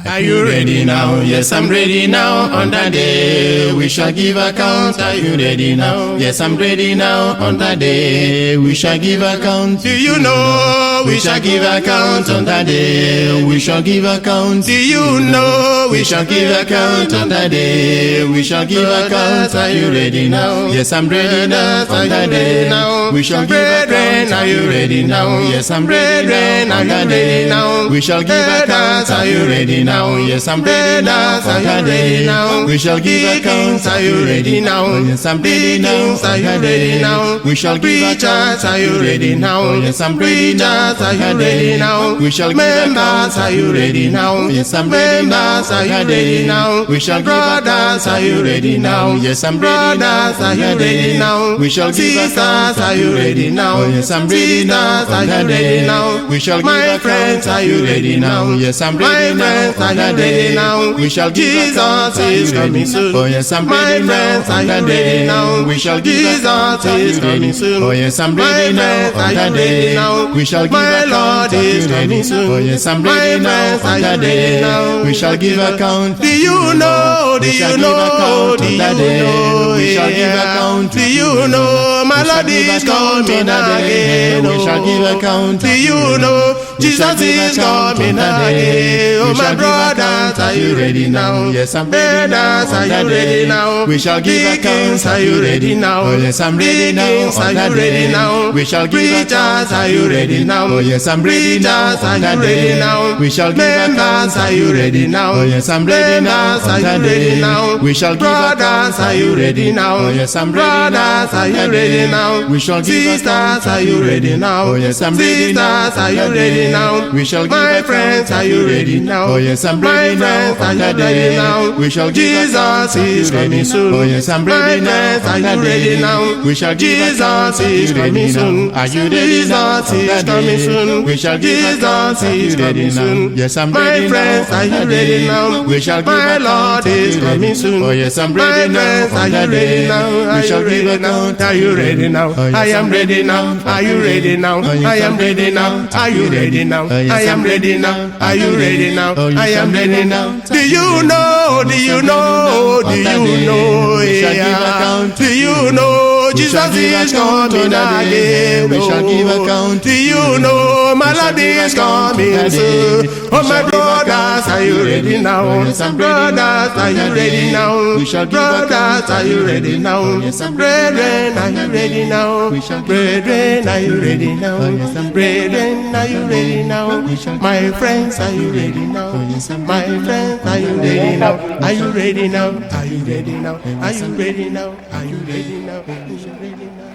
Are you ready now? Yes, I'm ready now. On that day, we shall give account. Are you ready now? Yes, I'm ready now. On that day, we shall give account. Do you know We shall give account on that day. We shall give account. Do you know We shall give account on that day. We shall give account. Are you ready now? Yes, I'm ready now. On that day, we shall give account. Are you ready now? Yes, I'm ready now. On that day, we shall give account. Are you ready now? Yes, I'm ready now. On that day, we shall give account. Are you ready now? Yes, I'm ready now. On that day, we shall give account. Are you ready now? Yes, I'm ready now. Preachers, are you ready now? We shall give Members, account. are you ready now? Yes, I'm ready now. Members, are you ready now? We shall give Brothers, account. are you ready now? Yes, I'm ready now. Brothers, are you ready now? We shall give Sisters, account. are you ready now? Oh, yes, I'm ready now. Sisters, are you ready now? We shall give My account. friends, are you ready now? Yes, I'm My ready now. friends, are you ready now? We shall give Jesus account. is coming soon. Oh, yes, I'm My ready now. friends, are you ready now? We shall give Jesus account. is coming soon. Oh, yes, I'm My ready now. friends, are you ready now? We shall give My account. Lord is coming soon. Oh, yes, I'm My ready now. friends, are you ready now? We shall give account. Do you know? Do We shall you give know? account Do on you that day. know? We shall give Yeah. account. Do you know? My We shall Lord give is account coming on that day. again. We shall give account. Do you know? We shall Jesus give is account on coming that day. again. Oh, We my shall give brothers, account. are you ready now? Yes, I'm ready now. Brothers, On are that you ready day. now? We shall give Deacons, account. are you ready now? Oh, yes, I'm ready now. Deacons, On are that you ready day. now? We shall give Preachers, account. are you ready now? Oh, yes, I'm ready now. Preachers, are On that you ready day. now? We shall give Members, account. are you ready now? Oh, yes, I'm ready now. Members, On are that you ready day. now? We shall give Brothers, account. are you ready now? Oh, yes, I'm ready now. Brothers, are On you that ready day. now? We shall give Sisters, account. are you ready now? Oh, yes, I'm ready now. Sisters, are On you that ready day. now? We shall give My account. friends, are you ready now? Oh, yes, I'm My ready now. friends, are On you that ready day. now? We shall give Jesus account. is coming soon. Oh, yes, I'm ready My now. friends, On are that you ready day. now? We shall give Jesus account. Are is you ready coming now? soon. Are you ready now? Jesus On is that coming day. soon. We shall give Jesus account. Are is you ready coming now? soon. Yes, I'm My ready now. friends, On are you that ready day. now? We shall give My account. Lord Are is you ready? coming soon. Oh, yes, I'm My ready now. friends, On are that you ready day. now? We Are shall you give ready now? account. Are you ready now? Oh, yes, I am I'm ready now. Are you ready now? Oh, yes, I am I'm ready now. Are you ready now? Oh, yes, I am I'm ready now. Are you ready now? Oh, yes, I am I'm ready ready now. now. Do you know? Do you know? Do On that you day, know? we shall give Yeah. account. Do you know? We shall Jesus give is account coming on that day. again. We shall give account. Do you know? My We shall Lord give is account on coming that soon. day. Oh, We my shall give brothers, account. are you ready now? Oh, yes, I'm ready now. Brothers, are On you that ready day. now? We shall give Brothers, account. are you ready now? Oh, yes, I'm ready Brethren, now. are On you that ready day. now? We shall give Brethren, account. are you ready now? Oh, yes, I'm ready Brethren, now. are you ready now? We shall give My friends, are you ready now? Oh, yes, I'm My ready now. friends, are you ready now? Are you ready now? Are you ready now? Are you ready now? Are you ready now? Are you ready now?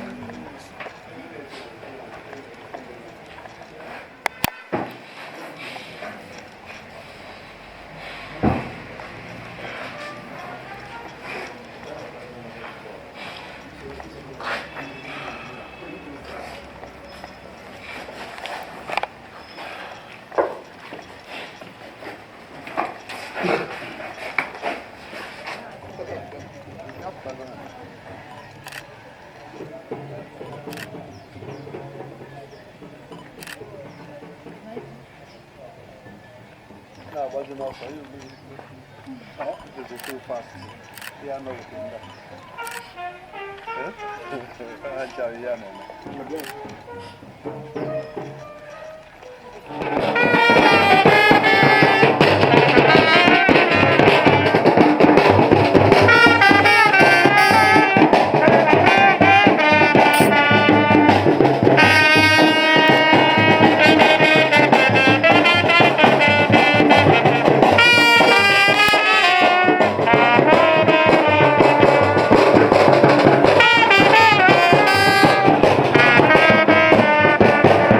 Thank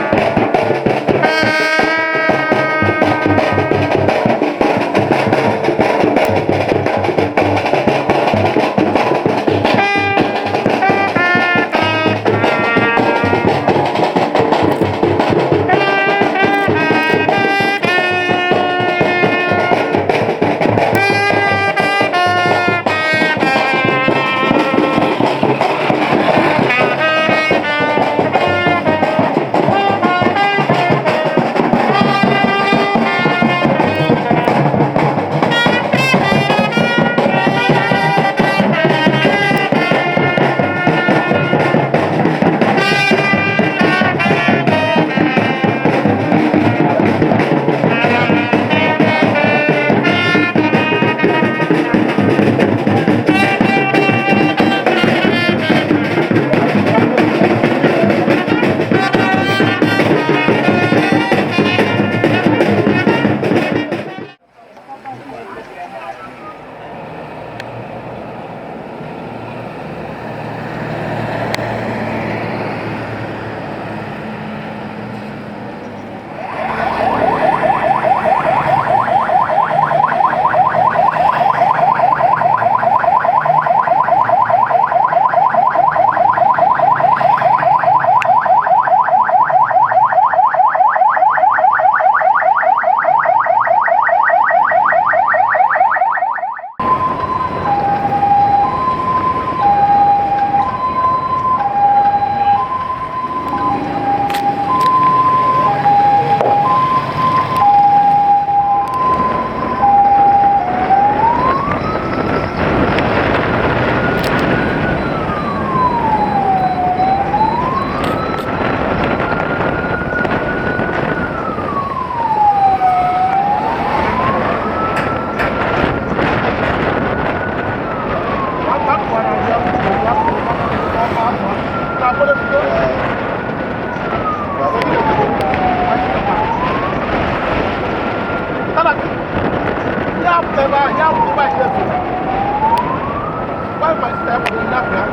Pụta ebe ahụ, ya wụrụ bike efu. Gwa my sister ya kwụrụ napụ ya.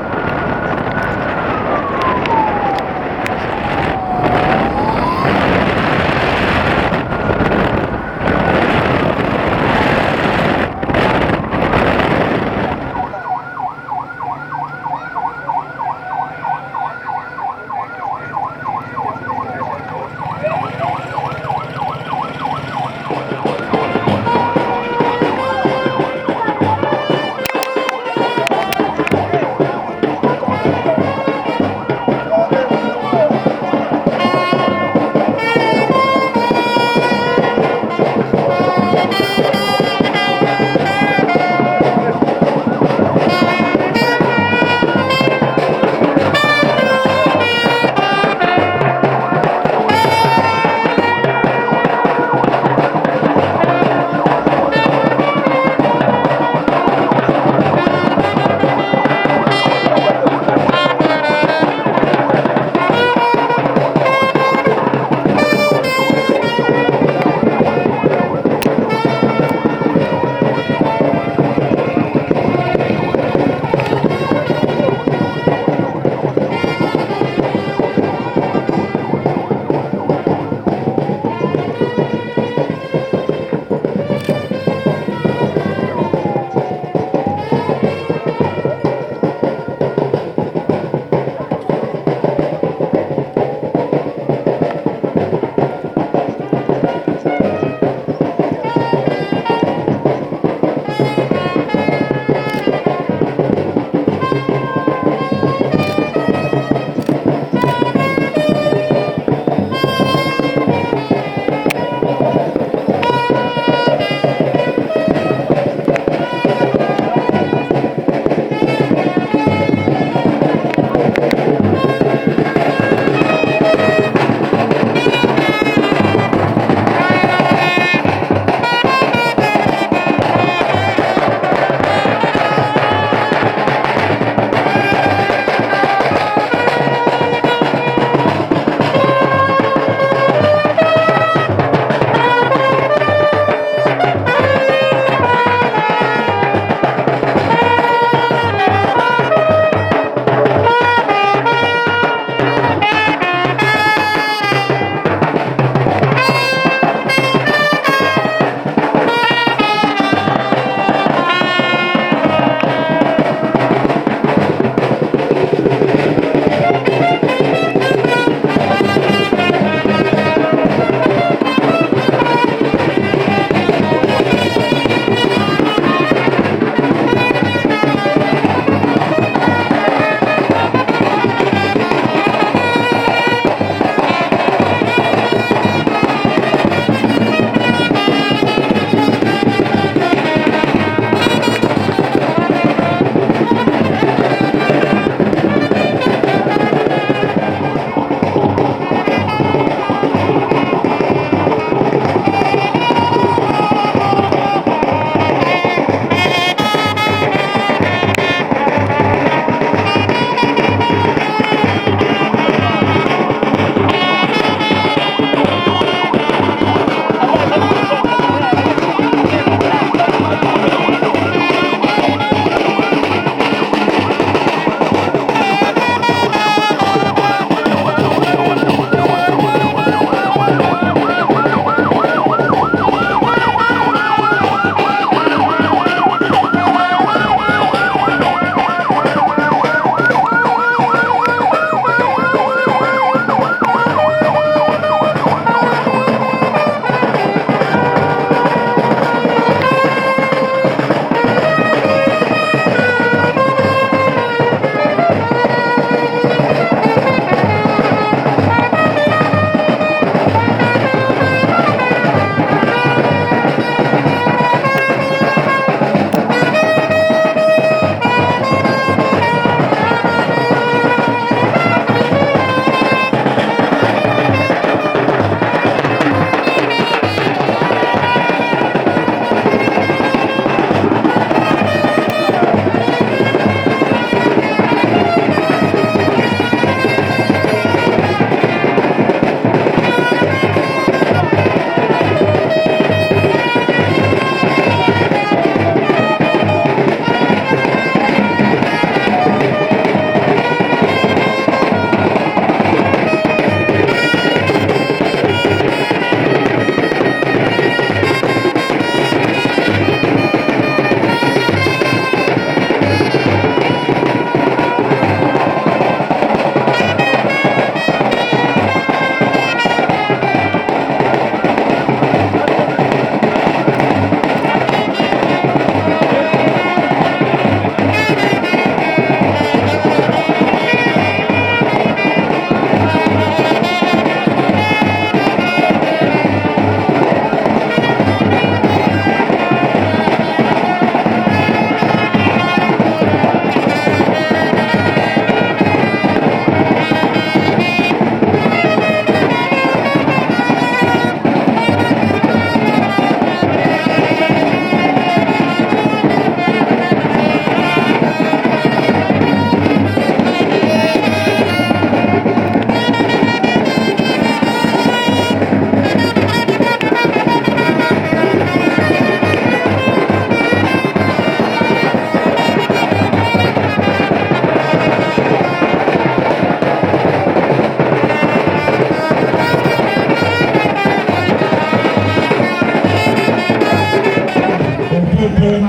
Okeke,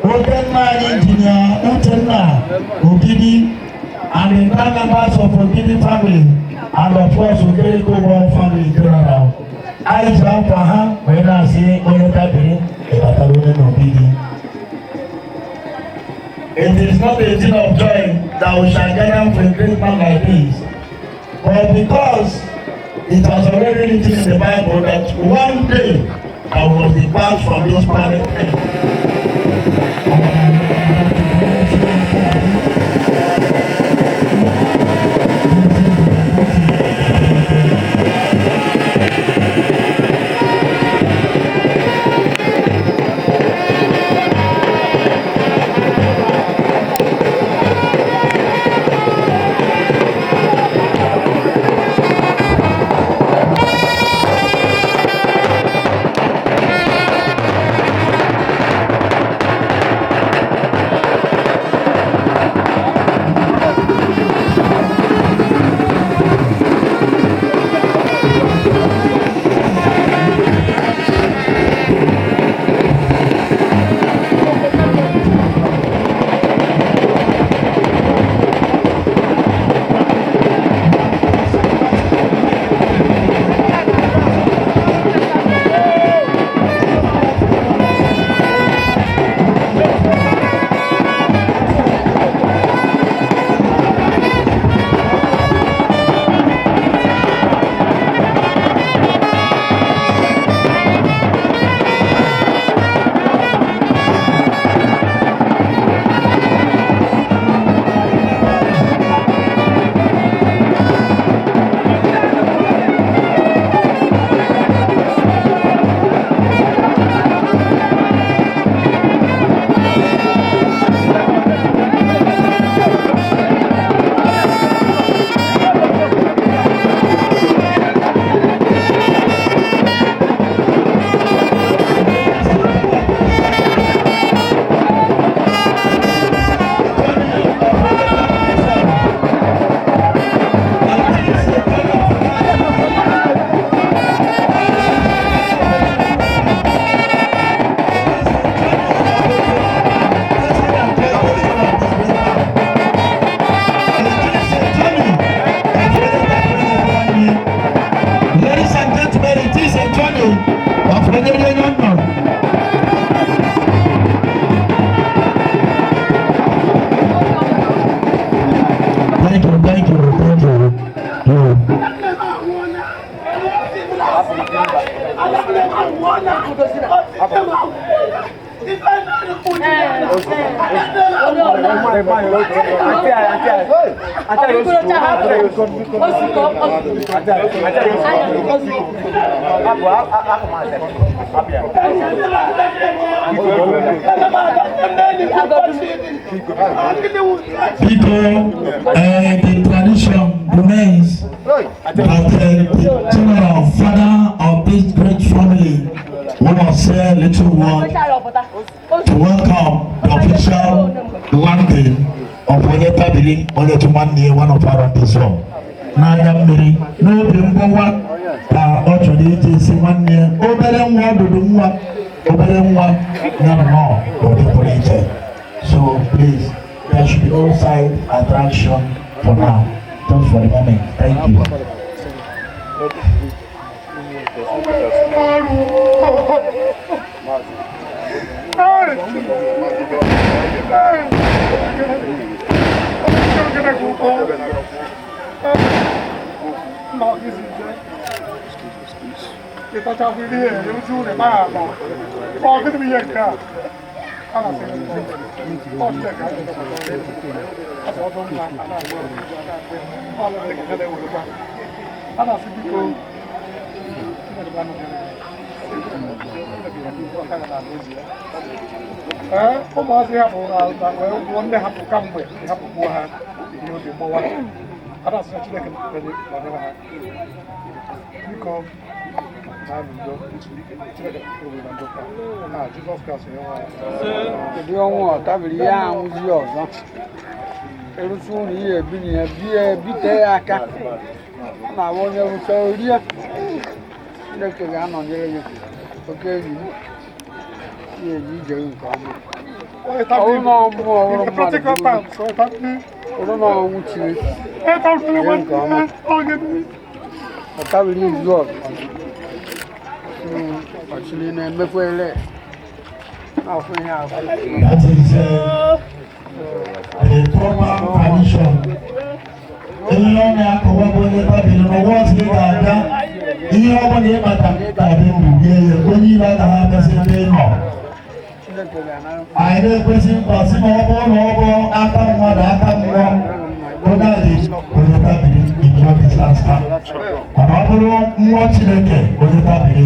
oke nna anyị Engineer Uchenna Ogidi, and the entire members of Ogidi family, and of course Okereke Ụgbọ family general. Anyị ji akwa ha wee na-asị onye tabiri ịbatara onye n'Ogidi. It is not a thing of joy that we shall gather for a great man like this, but because it has already written in the Bible that one day I will depart from this planet Earth. Ladies and gentlemen, it is a journey of Nigerian. Thank you, thank you, thank you. You. Biko, the tradition remains that the general father of this great family we must say a little word to welcome the official landing of Onye Tabiri Onye Tumanne, one of our this one. N'anya mmiri n'obi mgbawa ka ọ chọrọ iji si nwanne ya obere nwa ọdụdụ nwa obere nwa ya nnọọ n'ụdị pụrụ iche. So please, there should be no side attraction for now, just for the moment. Thank you. Ee, ụmụazị hapụrụ na wee gwụọ nne hapụ kamgbe hapụkwuo ha ihe obi mgbawa a na-asị na Chineke nọnyere ha. Biko na udo Chineke kwuru na ndokwa na Jizọs Kraịst onye nwe anyị. Kedu ọnwụ ọ tabiri ya anwụzi ọzọ erụcha ụlọ ihe ebiri ya bie bite ya aka ọ na-abụ onye rụcha orie. Chineke ga-anọnyere gị, oke enyi m. Ihe eji ije nke ọma. Ọwụ na ọmụmụ ọhụrụ mmadụ bụrụ na ọnwụ chiri jee nke ọma. Ọ tabiri izu ọzọ. Ọchịrị na-emekwa ele na-afụ ihe afụ. That is the proper tradition. Ihe ọ na-akọwa bụ onye tabiri n'ụwa ọzọ ị ga-aga, ihe ọ bụla ị bata ga-adị ndụ rie ya, onye ire agaghị abịazi ebe ị nọ. Chineke ga-anara. Anyị na-ekwesị nkwa sị na ọ bụrụ na ọ bụ aka mmadụ aka mmụọ, onye a ga-eji onye tabiri ignore disaster. Mana ọ bụrụ mmụọ Chineke, onye tabiri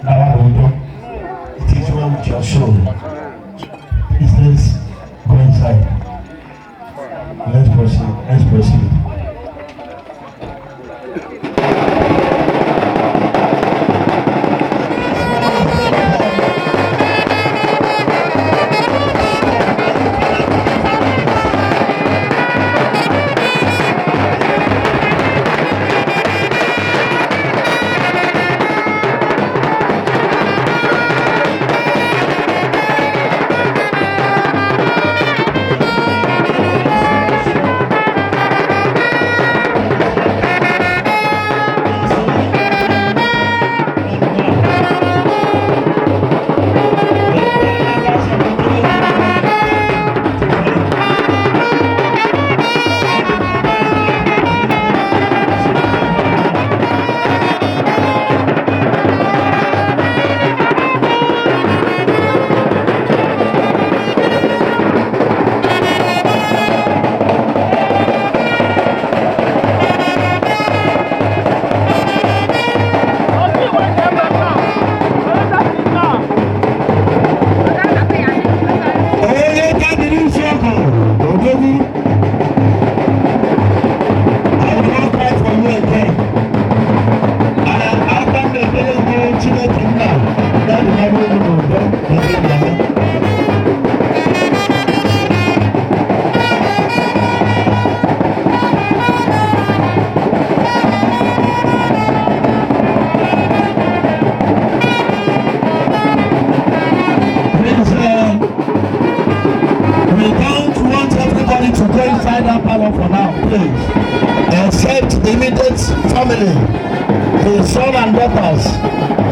nawa n'udo. It is well with your soul. Please, let's go inside. Let's proceed. Let's proceed. Onye tabiri isi ọkụ, odogwu. I will not cry for you again. Aka m na-ekpere gị Chineke nna, ya dị n'ebe unu n'udo na ebe nna ya. Please, we don't want everybody to go inside that parlor for now, please. Except the immediate family, the son and daughters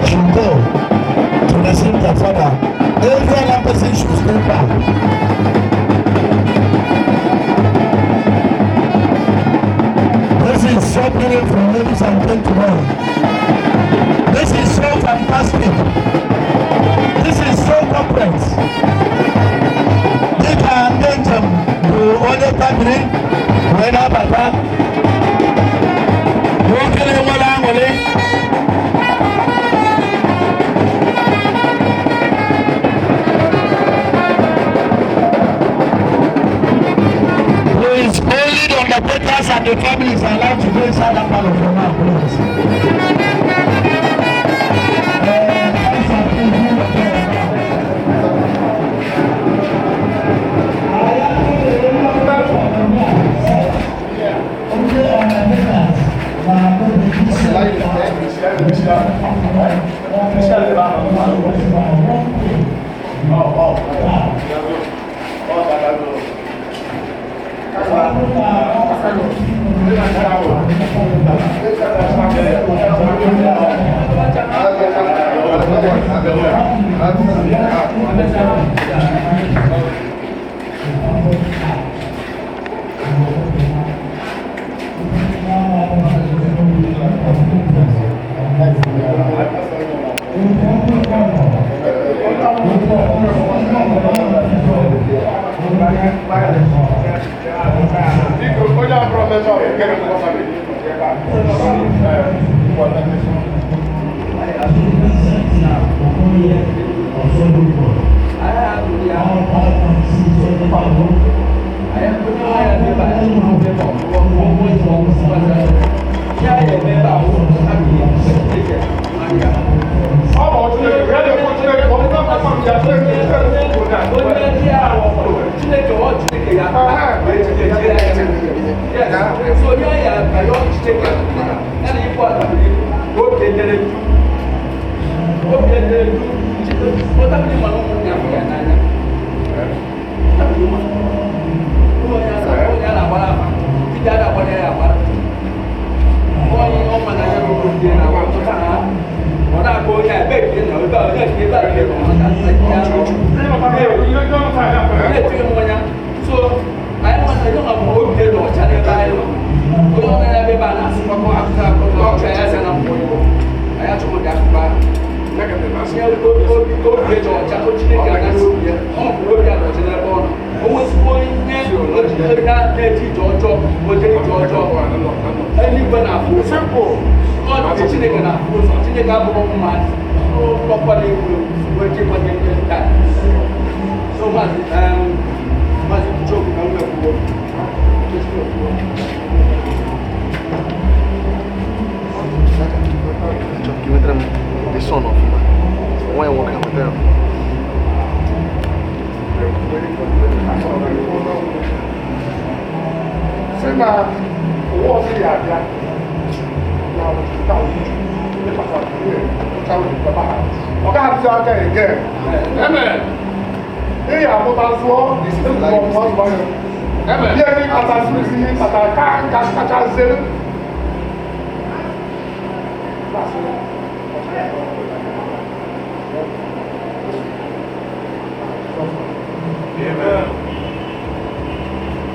should go to receive their father. Every other person should stay back. This is so beautiful, ladies and gentlemen. This is so fantastic. This is so complex. Dịka ndị njem bụ onye tabiri wee na-abata, nwoke na-enwere aṅụrị. Please, only the undertakers and the families are allowed to go inside that part of the now, please. Pastor, please do the prayer now. Only undertakers na Onye abụrụ member of the Kennedy family, ebe a. Ọ bụ Chineke, ya na-ekwu Chineke, ọ bụrụ na mmadụ ya Chineke, Chineke kwuru na. na-akpọ Chineke anasị ya, ọ bụ obi anọchi n'ebe ọ nọ. O nwezigbo onye na-eje ije ọjọọ, o jere ije ọjọọ. Eluigwe na-afụ ụzọ. Ọ dị Chineke na-afụ ụzọ. Chineke abụrụ mmadụ. Ọkwa na-egwu egwu, wee chekwanye ndị taa. So maazị maazị Chukwu ka m mekwuo. Achọrọ ka ị nwetara m the son ọfụma. Nwa ya nwoke nwetara m. Sị na ụwa ọzọ ya abịa na ọtụtụ ịkpata ihe ọ gaghị adịzi aka ege ị ya amụta zụọ ihe ndị kpata ihe kpata ka nka kacha zere. Amen.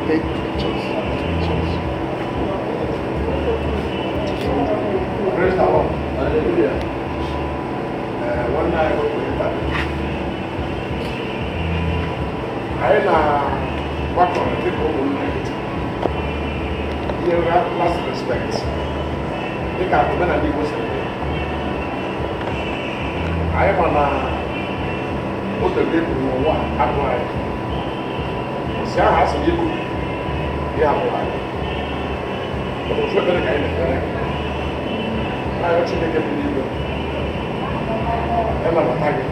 Take pictures. Pictures. Praise the Lord. Hallelujah. Nwanne anyị nwoke nta. Anyị na-agbakọrọ dịka ụmụnne ihe last respect dịka omenala Igbo siri dị. Anyị ma na otu ebe ekwuru n'ụwa abụọ anyị si ahụ asị gị kwuru ihe abụọ anyị. Ọ bụ ofu ekpere ka anyị na-ekpere na-arịọ Chineke bi n'igwe ịnabata gị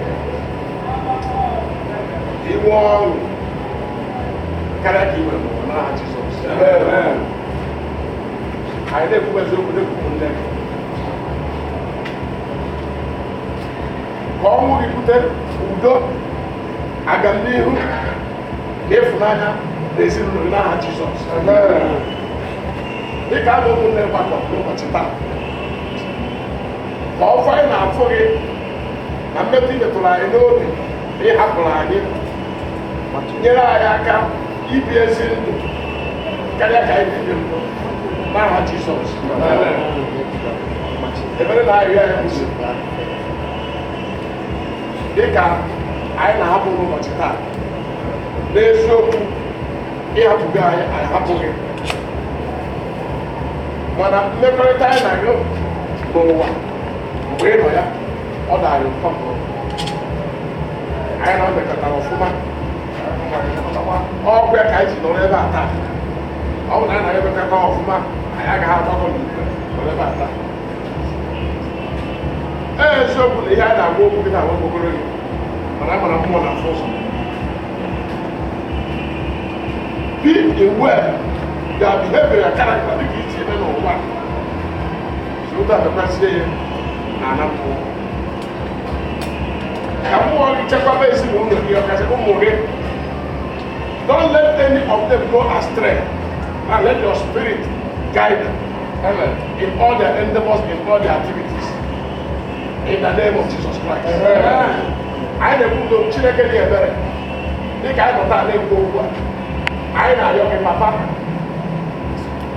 iwe ọṅụ karịa ka i nwere n'ụwa n'aha Jizọs. Anyị na-ekwu eziokwu na-ekwu nne gị ka ọnwụ gị bute udo, agamnihu na ịfụnanya na ezinụlọ gị n'aha Jizọs. Dịka abụ ụmụnne gbakọ n'ụbọchị taa, ka ọfọ anyị na-afụ gị na mmetụ ị metụrụ anyị n'obi na ịhapụrụ anyị nyere anyị aka ibi ezi ndụ karịa ka anyị na-ebi mbụ n'aha Jizọs. Ebere na arịrịọ anyị kwụsị dịka anyị na-ahapụ n'ụbọchị taa. N'eziokwu, ịhapụghị anyị, anyị hapụghị, mana mmekọrịta anyị na gị n'ụwa mgbe ị nọ ya ọ dị anyị ụtọ. Anyị na mekọtara ọfụma ọgwụ ya ka anyị ji nọrọ ebe a taa. Ọ bụ na anyị na-emekọta ọfụma, anyị agaghị agbakọ n'igwe nọrọ ebe a taa. Ee, eziokwu na ihe anyị na-agwa okwu gị na-agwa okpokoro gị, mana a mara mmụọ na-afụ ụzọ. Be aware their behavior, your character dịka isi eme n'ụwa si ụtọ abịakwazie ya na ana mmụọ. Ka mmụọ gị chekwaba ezinụlọ gị, ọkachasị ụmụ gị. Don't let any of them go astray, and let your spirit guide them. Amen. In all their endeavors, in all their activities, in the name of Jesus Christ. Anyị na-ekwu udo Chineke dị ebere. Dịka anyị nọ taa na-ekwu okwu a, anyị na-arịọ gị, papa,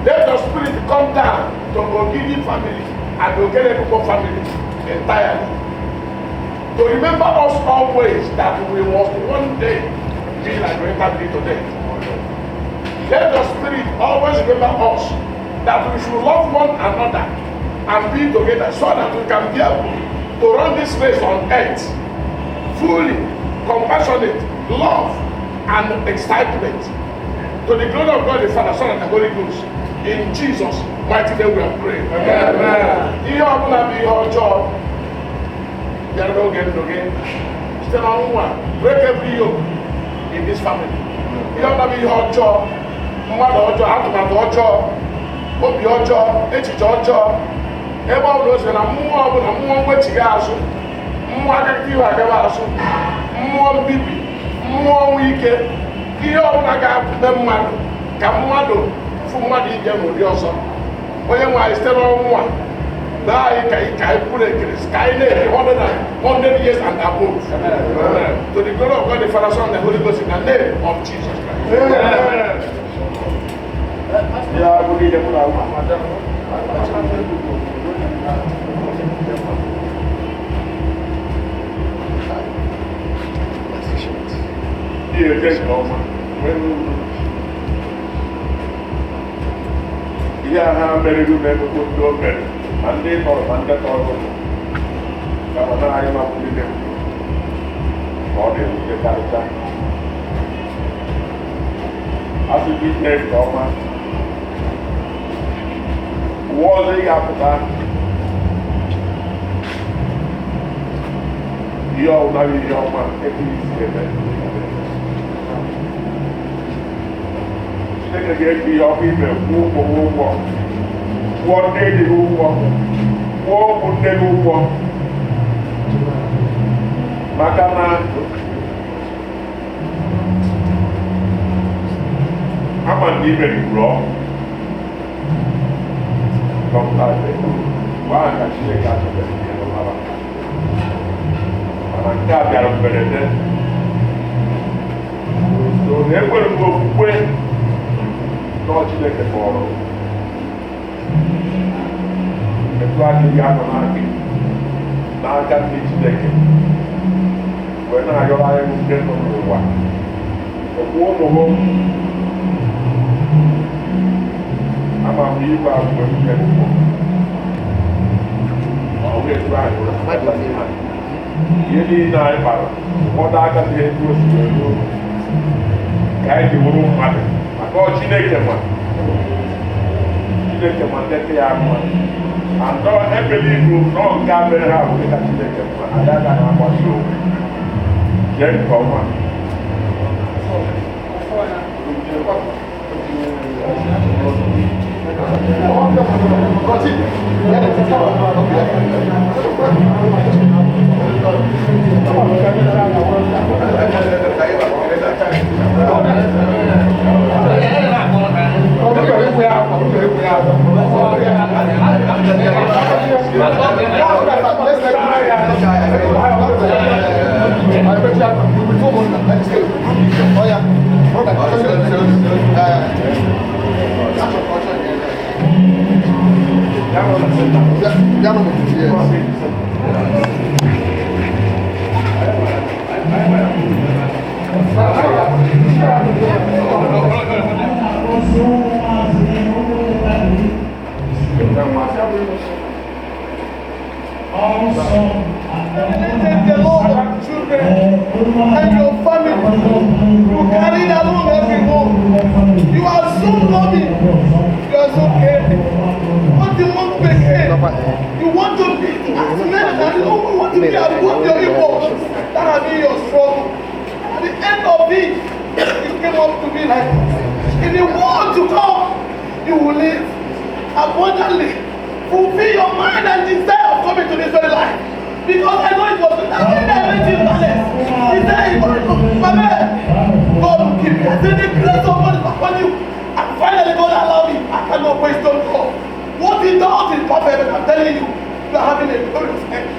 let your spirit come down to Ogidi family and Okelekubo family entirely, to remember us always that we must one day be like we today. Let your spirit always remember us that we should love one another and be together so that we can be able to run this race on earth fully, compassionate, love, and excitement, to the glory of God the Father, Son, and the Holy Ghost. In Jesus' mighty name we are praying. Ihe ọbụla bụ ihe ọjọọ bịara n'oge ndụ gị site n'ọnwụ a, break every yoke in this family. Ihe ọbụla bụ ihe ọjọọ, mmadụ ọjọọ, atụmatụ ọjọọ, obi ọjọọ, echiche ọjọọ, ebe ọ bụla o si na mmụọ ọbụla, mmụọ mwechigha azụ, mmụọ agagide ihu agawa azụ, mmụọ mbibi, mmụọ ọnwụ ike, ihe ọbụla ga-eme mmadụ ka mmadụ fụ mmadụ ije n'ụdị ọzọ, onye nwe anyị, site n'ọnwụ a lee anyị ka anyị kwuru ekele ka anyị na-ebi 100 years and above, to the glory of God the Father, Son, and the Holy Ghost, in the name of Jesus Christ. Ya bụ niile mụ na ụmụ. Ihe eje nke ọma. Ihe a ha mere gị na-emekwu ndị o mere, ma ndị tọrọ ma ndị tọrọ kama na anyị ma ndị na-ekwu ka ọ na-ewute karịcha. Asị gị jee nke ọma. Ụwa ọzọ ị ga-apụta ihe ọbụla bụ ihe ọma ebe isi eme. Chineke ga-eji ihe ọma ime kwụọ ụgwọ ụgwọ, kwụọ ndị enyi gị ụgwọ, kwụọ ụmụnne gị ụgwọ, maka na ama na ime ruru ọrụ dọkịta mgbe ahụ ka Chineke achọbeghị ihe n'ụlọ, mana nke a bịara mberede. So na enwere m okwukwe na Chineke kpọrọ etu aka ị ga-anọ n'aka ndị Chineke wee na-ayọrọ anyị ndị nọ n'ụwa okwu ụmụ m. Ama m igwe mgbe m nyere ụgbọ ihe niile anyị kpara ụfọdụ aka dị etu o si wee ruo ka anyị ji wụrụ mmadụ, maka ọ Chineke ma Chineke ma ndete ya mma andọ ebele ibu nọ nke a mere ha bụ dịka Chineke ma anyị agaghị agbasi okwu. Jee nke ọma. The Lord of children and your family, you carry along everyone. You are so loving, you are so caring. What you want to become, you want to be as many as you want to be above your equals. That has been your struggle. At the end of it, you came up to be like this. In the world to come, you will live abundantly. Fulfill your mind and desire of coming to this very life. Because I know it was not only that I made you balance. He said, my man, God will keep you. I said, the grace of God is upon you. And finally, God allowed me. I cannot waste on God. What he does is perfect, but I'm telling you, you are having a glorious end.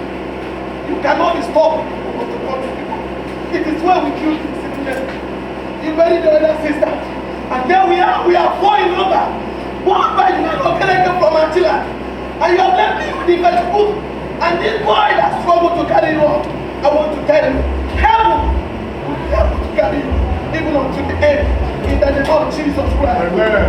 You cannot be stopped to come to people. It is where we kill the sickness. You buried your other sister. And there we are four in number. One by the man of Kereke from Antilla. And you have left me with the vegetable. And this boy that struggled to carry you on, I want to tell you, heaven will be able to carry you even unto the end, in the name of Jesus Christ. Amen.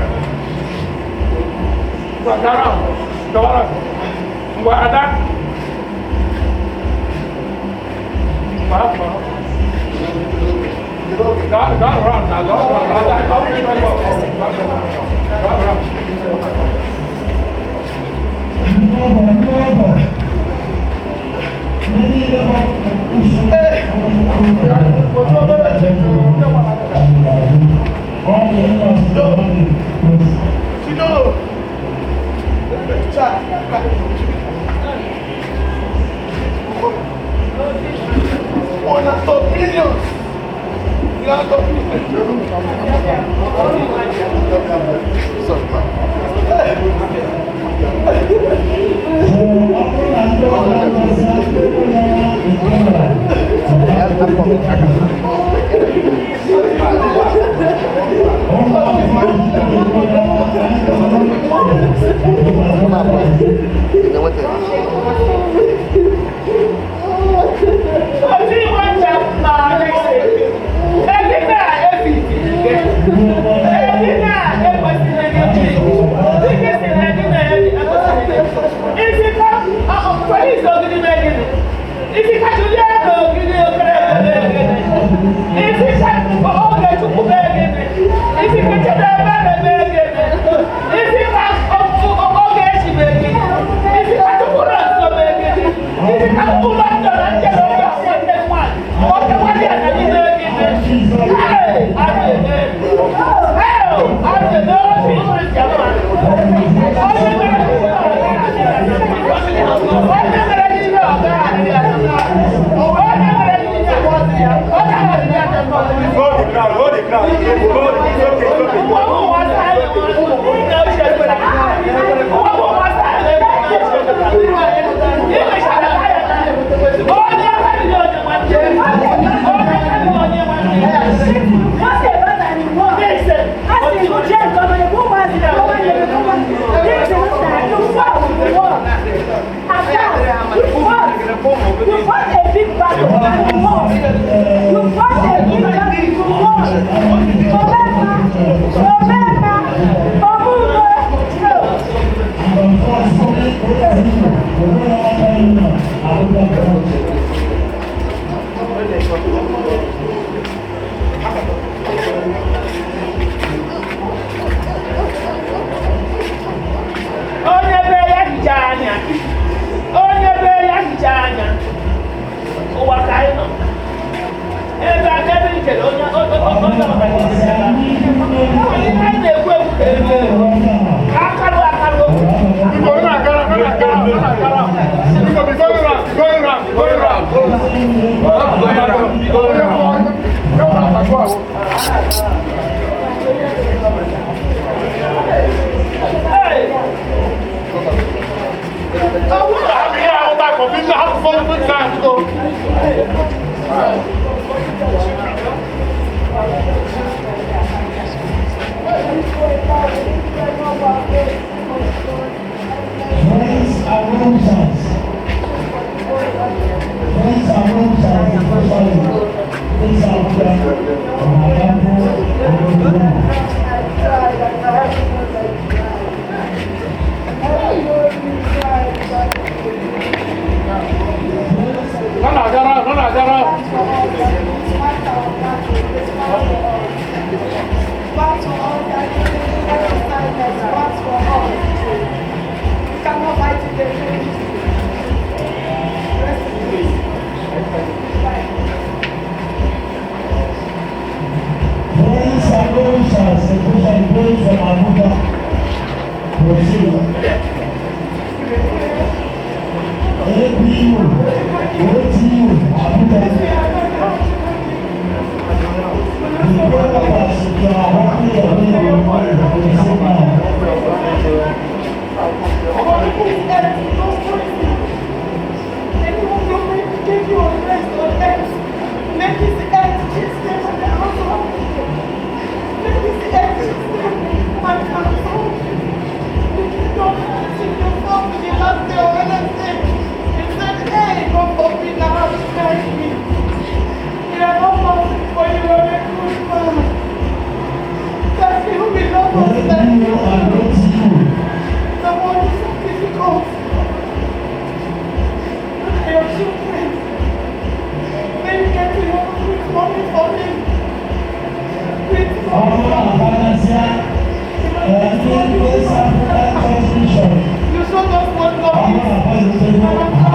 One out of millions. You out of Every Hold the crowd, hold the crowd. Hold it, it's okay, it's okay. You fought a big battle and you won. You fought a big battle, you won. Omema, Omugo, Onye be ya hichaa anya. Onye be ya hichaa anya. Ụwa ka anyị nọ. Ebe aka ebe ichere onye onye ọbụla ebe a. Ihe anyị na-ekwu ekwu ka ebe akarụ akarụ. Friends and rooms. Friends and rooms, especially. These are Friends and rooms, especially those from Abuja, Brazil. APU, OTU, Abuja. The brothers, they are happy and they are You showed us what love is.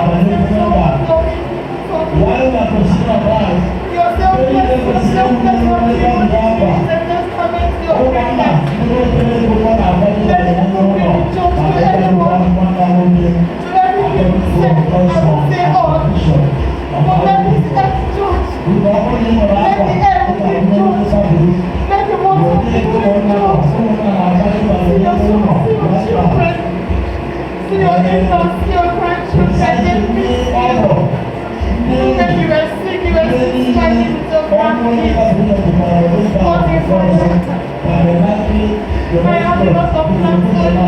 Yourself, yourself, See your in-laws, see your grandchildren, they miss you. When you were sick, you were sick, fighting with your grandkids. What if I have a lot of plans for you.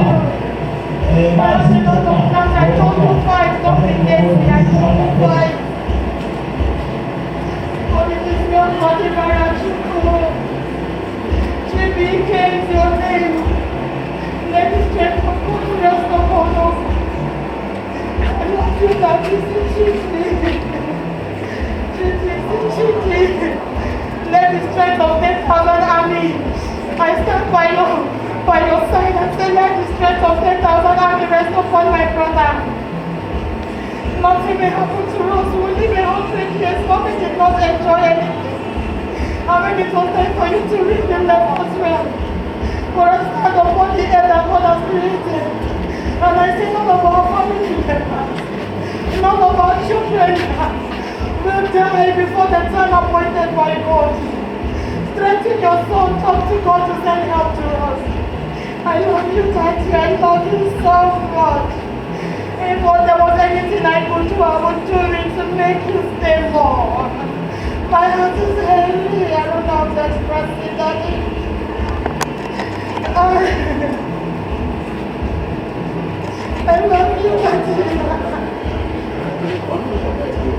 I have a lot of plans. I told you five, don't forget me. I told you five. But it is not Madibara Chukwu. GBK is your name. Let the strength of God rest upon us. I love you, Daddy. Let the strength of 10,000 army. I stand by your side and say, let the strength of 10,000 army rest upon my brother. Nothing may happen to us. We live 100 years. Mommy did not enjoy anything. And when it was time for you to read the letter as well. For I stand upon the earth that God has created. And I say none of our family members, none of our children will die before the time appointed by God. letting your son talk to God to send help to us. I love you, Daddy. I love you so much. If there was anything I could do, I would do it to make you stay more. My heart is heavy. I don't know how to express it, Daddy. I love you, Daddy. I love you.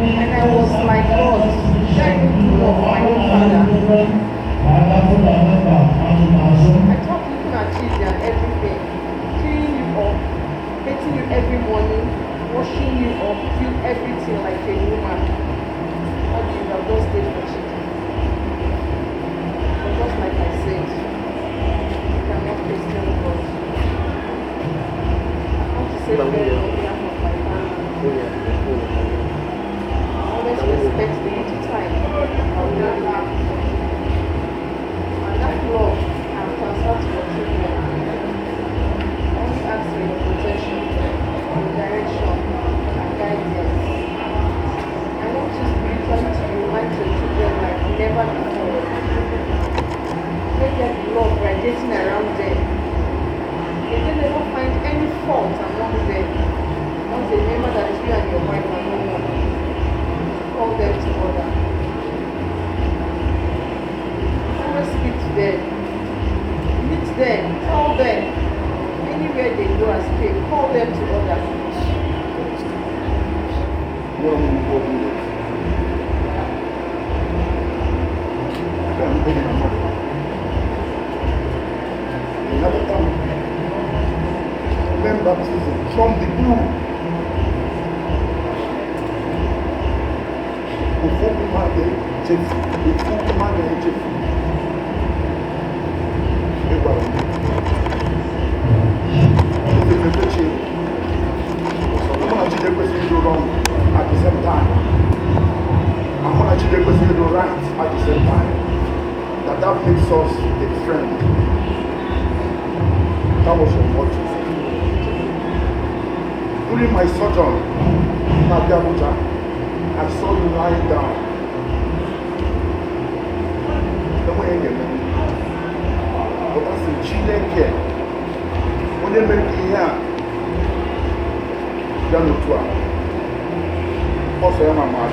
And I was like, God, should I do of my own father? I thought looking at Chidi and everything, cleaning you up, bathing you every morning, washing you up, do everything like a woman. How do you have those days for Chidi? But just like I said, you cannot question God. I want to say very on behalf of my family. Always respect the little time I will not laugh. And that love I transfer to your children. I only ask for your protection, your direction, and guidance. I want you spiritually to unite your children like never before. Let there be love radiating around them. May they never find any fault among them. Once they remember that you and your wife are no more. Call them to order. Always speak to them. Meet them. Tell them. Anywhere they go astray, call them to order. Baptism from the blue. Wrong at the same time. I'm gonna do right at the same time. That makes us a friend. That was unfortunate. During my sojourn in Abuja, I saw you lying down. But that's in Chineke. When they make it here, also, I'm a man.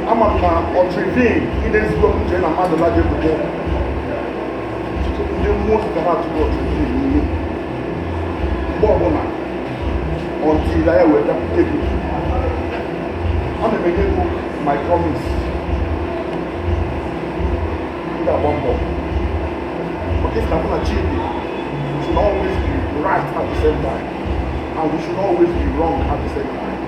I'm a man or Trivin in this book, and I'm not the most that have to go to the until I will take it. I'm making my promise. But it's not going to achieve it. We should always be right at the same time, and we should always be wrong at the same time.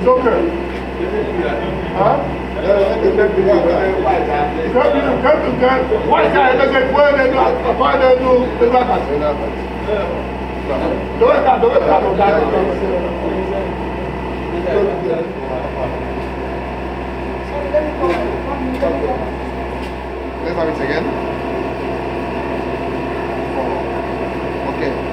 It's okay. Huh? Let's have it again. Okay.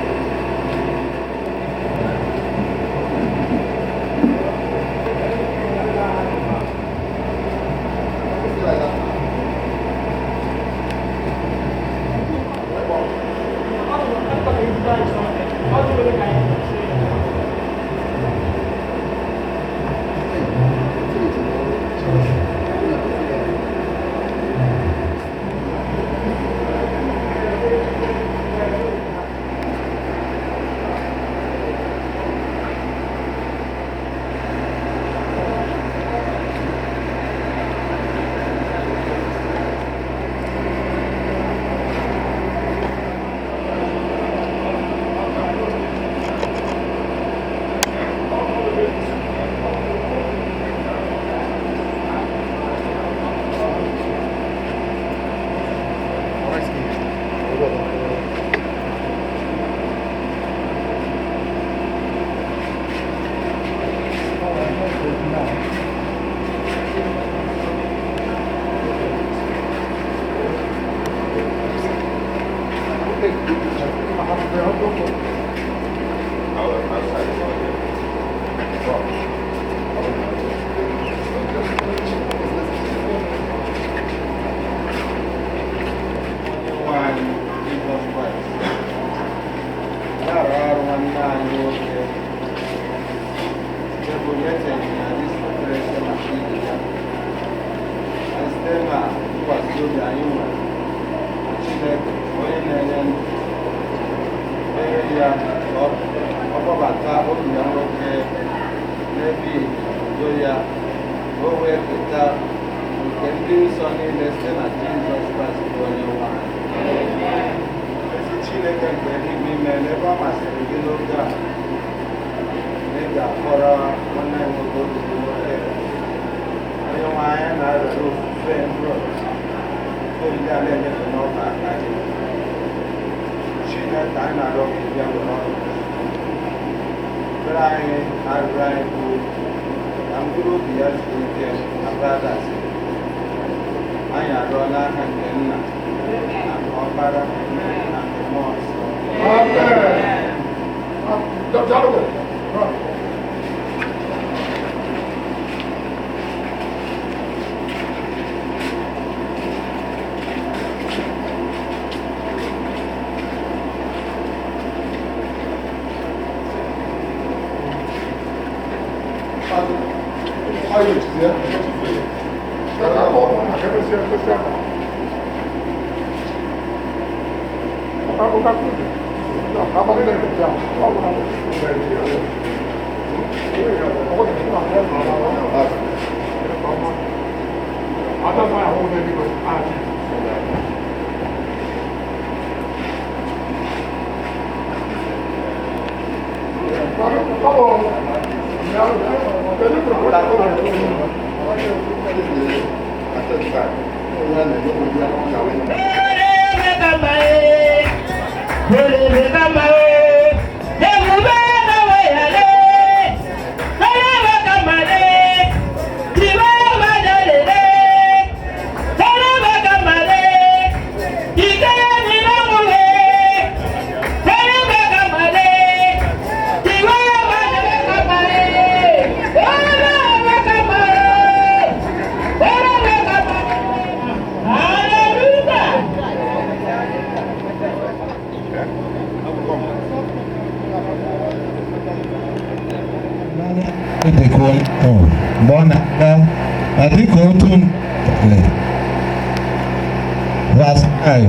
Verse 5.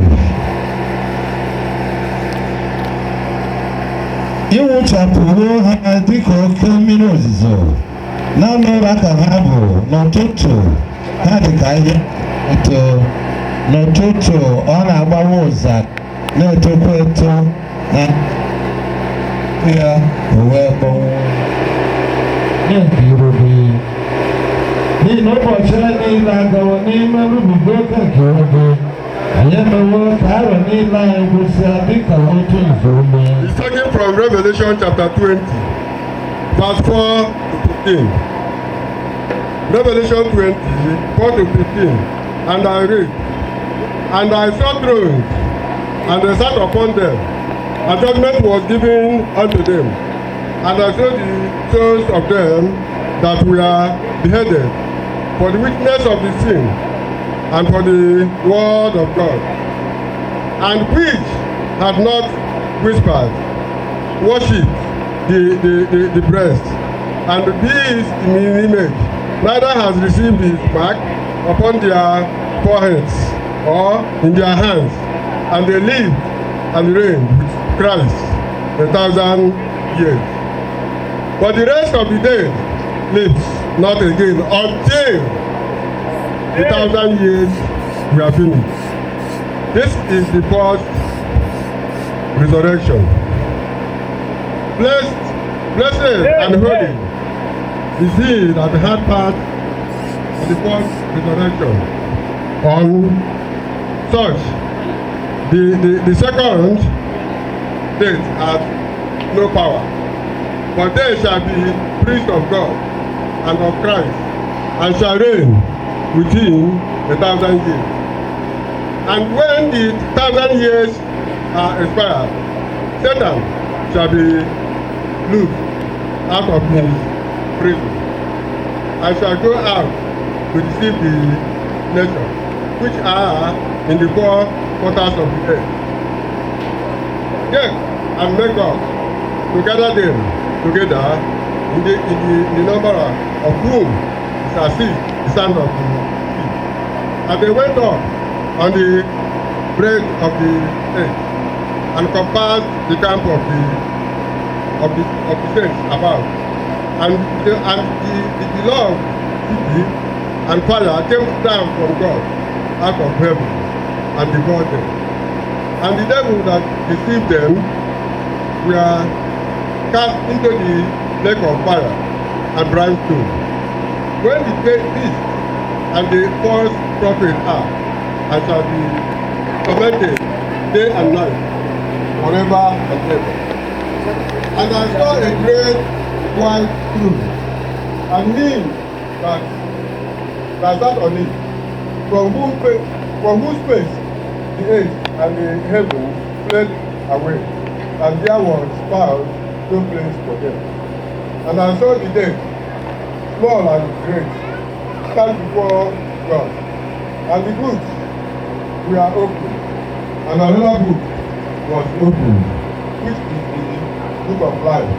Ịwụchapụrụ ha dịka oke mmiri ozuzo, naanị ụra ka ha bụ. N'ụtụtụ ha dị ka ihe eto, n'ụtụtụ ọ na-agbawa ụza, na-etokwa eto, na ya o wee kpọnwụ. N'ihi iru gị, n'ihi na ụbọchị anyị niile agawo n'ime nrubiga oke nke iwe gị, anyị emewo ka arọ niile anyị gwụsịa dịka otu nzọụkwụ. It's taken from Revelation chapter 20, verse 4 to 15. Revelation 20, 4 to 15. And I read, "And I saw thrones, and they sat upon them. A judgment was given unto them. And I saw the souls of them that were beheaded for the witness of the sin and for the word of God, and which had not whispered, worshipped the beast, and the beast in image, neither has received his mark upon their foreheads or in their hands. And they lived and reigned with Christ 1,000 years. But the rest of the dead lives not again until the 1,000 years were finished. This is the first resurrection. Blessed, blessed and holy is he that had part in the first resurrection. On such, the second death hath no power, but they shall be priests of God and of Christ, and shall reign with him 1,000 years. And when the 1,000 years are expired, Satan shall be loosed out of his prison, and shall go out to deceive the nations which are in the four quarters of the earth, Gog and Magog, to gather them together in the number of whom shall see the sand of the sea. And they went up on the breadth of the earth and compassed the camp of the saints about, and the beloved city, and fire came down from God out of heaven and devoured them. And the devil that deceived them were cast into the lake of fire and brimstone, where the great beast and the false prophet are, and shall be tormented day and night forever and ever. And I saw a great white throne, and him that sat on it, from whose face the earth and the heavens fled away, and there was found no place for them. And I saw the dead, small and great, stand before God, and the books were opened, and another book was opened, which is the book of life,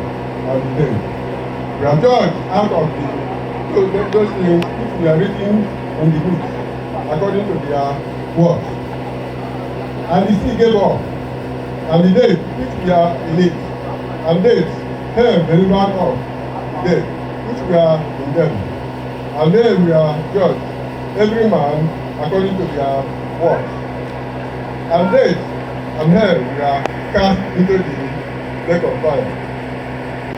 and the dead were judged out of those things which were written in the books, according to their works. And the sea gave up, and the dead which were in it, and death, hell delivered up the dead which were in them, and they were judged, every man according to their works. And death and hell were cast into the lake of fire.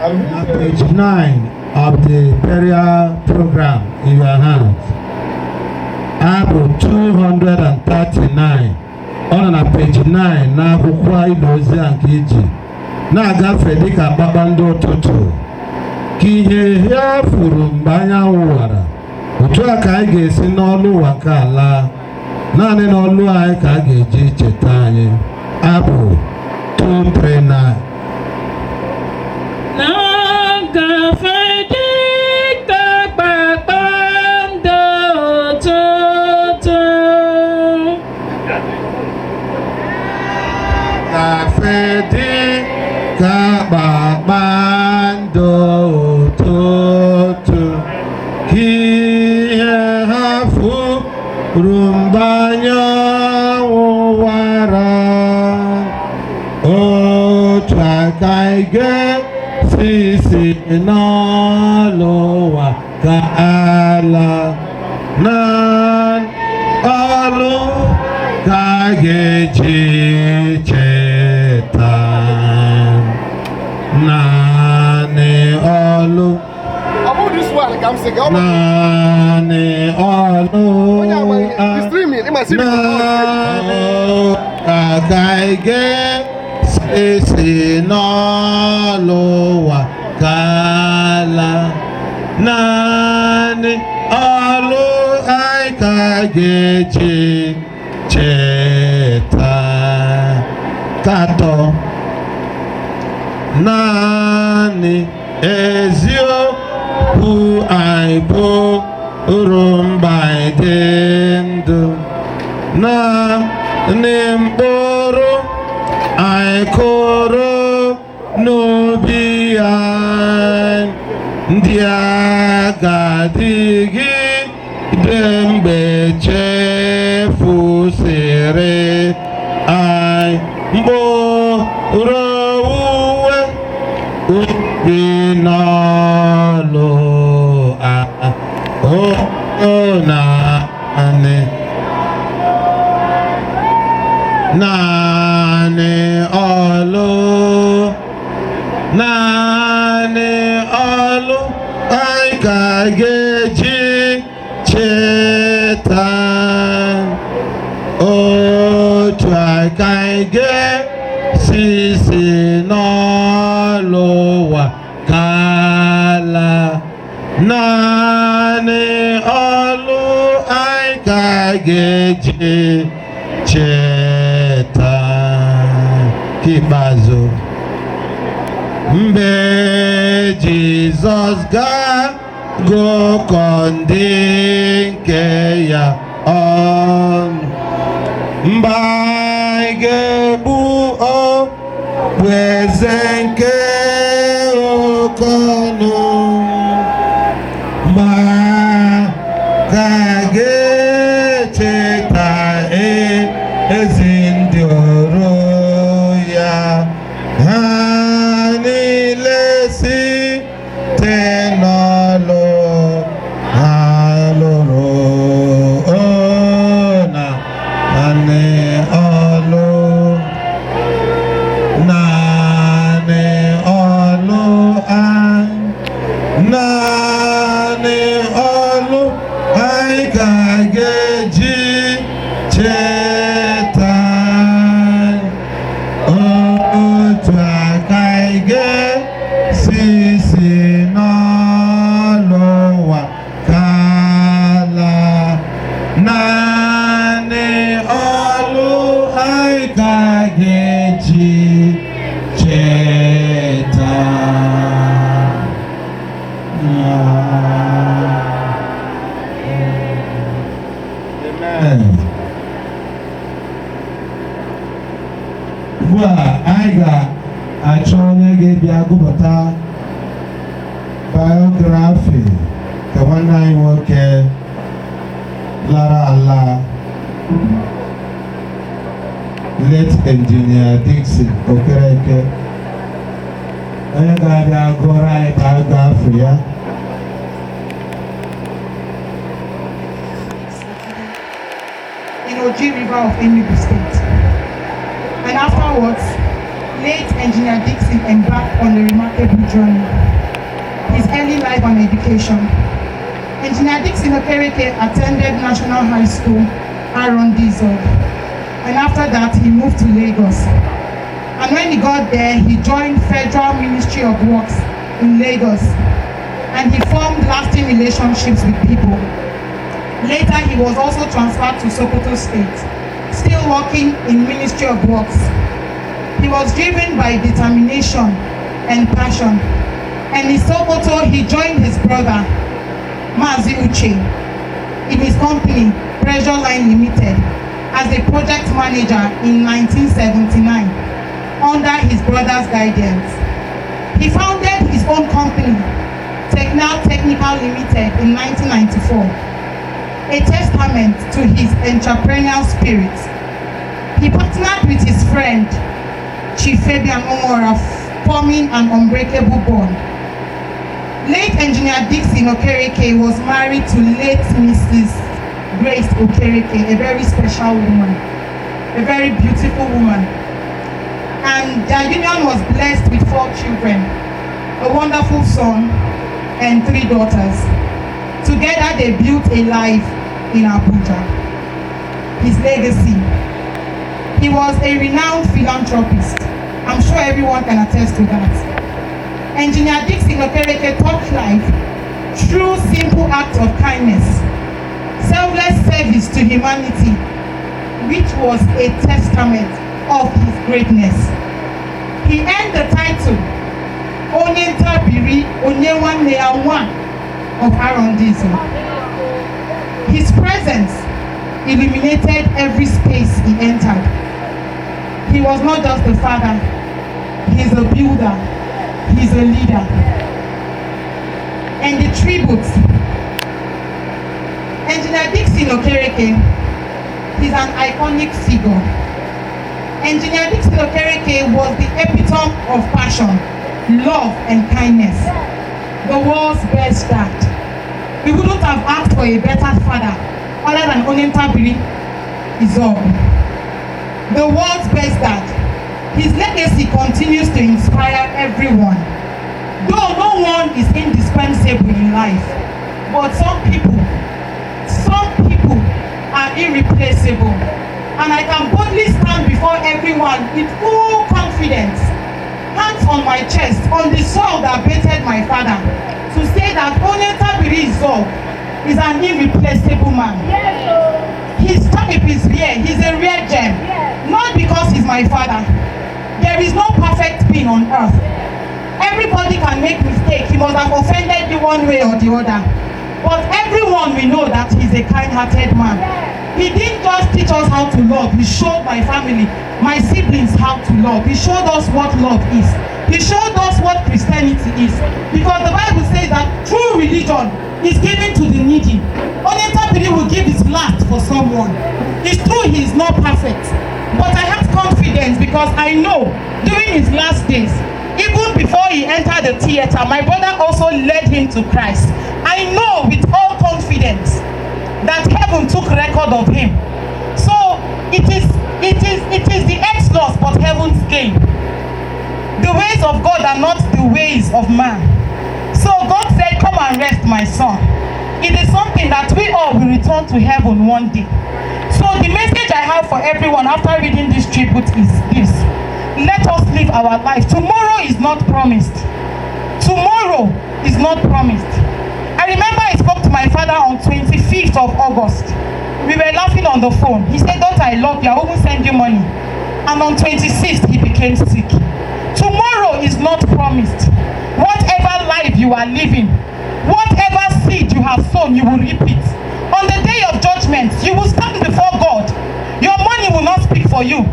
And who said, Page 9 of the burial program in your hands. Abụ 239. Ọ nọ na page 9 n'akwụkwọ ile ozi a nke iji na-agafe dịka kpakpando ụtụtụ, ka ihe ya furu mgbe anyanwụ wara. Otu a ka anyị ga-esi n'ọlụ ụwa nke ala, naanị n'ọlụ anyị ka a ga-eji cheta anyị. Abụ 239. Na-agafe dịka kpakpando ụtụtụ. Gafe dị ka kpakpando ụtụtụ, ka ihe ha furu mgbe anyanwụ. anyị ga-esi si n'ọlụ ụwa ka ala. Naanị ọlụ ka a ga-eji cheta. Naanị ọlụ. Ọ bụrụ this one ka m sị gị, ọ bụ Naanị ọlụ. Onye amaghị the streaming, ịma sị. Naanị ka anyị ga-esi si n'ọlụ ụwa ka ala. Naanị ọlụ anyị ka ga-eji cheta. Katọ naanị eziokwu anyị bụrụ mgbe anyị dị ndụ. Naanị mkpụrụ anyị kụrụ n'ubi anyị ndị a ga-adịgide mgbe chefusịrị anyị mkpụrụ owuwe ubi n'ọlụ a o naanị naanị ọlụ, naanị ọlụ anyị ka ga-eji cheta. Otu aka anyị ga-esi si n'ọlụ ụwa ka ala. Naanị ọlụ anyị ka ga-eji cheta. Nke ikpeazụ, mgbe Jizọs ga-agụkọ ndị nke ya ọnụ, mgbe anyị ga-egbu okpueze nke oke ọnụ, mgbe ka ga-echeta ezi ndị ọrụ ya ha niile site n'ọlụ ha lụrụ. O na naanị ọlụ, naanị ọlụ anyị, naanị ọlụ anyị ka ga-eji cheta. Otu aka anyị ga-esi si n'ọlụ ụwa ka ala. Naanị ọlụ anyị ka ga-eji cheta. Amen. Ugbu a anyị ga-achọ onye ga-ebịa gụpụta biography ka nwanne anyị nwoke lara ala, late Engineer Dixon Okereke. Onye ga-abịa gụọrọ anyị biography ya. In Oji River of Enugu State. And afterwards, late Engineer Dixon embarked on a remarkable journey. His early life and education. Engineer Dixon Okereke attended National High School, Arondizuogu. And after that, he moved to Lagos. And when he got there, he joined Federal Ministry of Works in Lagos. And he formed lasting relationships with people. Later, he was also transferred to Sokoto State, still working in Ministry of Works. He was driven by determination and passion. And in Sokoto, he joined his brother, Mazi Uche, in his company, Pressure Line Limited, as a project manager in 1979, under his brother's guidance. He founded his own company, Technal Technical Limited, in 1994, a testament to his entrepreneurial spirit. He partnered with his friend, Chief Fabian Omora. forming an unbreakable bond. Late Engineer Dickson Okereke was married to late Mrs. Grace Okereke, a very special woman, a very beautiful woman. And their union was blessed with 4 children, a wonderful son and 3 daughters. Together they built a life in Abuja. His legacy. He was a renowned philanthropist. I'm sure everyone can attest to that. Engineer Dickson Okereke taught life through simple acts of kindness, selfless service to humanity, which was a testament of his greatness. He earned the title Onye Ntabiri Onye Nwanne Ya One of Arondizuogu. His presence illuminated every space he entered. He was not just a father, he's a builder, he's a leader. And the tributes. Engineer Dickson Okereke is an iconic figure. Engineer Dickson Okereke was the epitome of passion, love, and kindness. The world's best dad. We wouldn't have asked for a better father other than Onyentabiri Izuogu. The world's best dad. His legacy continues to inspire everyone. Though no one is indispensable in life, but some people are irreplaceable. And I can boldly stand before everyone with full confidence, hands on my chest, on the soil that baited my father, to say that Onyentabiri Izuogu is an irreplaceable man. His type is rare. He's a rare gem. Not because he's my father. There is no perfect being on earth. Everybody can make mistakes. He must have offended you one way or the other. But everyone we know that he's a kind-hearted man. He didn't just teach us how to love. He showed my family, my siblings, how to love. He showed us what love is. He showed us what Christianity is. Because the Bible says that true religion is given to the needy. Onyentabiri will give his last for someone. It's true he is not perfect. But I have confidence because I know during his last days, even before he entered the theater, my brother also led him to Christ. I know with all confidence that heaven took record of him. So it is the earth's loss, but heaven's gain. The ways of God are not the ways of man. So God said, come and rest, my son. It is something that we all will return to heaven one day. So the message I have for everyone after reading this tribute is this: let us live our life. Tomorrow is not promised. Tomorrow is not promised. I remember I spoke to my father on 25th of August. We were laughing on the phone. He said, daughter, I love you. I won't send you money. And on 26th, he became sick. Tomorrow is not promised. Whatever life you are living, whatever seed you have sown, you will reap it. On the day of judgment, you will stand before God. Your money will not speak for you.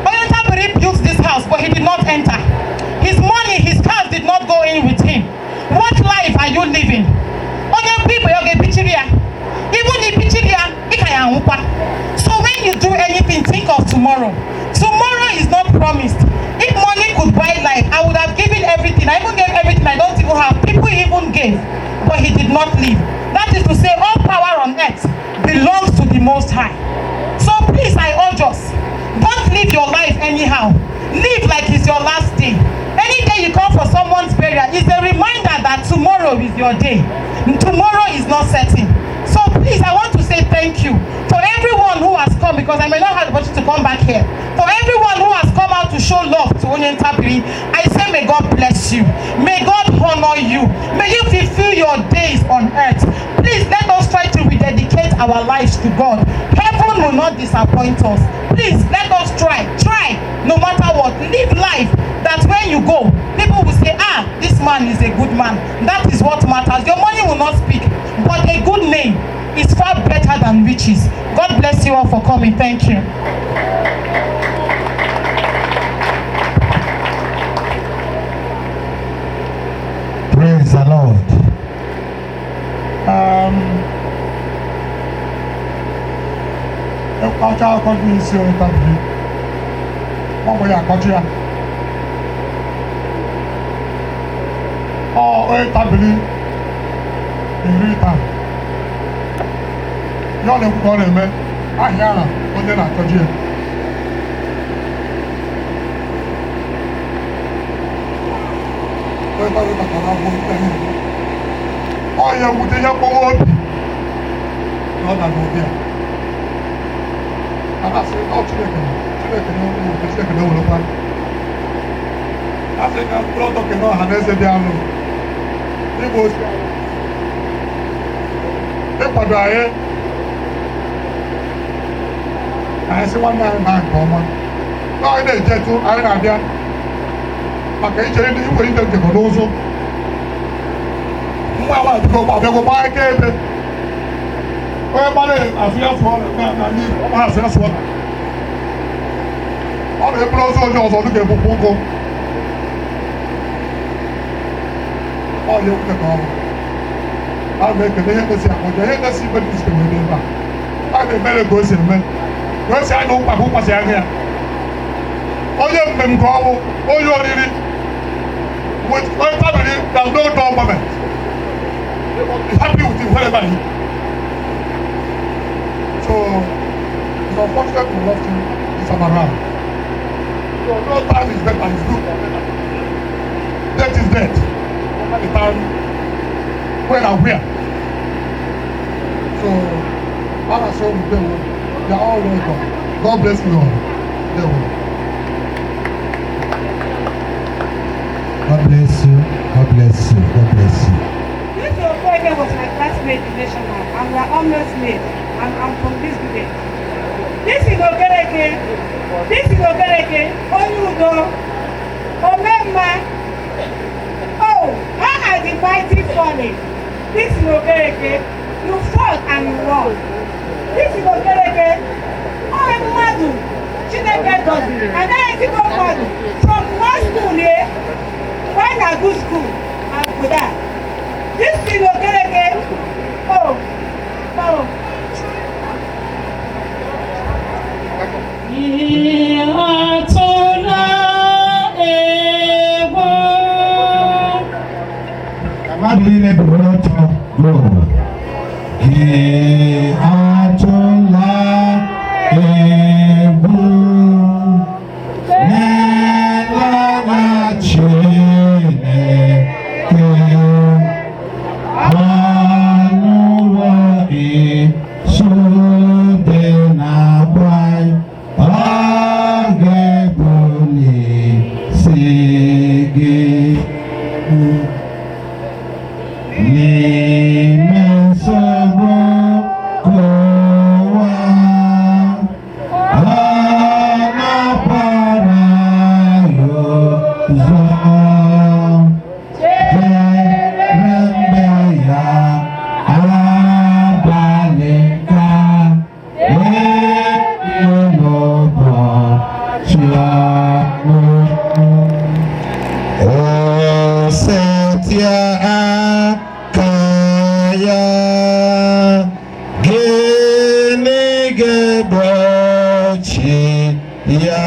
Onyentabiri built this house, but he did not enter. His money, his cars did not go in with him. What life are you living? So when you do anything, think of tomorrow. Tomorrow is not promised. If money could buy life, I would have given everything. I even gave everything I don't even have. People even gave, but he did not live. That is to say, all power on earth belongs to the Most High. So please, I urge us, don't live your life anyhow. Live like it's your last day. Any day you come for someone's burial is a reminder that tomorrow is your day. Tomorrow is not certain. So please, I want to say thank you for everyone who has come, because I may not have the opportunity to come back here. For everyone who has come out to show love to Onyentabiri, I say may God bless you. May God honor you. May you fulfill your days on earth. Please let us try to rededicate our lives to God. Heaven will not disappoint us. Please let us try. Try, no matter what. Live life that when you go, people will say, ah, this man is a good man. That is what matters. Your money will not speak, but a good name is far better than riches. God bless you all for coming. Thank you. Praise the Lord. Onye tabiri in real time. Ihe ọ na-ekwu ka ọ na-eme ahịa ahụ onye na-achọji ya. Onye tabiri maka na akwụkwọ ndị niile. Ọ ya wute ihe mgbawa obi na ọ na n'ụdị a. A na-asị ọ Chineke na Chineke na onye Chineke na-ewerekwa. A sị ka mkpụrụ ọtọ kene ọha na eze dị alụ ịgba osi ịkwado anyị anyị sị nwanne anyị na nke ọma na anyị na-ejetụ anyị na-abịa maka ichere ndị inwere ide njekọ n'ụzụ nwa nwa biko abịago gbaa aka ebe onye gbara asụ ya sụọ na na n'Igbo ọ asụ ya sụọ ọ na-eburu ozu onye ọzọ dịka egbukwu ụgụ ọ ya ewute ka ọ bụ a na-ekele ihe na-esi akpọjọ ihe na-esi ibe dị site wee ebe a a na-emere ka o si eme ka o si anya ụkwa ka ụkwa si anya ya onye mmemme ka ọ bụ onye oriri with onye tabiri there's no dull moment. Be happy with him wherever he is. So it's unfortunate we lost him this time around. So no time is better, it's good or better. Death is death. No matter the time, when and where. So all I saw with them, they are all welcome. God bless you all. They will. God bless you. God bless you. God bless you. This Okoye was my classmate in National, and we are almost mates, and I'm from this village. This is Okereke. This is Okereke. Onyudo. Omemma. Oh, how are the mighty falling? This is Okereke. You fought and you won. This is Okereke. Oh, mmadụ. Chineke gọziri. Anaghị ezigbo mmadụ. From one school here, mgbe anyị na-agụ school, and that. This is Okereke. Oh, oh. Atụla egwu. Ka mmadụ niile buru ọtọ go. Gị atụla egwu. N'ele anya Chineke. Anụwo isude na-agba ọ ga-ebuli isi gị. N'ime nsogbu ụwa, ọ na-akwara ya ụzọ. Chere mgbe ya abalị ka elu n'ụbọchị ọṅụ. O setịa aka ya, gịnị ga-egbochi ya?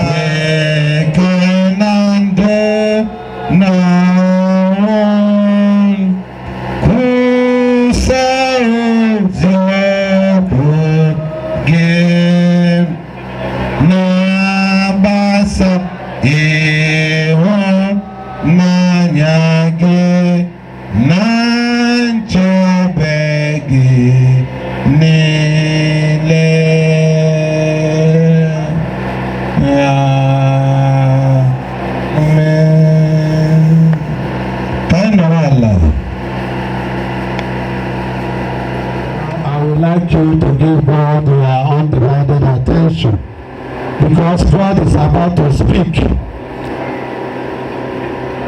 Eke na ndụ na ọnwụ, kwusaa eziokwu gị, na-agbasa ịhụnanya gị na nchebe gị niile. Amen. Ka anyị nọrọ ala. I would like you to give God your undivided attention because God is about to speak.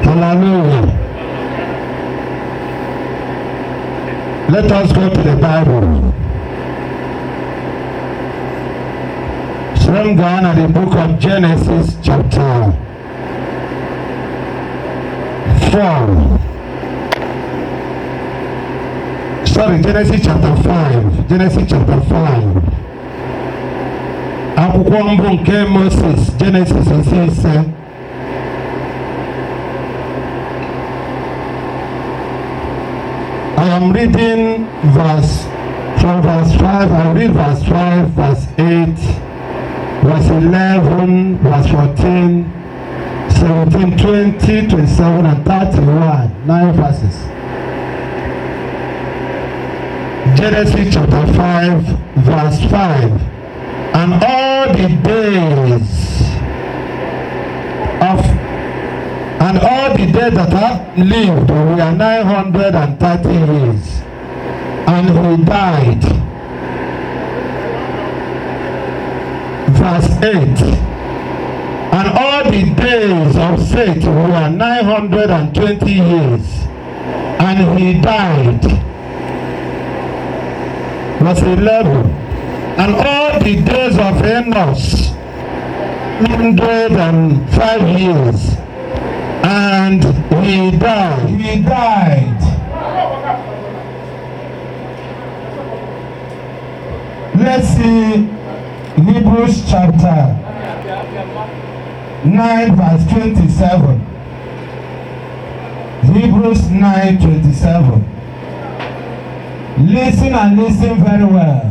Hallelujah. Let us go to the Bible. Slim down at the book of Genesis, chapter 4. Sorry, Genesis chapter 5. Genesis chapter 5. Akwụkwọ mbụ nke Moses, Genesis isi ise. I am reading verse from verse 5. I read verse 5, verse 8, verse 11, verse 14, 17, 20, 27, and 31. Nine verses. Genesis chapter 5, verse 5. And all the days of and all the days that have lived were 930 years, and he died. Verse 8. And all the days of Seth were 920 years, and he died. Verse 11. And all the days of Enos, 105 years, and he died. He died. Let's see Hebrews chapter 9, verse 27. Hebrews 9 27. Listen and listen very well.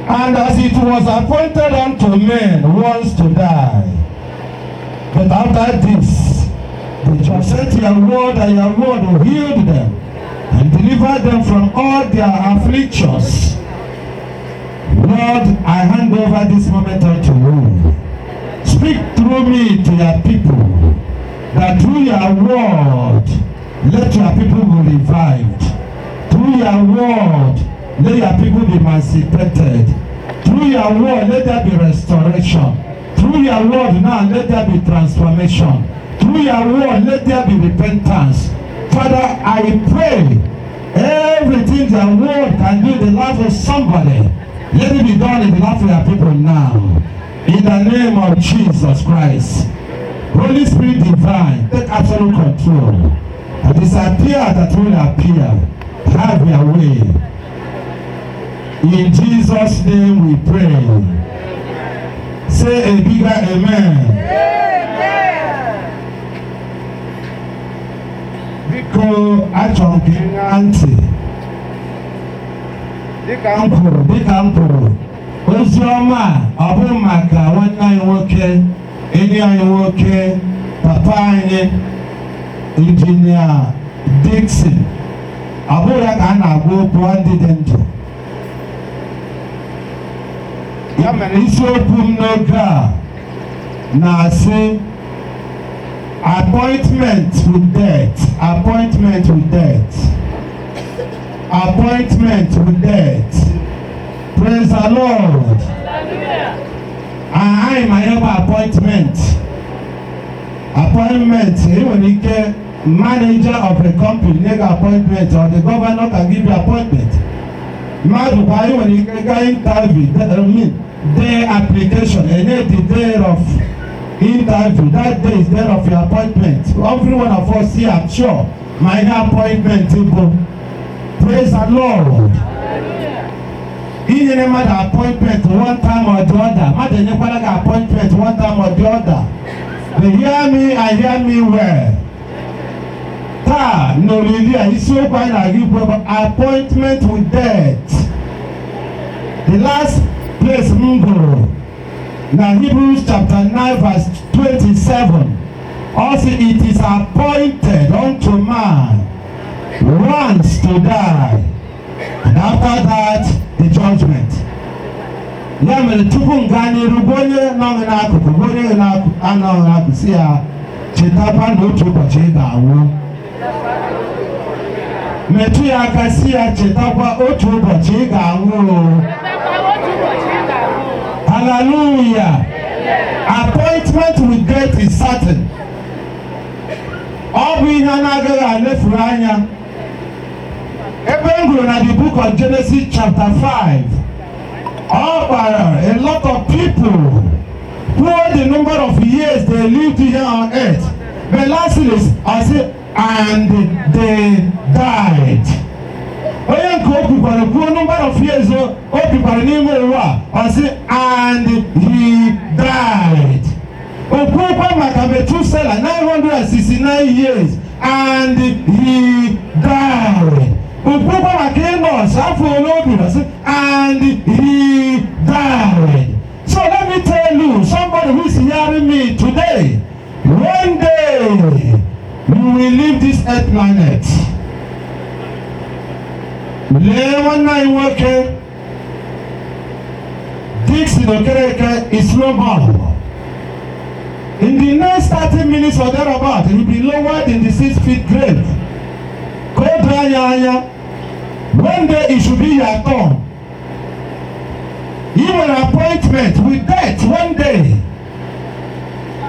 And as it was appointed unto men once to die, but after this, the judge sent your word, and your word healed them and delivered them from all their afflictions. Lord, I hand over this moment unto you. Speak through me to your people, that through your word, let your people be revived. Through your word, let your people be emancipated. Through your word, let there be restoration. Through your word now, let there be transformation. Through your word, let there be repentance. Father, I pray everything the word can do in the life of somebody, let it be done in the life of your people now. In the name of Jesus Christ. Holy Spirit divine, take absolute control. And disappear that will appear. Have your way. In Jesus' name we pray. Say a bigger amen. Biko, achọrọ m ka ị ṅaa ntị. Dịka m kwuru, ozi ọma a, ọ bụ maka nwanne anyị nwoke, enyi anyị nwoke, papa anyị, Injinia Dixon. Ọ bụghị ya ka a na-agwa okwu, ndị dị ndụ. Ya mere isiokwu m n'oge a na-asị appointment with death, appointment with death, appointment with death. Praise the Lord. Anyị ma ihe bụ appointment. Appointment, e nwere ike manager of a company nye gị appointment, or the governor can give you appointment. Mmadụ kwa, ị nwere ike gaa interview, I mean, day application, enye the day of interview. That day is day of your appointment. Every one of us here, I'm sure, ma ihe appointment bụ. Praise the Lord. Inyere mmadụ appointment one time or the other, mmadụ enyekwara gị appointment one time or the other. But hear me and hear me well. Taa n'olili a, isiokwu anyị na-aga ikwu bụ appointment with death. The last place m gụrụ na Hebrews chapter 9 verse 27, also it is appointed unto man once to die, and after that the judgment. Ya mere tupu m gaa n'iru, gwa onye nọ gị n'akụkụ, gwa onye anọghị n'akụkụ, si ya chetakwa na otu ụbọchị ị ga-anwụ. Metụ ya aka, si ya chetakwa otu ụbọchị ị ga-anwụ o. Hallelujah. Appointment with death is certain. Ọ bụ ihe a na-agaghị alefuru anya. Ebe m gụrụ na the book of Genesis chapter 5, ọ gbara a lot of people kwuo the number of years they lived here on earth. But lastly, I say, and they died. Onye nke o kwukwara kwuo number of years o bikwara n'ime ụwa, ọ sị and he died. O kwuokwa maka Methuselah, 969 years, and he died. And he died. Okwukwa maka Enos, afọ ole o biri, sị, and he died. So let me tell you, somebody who is hearing me today, one day you will leave this earth planet. Lee nwanne anyị nwoke Dixon Okereke is no more. In the next 30 minutes or thereabout, he will be lowered in the 6 feet grave. Ka o doo anya anya, one day it should be your turn. You will appointment with death one day.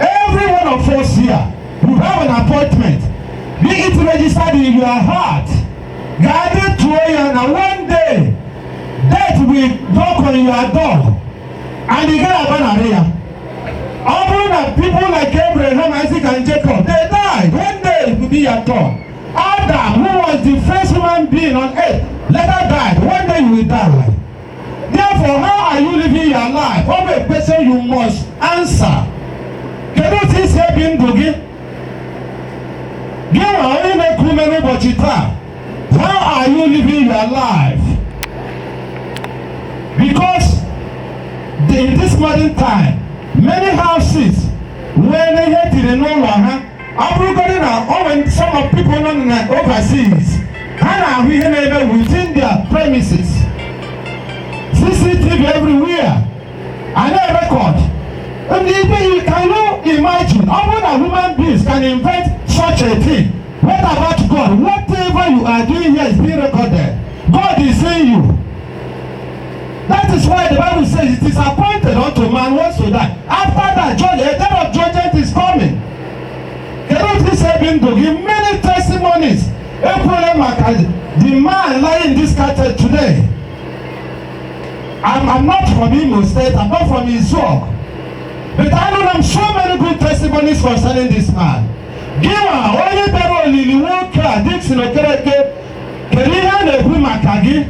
Every one of us here will have an appointment. Be it registered in your heart. Guided to ya na one day death will knock on your door and ị gaghị agbanarị ya. Ọ bụrụ na people like Abraham, Isaac and Jacob, they died. One day it will be your turn. Adam, who was the first human being on earth, later died. One day you will die. Therefore, how are you living your life? Ọ bụ a question you must answer. Kedu otu isi ebi ndụ gị? Gị nwa onye na-eku ume n'ụbọchị taa, how are you living your life? Because in this modern time, many houses nwere ihe tiri n'ụlọ ha, ọ bụrụgodị na o nwere some of people nọ na overseas, ha na-ahụ ihe na-eme within their premises. CCTV everywhere. A na-record. And even you can you imagine, ọ bụrụ na human beings can invent such a thing, what about God? Whatever you are doing here is being recorded. God is seeing you. That is why the Bible says it is appointed unto man once to die. After that, judge, a day of judgment is coming. Kedu otu isi ebi ndụ gị? Many testimonies. Ekwuola maka the man lying in this carpet today. I'm not from Imo State, I'm not from Izok. But I know them so many good testimonies concerning this man. Gị nwa onye bịara olili nwoke a, Dixon Okereke, kedu ihe a na-ekwu maka gị?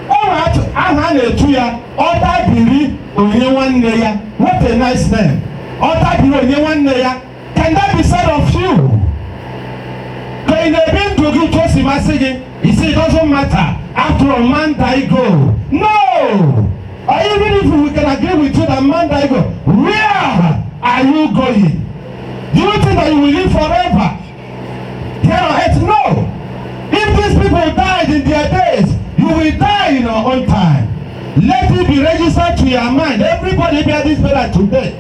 O nwere aha a na-etu ya, Ọtabiri onye nwanne ya. What a nice name. Ọtabiri onye nwanne ya. Can that be said of you? Ka ị na-ebi ndụ gị otu o si masị gị? You say it doesn't matter. After all, man die go. No! Or even if we can agree with you that man die go, where are you going? Do you think that you will live forever here on earth? No! If these people died in their days, you will die in your own time. Let it be registered to your mind. Everybody bear this burial today.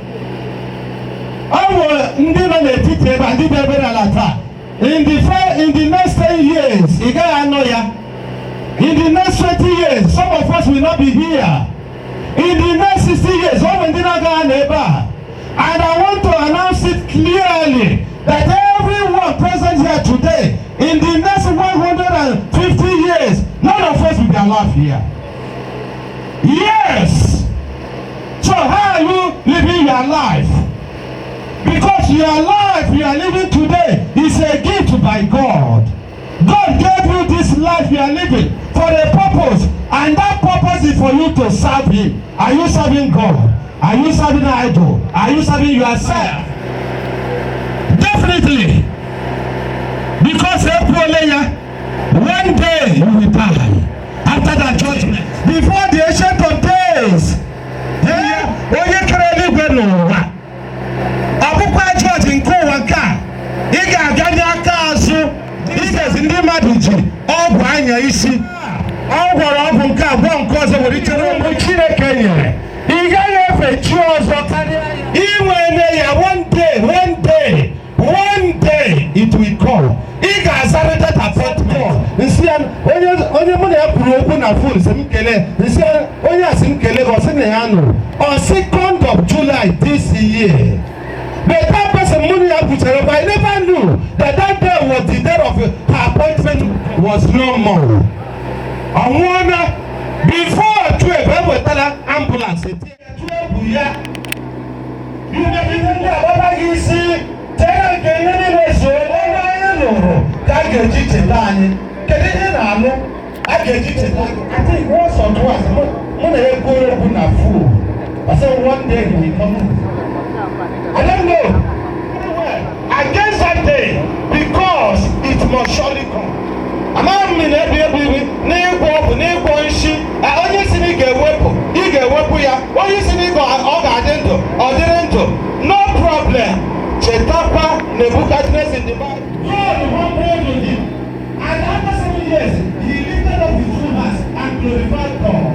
Ọ bụ ndị nọ n'etiti ebe a, ndị bịa burial ala taa. In the next 10 years, ị gaghị anọ ya. In the next 20 years, some of us will not be here. In the next 60 years, ọ bụ ndị na-agaghị anọ ebe a. And I want to announce it clearly that everyone present here today, in the next 150 years, none of us will be alive here. Yes! So how are you living your life? Because your life you are living today is a gift by God. God gave you this life you are living for a purpose, and that purpose is for you to serve Him. Are you serving God? Are you serving idol? Are you serving yourself? Definitely. Because ekwuole ya, one day you will die. After that judgment. Before the Ancient of Days, onye kere eluigwe n'ụwa, ọ bụkwa jọji nke ụwa nke a, ị ga-aganye aka azụ. These ndị mmadụ ji ọgwụ anya isi, ọ gwọrọ ọgwụ nke abụọ nke ọzọ nwere ichere ụmụ Chineke nyere. Ị gaghị efe chi ọzọ karịa inwe ne ya. One day, one day, one day it will come. Ị ga-azarịta that appointment. Nsị ya onye onye mụ na ya kwuru okwu na phone sị m kelee, nsị ya onye a sị m kelee gị, ọ sị na ya nụrụ on 2nd of July this year. But that person mụ na ya kwuchere okwu, I never knew that that day was the day of her appointment, was no more. Ọ nwụọna before 12, ewetala ambulance etinye 12 ya. Ihe ndị agbaba gị isi chere nke ihe niile so onye anyị lụrụ ka a ga-eji cheta anyị. Kedu ihe ị na-alụ a ga-eji cheta gị? I think once or twice mụ na ya ekwuola okwu na phone. I said one day he will come. I don't know. Against that day, because Because it must surely come. Amaghị m na ebi ebi n'ịgwọ ọgwụ, n'ịgwọ nshi. Onye si na ị ga-ewepụ, ị ga-ewepụ ya. Onye si na ọ ga-adị ndụ, ọ dịrị ndụ, no problem. Chetakwa Nebuchadnezzar in the Bible. God humbled him, and after 7 years he lifted up his two hands and glorified God.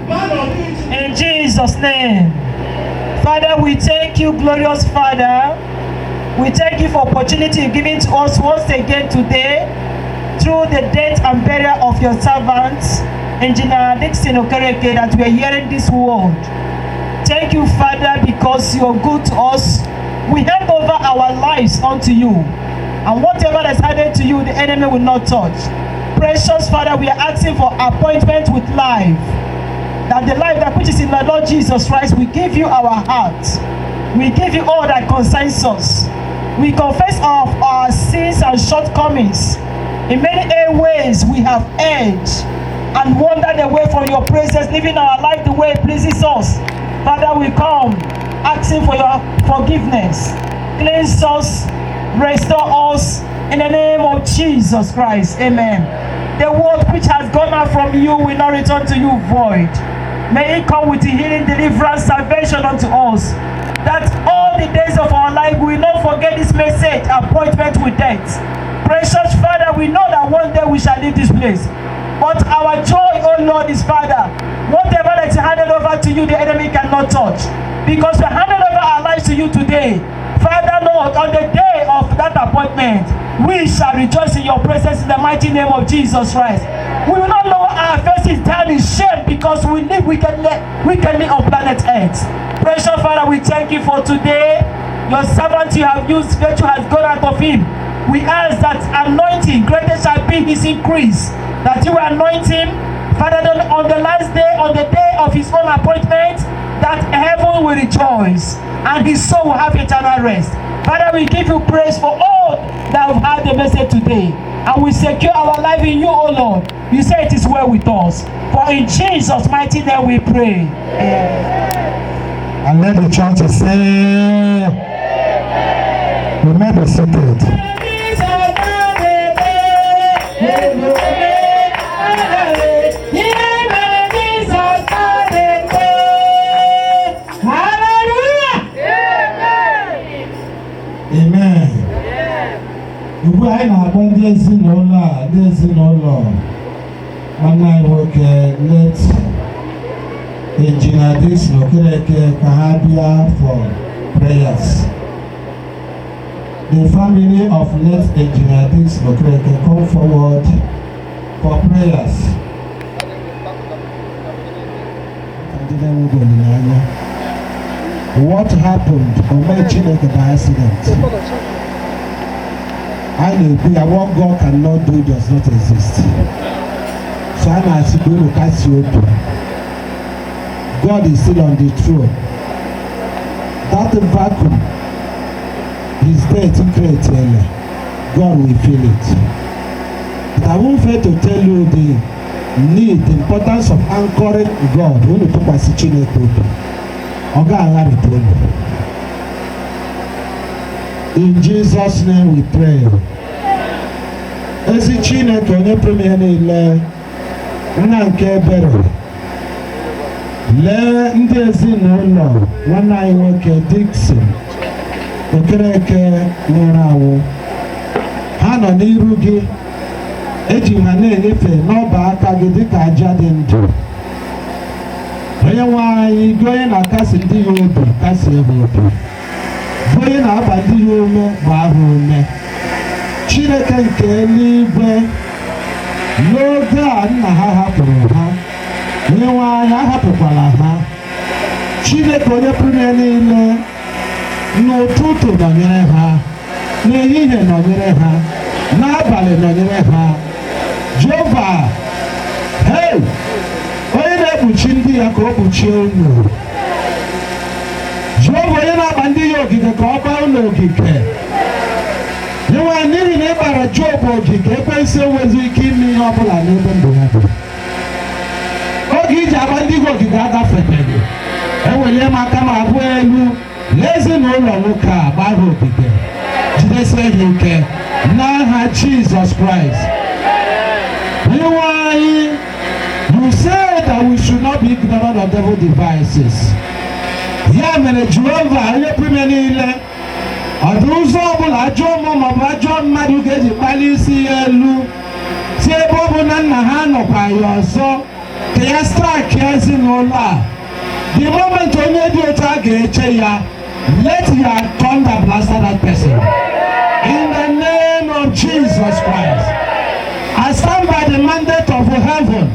Man of it. In Jesus' name. Father, we thank you, glorious Father. We thank you for opportunity you've given to us once again today through the death and burial of your servant, Engineer Dixon Okereke, that we are hearing this word. Thank you, Father, because you are good to us. We hand over our lives unto you. And whatever that's added to you, the enemy will not touch. Precious Father, we are asking for appointment with life, that the life that which is in the Lord Jesus Christ, we give you our heart. We give you all that concerns us. We confess of our sins and shortcomings. In many ways we have erred and wandered away from your presence, living our life the way it pleases us. Father, we come asking for your forgiveness. Cleanse us, restore us in the name of Jesus Christ. Amen. The word which has gone out from you will not return to you void. May it come with healing, deliverance, salvation unto us, that all the days of our life we will not forget this message, appointment with death. Precious Father, we know that one day we shall leave this place. But our joy, O Lord, is, Father, whatever that is handed over to you, the enemy cannot touch. Because we handed over our lives to you today. Father, Lord, on the day of that appointment, we shall rejoice in your presence in the mighty name of Jesus Christ. We will not lower our faces down in shame because we live wickedly, wickedly on planet Earth. Precious Father, we thank you for today. Your servant you have used, virtue has gone out of him. We ask that anointing, greater shall be his increase. That you will anoint him, Father, on the last day, on the day of his own appointment, that heaven will rejoice and his soul will have eternal rest. Father, we give you praise for all that have heard the message today. And we secure our life in you, O Lord. You say it is well with us. For in Jesus' mighty name we pray. Amen. And let the church say, you may be seated. Amen. Ugbu a anyị na-akpọ ndị ezinụlọ a, ndị ezinụlọ nwanne anyị nwoke, late Engineer Dixon Okereke, ka ha bịa for prayers. The family of late Engineer Dixon Okereke, come forward for prayers. Ndị na-enweghị olileanya. What happened? Ome Chineke by accident. A na-ekwu ya, what God cannot do does not exist. So a na-asị ka unu kasie obi. God is still on the throne. That vacuum his death created, God will fill it. But I won't fail to tell you the need, the importance of anchoring God. Unu tụkwasị Chineke obi, ọ ga-agharịpụ unu. In Jesus' name we pray. Ezi Chineke, onye pụrụ ihe niile, nna nke ebere, lee ndị ezinụlọ nwanne anyị nwoke Dixon Okereke nwụrụ anwụ. Ha nọ n'iru gị. Eji ha na-enyefe n'ọba aka gị dịka aja dị ndụ. Onye nwe anyị, gị onye na-akasi ndị ya obi, kasie ha obi. Bụ onye na-agba ndị ya ume, gbaa ha ume. Chineke nke eluigwe, n'oge a nna ha hapụrụ ha, onye nwe anyị, ahapụkwala ha. Chineke onye pụrụ ihe niile, n'ụtụtụ nọnyere ha, n'ehihie nọnyere ha, n'abalị nọnyere ha. Jehova, hei, onye na-ekpuchi ndị ya, ka o kpuchie unu. Jehova, onye na-agba ndị ya ogige, ka ọ gbaa unu ogige. Nyenwe, n'ihi na ị gbara Job ogige, ekwensu enwezi ike ime ihe ọbụla n'ebe ndụ ya dị. Oge iji agba ndị gị ogige agafebeghị. Ewelie m aka m abụọ elu. Lee ezinụlọ nwoke a, gbaa ha ogige. Jidesie ha ike n'aha Jizọs Kraịst. Onyenwe anyị, you say that we should not be ignorant of devil devices. Ya mere, Jehova onye pụrụ ime niile, ọ dị ụzọ ọbụla ajọ mmụọ maọbụ ajọ mmadụ ga-eji kpali isi ya elu si ebe ọ bụ na nna ha nọkwa ya ọzọ ka ya strike ezinụlọ a, the moment onye dị otu a ga-eche ya, let your thunder blast that person in the name of Jesus Christ. I stand by the mandate of heaven.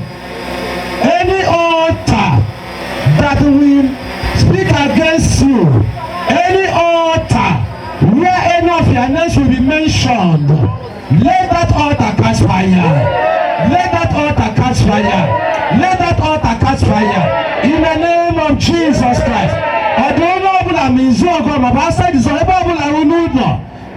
Any altar that will speak against you, any altar where any of your names will be mentioned, let that altar catch fire. Let that altar catch fire. Let that altar catch fire. In the name of Jesus Christ. Ọ dị onye ọbụla ma izu ọgọ maọbụ asa izu ebe ọbụla unu nọ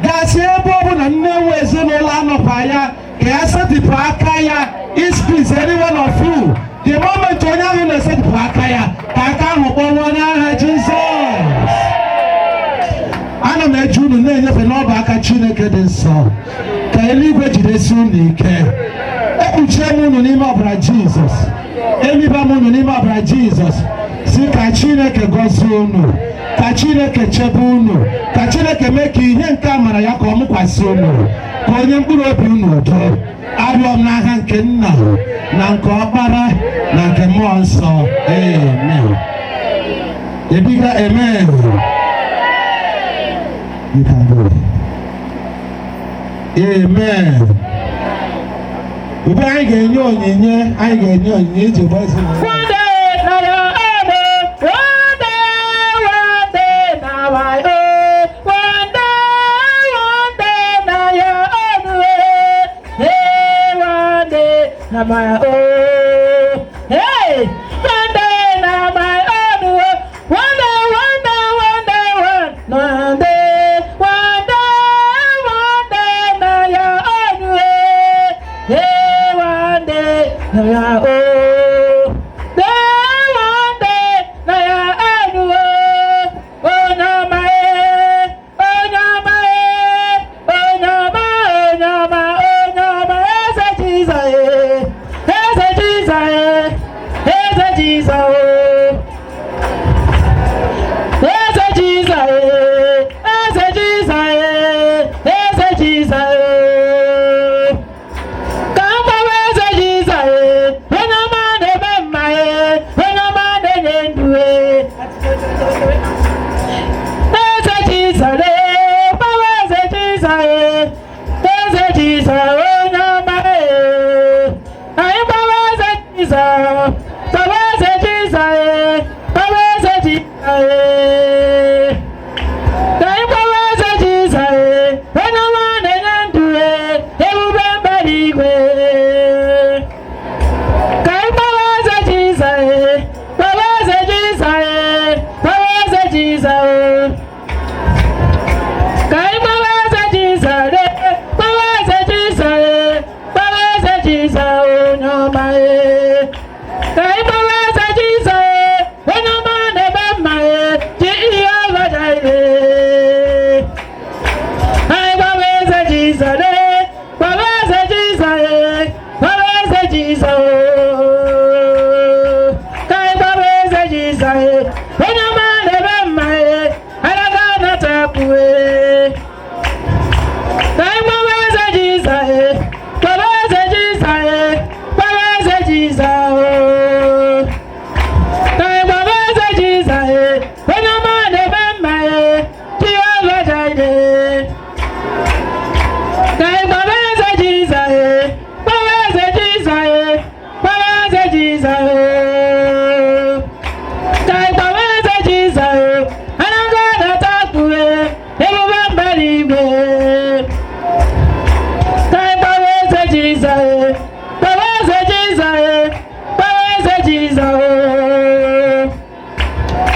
gasị, ebe ọbụla nne nwe ezinụlọ anọkwa ya ka ya setịpụ aka ya ispis any one of you, the moment onye ahụ na-esetịpụ aka ya, ka aka ahụ kpọnwụọ n'aha Jizọs. Ana m eji unu na-enyefe n'ọba aka Chineke dị nsọ, ka eluigwe jidesi unu ike. Ekpuchie m unu n'ime ọbara Jizọs, eliba m unu n'ime ọbara Jizọs, si ka Chineke gọzie unu, ka Chineke chebe unu, ka Chineke mee ka ihe nke amara ya ka ọ mụkwasị unu, ka onye mkpụrụ obi unu udo. Arịọ m n'aha nke Nna na nke Ọkpara na nke Mmụọ Nsọ, amen. Ebiga amen. You can go. Amen. Ugbu a, anyị ga-enye onyinye, anyị ga-enye onyinye iji gba ezinụlọ. One day, na your own, oh. One day, one day, na my own. One day, one day, na your own, oh. Hey, one day, na my own. Hey, one day, na my own, oh. One day, one day, one day, one, one day, one day, one day, na your own, oh. Hey, one day, na your own. Day, one day, na your own, oh. Oh, na my, oh, na my, oh, na my, oh, na my, oh, na my, Eze Jesus, eh. Eze Jesus, eh. Eze Jesus, oh. Eze Jesus, eh. Eze Jesus, eh. Eze Jesus, eh. Ka m gbawa eze Jizọs, eh. Onye ọma na-eme mma, eh. Onye ọma na-enye ndụ, eh. Eze Jizọs, eh. Gbawa eze Jizọs, eh. Eze Jizọs, onye ọma, eh. Anyị gbawa eze Jizọs, gbawa eze Jizọs, eh. Gbawa eze Jizọs, eh. Ka anyị gbawa eze Jizọs, eh. Onye ọma na-enye ndụ, eh. Ebube mbara igwe. Ka anyị gbawa eze Jizọs, eh. Gbawa eze Jizọs, eh. Gbawa eze Jizọs, eh. Ka anyị gbawa eze Jizọs, eh. Gbawa eze Jizọs, eh. Gbawa eze Jizọs, onye ọma, eh. Ka anyị gbawa eze Jizọs, eh. Onye ọma na-eme mma, eh. Ji ihe ọbada, eh. Anyị gbawa eze Jizọs, eh. Gbawa eze Jizọs, eh. Gbawa eze Jizọs, oh. Ka anyị gbawa eze Jizọs, eh. Onye ọma na-eme mma, eh. Anaga anatapụ, eh. Ka anyị gbawa eze Jizọs, eh. Gbawa eze Jizọs, eh. Gbawa eze Jizọs, oh. Ka anyị gbawa eze Jizọs, eh. Onye ọma na-eme mma, eh. Jehova Jireh. Ka anyị gbawa eze Jizọs, eh. Gbawa eze Jizọs, eh. Gbawa eze Jizọs, oh. Ka anyị gbawa eze Jizọs, eh. Anaga na-atapụ, eh. Ebube mbara igwe. Ka anyị gbawa eze Jizọs, eh. Gbawa eze Jizọs, eh. Gbawa eze Jizọs, oh.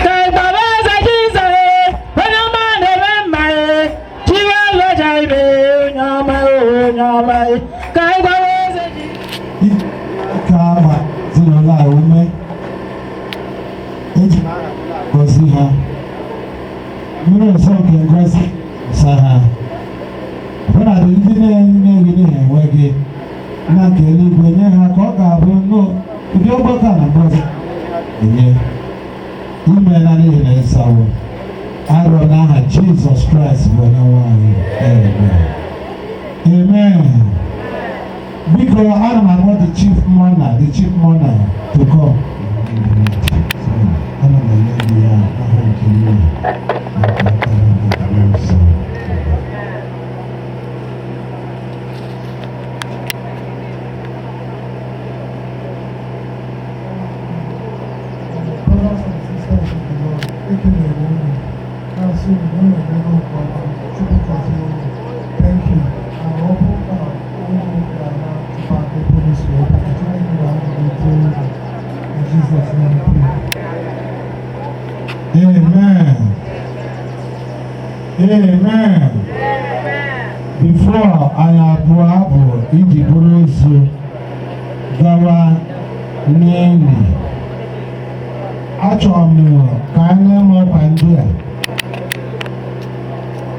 Ka anyị gbawa eze Jizọs, eh. Onye ọma na-eme mma, eh. Jehova Jireh, onye ọma, onye ọma, eh. Ka anyị gbawa eze Jizọs. Ka agba ezinụlọ a ume, eji gọzi ha, mmiri nsọ nke ngọzi sa ha. Ọbụnadị ndị na-enye gị na-enwe gị na nke eluigwe nye ha ka ọ ga-abụ n'ụdị ọgbakọ a na mgbe ọzọ enye imeela n'ihi na ịsawo arịọ n'aha Jizọs Kraịst bụ onye nwe anyị. Amen. Amen. Biko, ana m akpọ the chief mourner to come. Ana m enye gị ya aha nke nna na nke Ọkpara na nke Mmụọ Nsọ. Brothers and sisters in the Lord, ekelere m unu na-asị unu na unu emela nke ọma. Chukwu gọzie unu. Thank you. And ọ bụrụ na unu ga-ana back ebe unu si wee bịa, ka Chineke ga-anọgide unu. In Jesus' name we pray. Amen. Amen. Before anyị abụọ abụ iji buru ozu gawa n'ili, achọrọ m ka anyị na-eme ọkwa ndị a.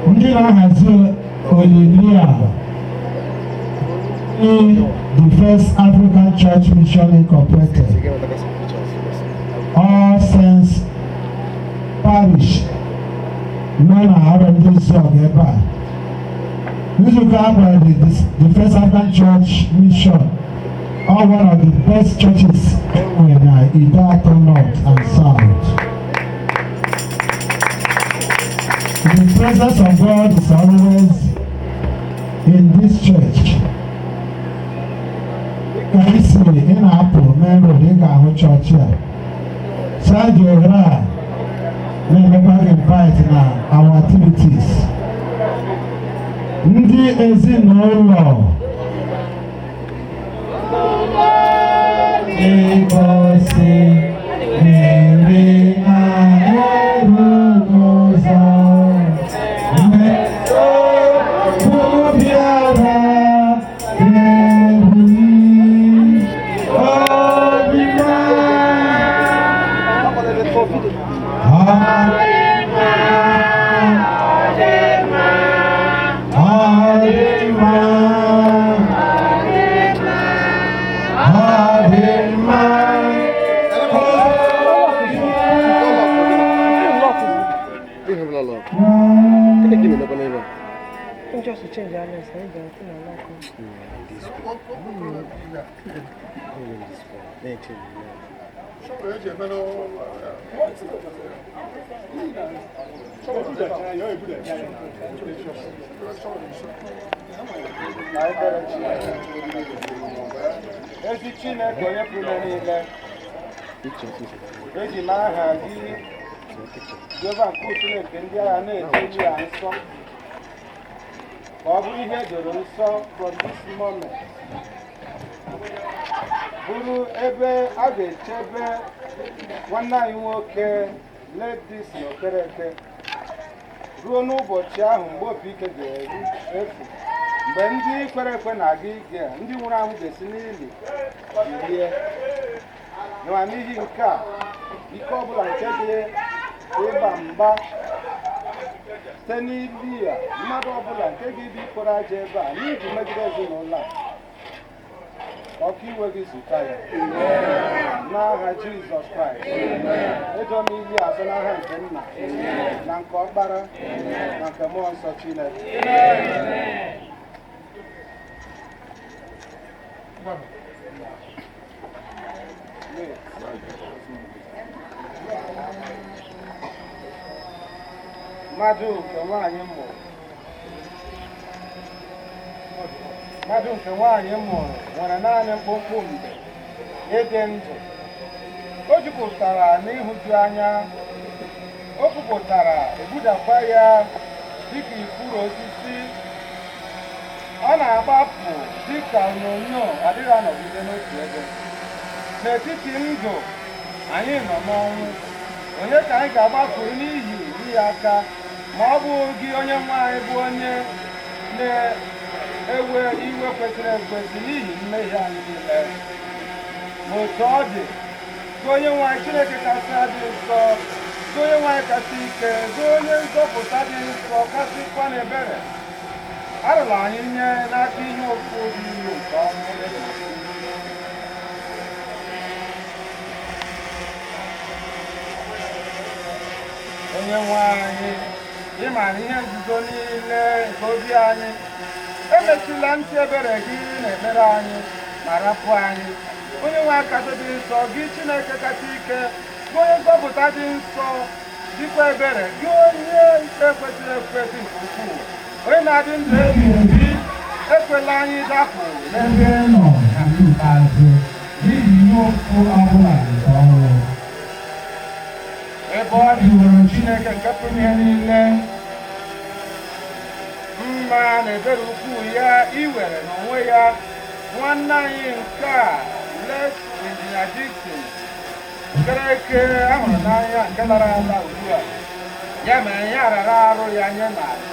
Ndị na-ahazi olili a, the First African Church Mission Incorporated, All Saints Parish nọ na Arondizuogu ebe a. Nzukọ a gwara the First African Church Mission, all one of the best churches enwere na Ideato North and South. The presence of God is always in this church. Ka ị si ị na-apụ main road, ị ga-ahụ chọọchị a. So anyị ji ohere a na-emekwa gị invite na our activities. Ndị ezinụlọ ịbọsị mmiri na-eru n'ụzọ mgbe okwu bịara ga-ebuli obi m. Ọ dị mma, ọ dị mma, ọ dị mma. Just to change our lens, I don't think I like it. Ezi Chineke onye pụrụ ime niile, eji m aha gị, Jehova nke usoro nke ndị agha, na-edo ili a nsọ ka ọ bụrụ ihe edoro nsọ from this moment, bụrụ ebe a ga-echebe nwanne anyị nwoke Ledis na Okereke ruo n'ụbọchị ahụ mgbe opi ike ga-eru efu, mgbe ndị kwere ekwe na-aga ige, ndị nwụrụ anwụ ga-esi n'ili bilie. Ma n'ihi nke a, ike ọbụla nke dị ịgba mgba site n'ili a, mmadụ ọbụla nke ga-ebi ikporo aja ebe a n'iji megide ezinụlọ a, ka ọkụ iwe gị zụta ya n'aha Jizọs Kraịst. Edo m ili azụ n'aha nke nna na nke ọkpara na nke mmụọ nsọ Chineke. Wait. Mmadụ nke nwaanyị mụrụ, mmadụ nke nwaanyị mụrụ nwere naanị mkpụmkpụ mgbe ịdị ndụ. O jupụtara n'ịhụju anya, o pupụtara ebudakwa ya dịka ifuru osisi. Ọ na-agbapụ dịka onyonyo, adịghị anọgide n'otu ebe. N'etiti ndụ anyị nọ n'ọnwụ, onye ka anyị ga-agbapụrụ n'ihi ihe aka ma ọ bụ gị, onye nwe anyị, bụ onye na-ewe iwe kwesịrị ekwesị n'ihi mmehie anyị niile? Ma otu ọ dị, gị, onye nwe anyị Chineke kasị adị nsọ, gị, onye nwe anyị kasị ike, gị, onye nzọpụta dị nsọ kasịkwa n'ebere, Arụla anyị nye n'aka ihe ụfụ dị ilu nke ọnwụ. Onye nwe anyị, ị maara ihe nzuzo niile nke obi anyị. Emechila ntị ebere gị na ekpere anyị ma rapụ anyị. Onye nwe aka dị nsọ, gị Chineke kacha ike, gị onye nzọpụta dị nsọ, dịkwa ebere, gị onye ikpe kwesịrị ekwesị nke ukwuu, onye na-adị ndụ ebighị ebi, ekwela anyị dapụ n'ebe nọ na ikpeazụ n'ihi ihe ụfụ ọbụla nke ọnwụ. Ebe ọ dịworo Chineke nke pụrụ ihe niile mma na ebere ukwuu ya iwere n'onwe ya nwanne anyị nke a, late Injinia Dickson Okereke ahụrụ n'anya, nke lara ala ugbu a, ya mere ya rara arụ ya nye n'ala.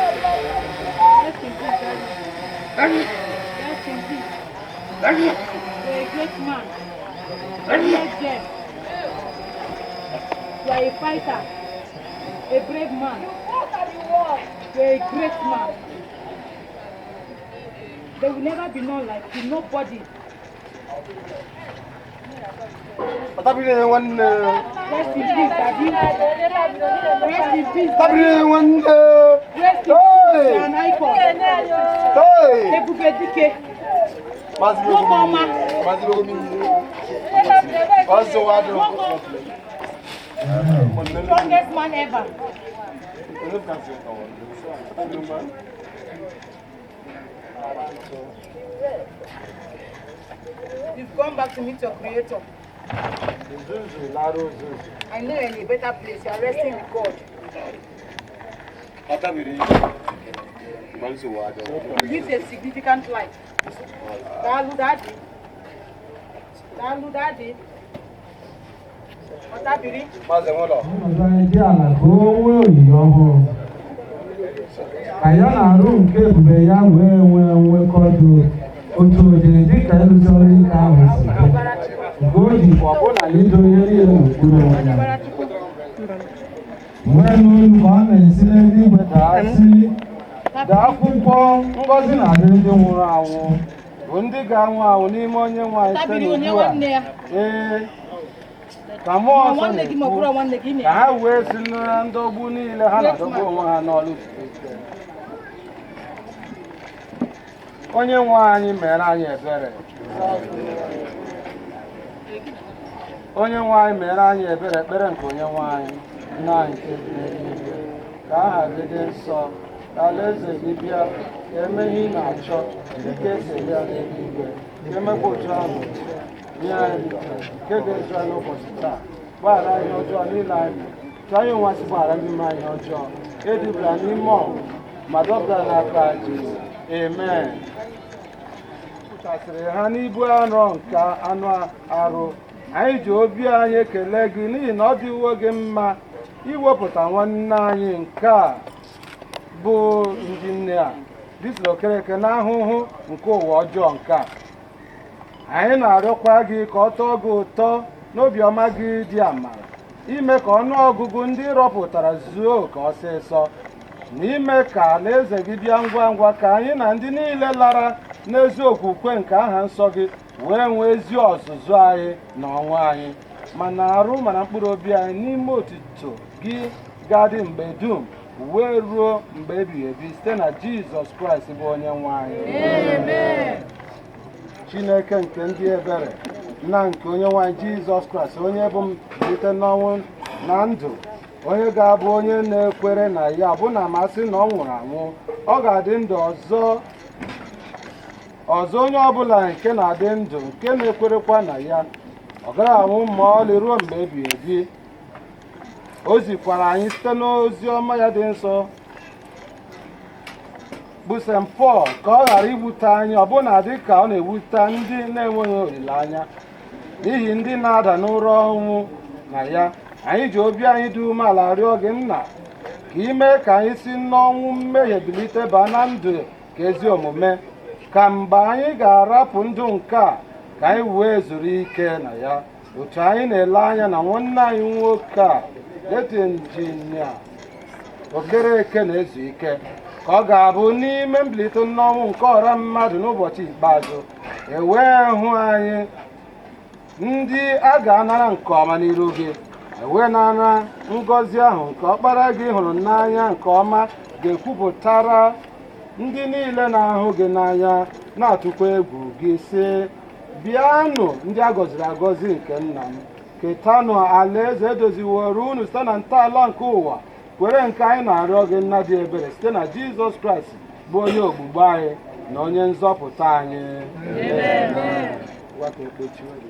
Rest in peace, Daddy. Rest in peace, Daddy. Rest in peace, you are an icon. Ebube Dike. Nwoke ọma. Strongest man ever. You've gone back to meet your creator. I know you're in a better place. You are resting with God. Live a significant life. Dalu daddy. Dalu daddy. Otabiri. Dị ala ka o nwee oyiyi ọhụrụ ka ya na arụ nke ebube ya wee nwee nwekọ dị otu ụdị dịka ịrụsi ọrụ ike ahụ si dị, nke o jikwa ọbụna ido ihe niile n'okpuru onwe ya. Nwee n'olu ka ọ na-esi n'eluigwe daa sị, Dee akwụkwọ ngọzi na-adịrị ndị nwụrụ anwụ bụ ndị ga-anwụ anwụ n'ime onye nwe anyị site Tabiri onye n'ugbu a. nwanne ya. Ee, ka mmụọ Ma nsọ nwanne gị ma ọ bụrụ na-ekwu nwanne gị ka ha wee si na ndọgbu niile ha na-adọgbu onwe ha n'ọlụ zuru ike. Onye nwe anyị mere anyị ebere. Onye nwe anyị mere anyị ebere. Ekpere nke onye nwe anyị. Nna anyị nke bi n'eluigwe, ka aha gị dị nsọ, ka alaeze gị bịa, ka eme ihe ị na-achọ dịka esi eme ya n'eluigwe, ka emekwa otu ahụ nye anyị nke ga-ezu anyị ụbọchị taa. Gbaghara anyị ọjọọ niile anyị tụ anyị onwe asị, gbaghara ndị ime anyị ọjọọ, edubara n'ime ọgụ ma dọpụtara n'aka Jizọs. Amen. Pụtasịrị ha n'ibu arọ nke anụ arụ. Anyị ji obi anyị ekele gị n'ihi na ọ dịwo gị mma iwepụta nwanne anyị nke a bụ ndị nne a Dịsịrị Okereke n'ahụhụ nke ụwa ọjọọ nke a. Anyị na-arịọkwa gị ka ọ tọọ gị ụtọ n'obiọma gị dị amara ime ka ọnụ ọgụgụ ndị rọpụtara zuo oke ọsịsọ, na ime ka alaeze gị bịa ngwa ngwa, ka anyị na ndị niile lara n'ezi okwukwe nke aha nsọ gị wee nwee ezi ọzụzụ anyị na ọnwa anyị, ma na arụ ma na mkpụrụ obi anyị n'ime otuto gị ga-adị mgbe dum wee ruo mgbe ebighị ebi, site na Jizọs Kraịst bụ onye nwe anyị. Chineke nke ndị ebere na nke onye nwe anyị Jizọs Kraịst, onye bụ mbilite n'ọnwụ na ndụ, onye ga-abụ onye na-ekwere na ya ọbụna ma sị na ọ nwụrụ anwụ, ọ ga-adị ndụ ọzọ ọzọ. Onye ọbụla nke na-adị ndụ nke na-ekwerekwa na ya, ọ gaghị anwụ ma ọlị ruo mgbe ebighị ebi. O zikwara anyị site n'ozi ọma ya dị nsọ bụ St. Paul ka ọ ghara iwute anyị ọbụna dị ka ọ na-ewute ndị na-enweghị olileanya n'ihi ndị na-ada n'ụra ọnwụ na ya. Anyị ji obi anyị dị umeala rịọ gị, nna, ka ime ka anyị si n'ọnwụ mmehie bilite baa na ndụ ka ezi omume, ka mgbe anyị ga-arapụ ndụ nke a ka anyị wee zuru ike na ya, otu anyị na-ele anya na nwanne anyị nwoke a late Injinia Okereke na-ezu ike, ka ọ ga-abụ n'ime mbilite n'ọnwụ nke ọra mmadụ n'ụbọchị ikpeazụ, e wee hụ anyị ndị a ga-anara nke ọma n'iru gị, ewee nara ngọzi ahụ nke ọkpara gị hụrụ n'anya nke ọma ga-ekwupụtara ndị niile na-ahụ gị n'anya na-atụkwa egwu gị, sị: "Bịanụ, ndị a gọziri agọzi nke nna m, ketanụ alaeze edoziworo unu site na ntọala nke ụwa." Kwere nke anyị na-arịọ gị, nna dị ebere, site na Jizọs Kraịst bụ onye ogbugbo anyị na onye nzọpụta anyị. Ngwa, ka ekpechiwe gị.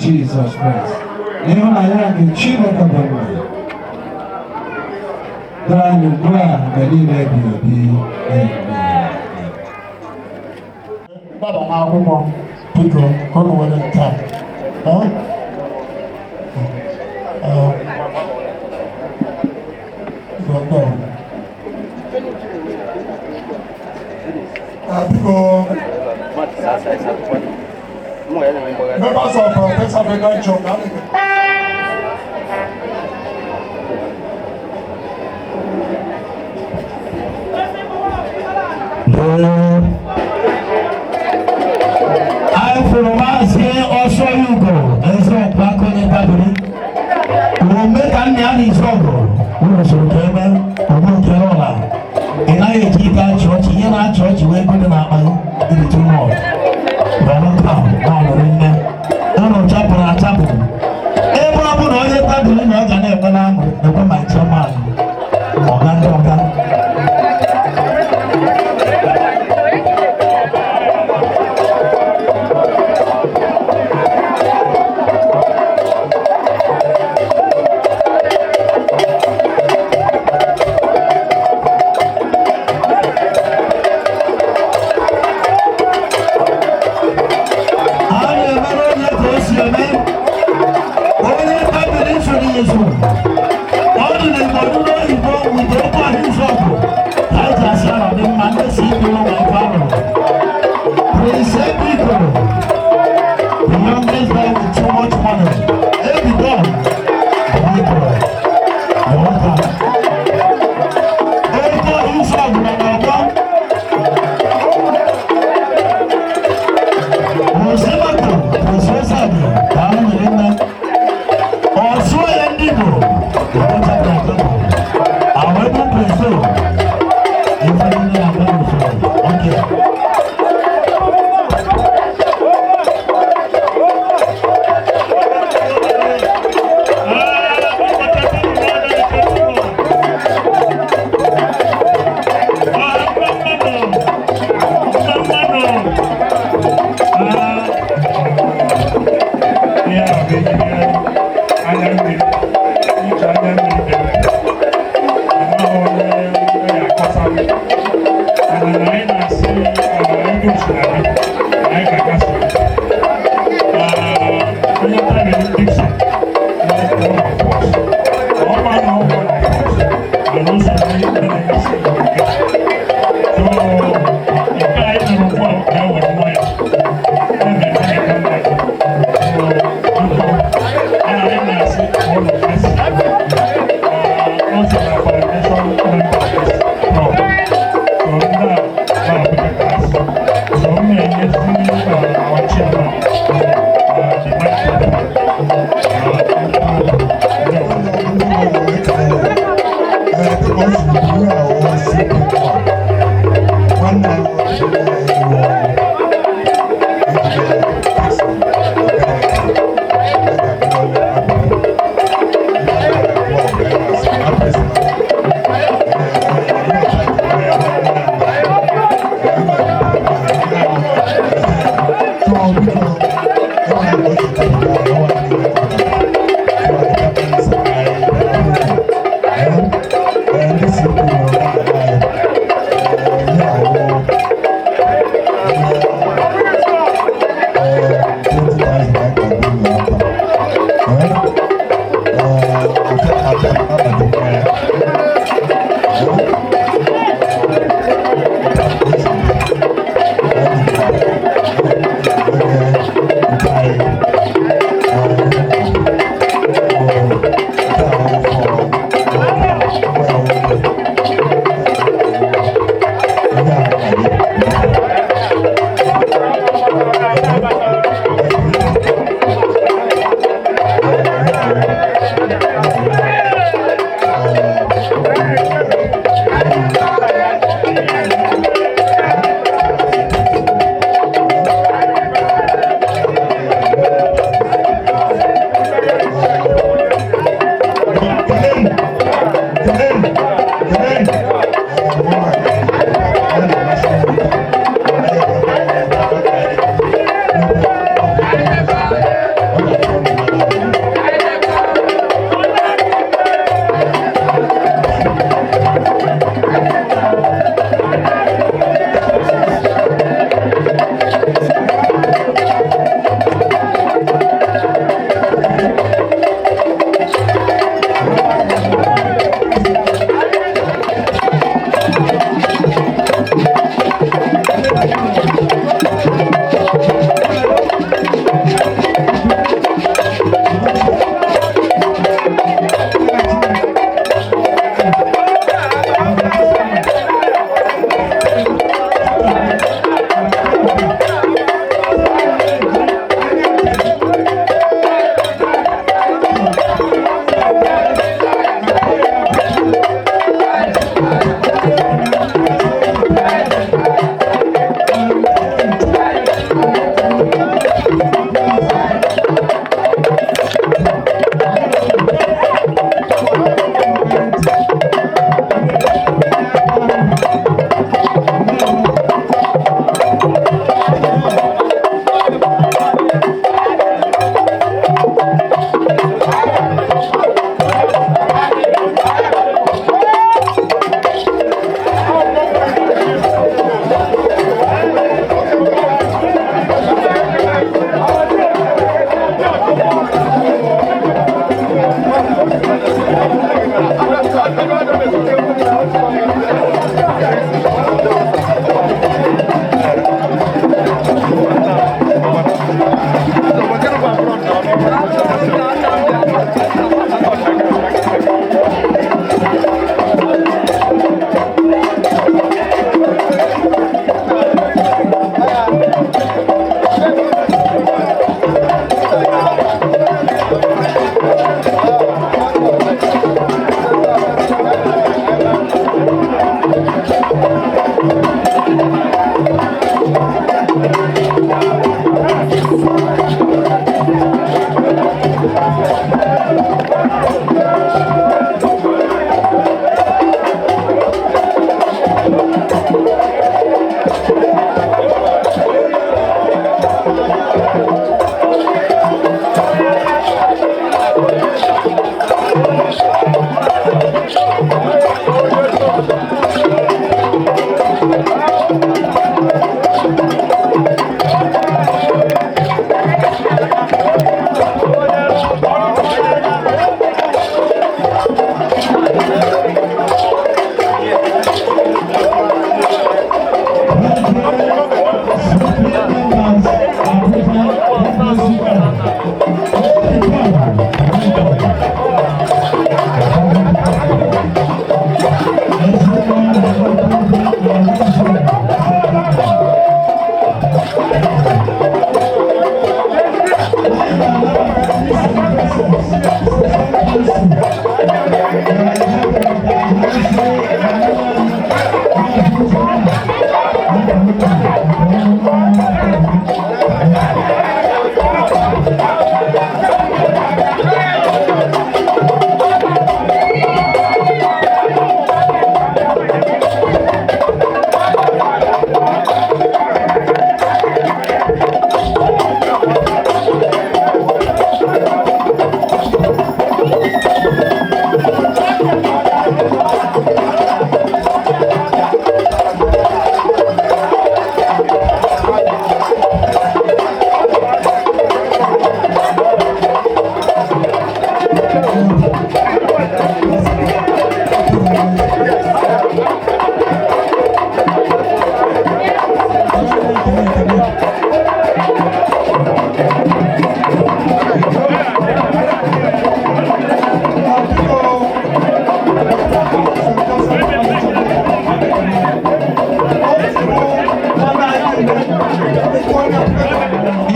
Jesus Christ. N'ịhụnanya nke Chineke bụ nna, dịrị anyị ugbu a mgbe niile ebighị ebi. Amen. Gbaba n'akwụkwọ, biko, ka unu were nke a. Biko, members of West African Church, Anyị fụrụ Maazị Ọsọyugo Ezeokwu Akonye Dabiri ome ka nna ya na Izọgụ ụlọ soro ka eme ogbu nke ụla ị naghị eji ike achị ọchị ihe na-achị ọchị wee ego dị n'akpa gị dị too much. Nne ụlọ chapụrụ achapụ ebe ọ bụla onye tabiri na ọ ga na-enwe n'aṅụ ekwe ma chairman ọga ndị ọga. Ọ̀ṣun ẹ̀ ń dìbò.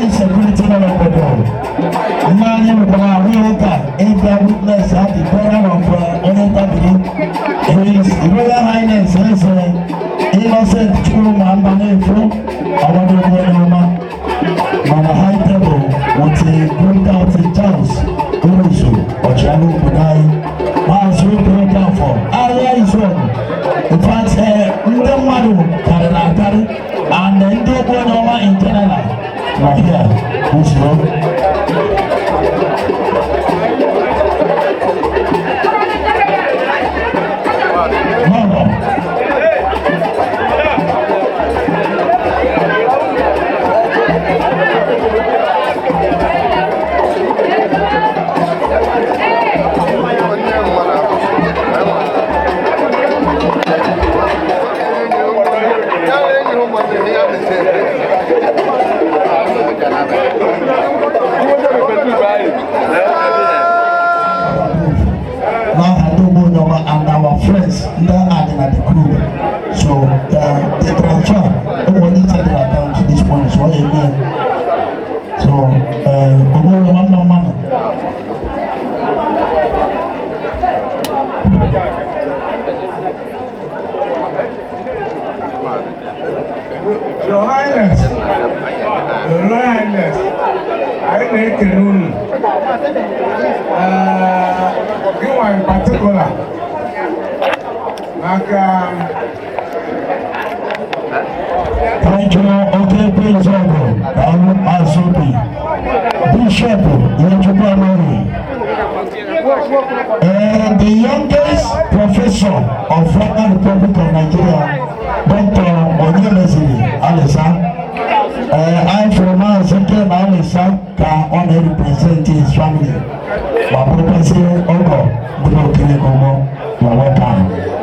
Insecurity n'obodo ndị anyị nwekwara ahụ ụka ịbịa witness at the burial of onye tabiri, His Royal Highness Eze Innocent Chukwuma Mbanefo Awadogwu Onyeọma nọ na high table with the good Captain Charles Oroso, ọchịagha obodo anyị, Maazị Obi Okafor, Ahịa Izuọgụ. In fact, ndị mmadụ karịrị akarị and ndị ogbu Onyeọma in general nọ here usoro. No. Now I don't know number and our friends that are in the group. So the transfer, oh, we need to account this one. So amen. So man. Your Highness, Your Royal Highness, anyị na-ekele unu. Gịnwa in particular, maka Thank you, okay, please, Uncle. Azubi. Bishop, Yejubanori. And the youngest professor of Federal Republic of Nigeria, Dr. Onyemezili Alisa. I from Azike Alisa can only represent his family. My professor, Uncle, good luck, you're welcome.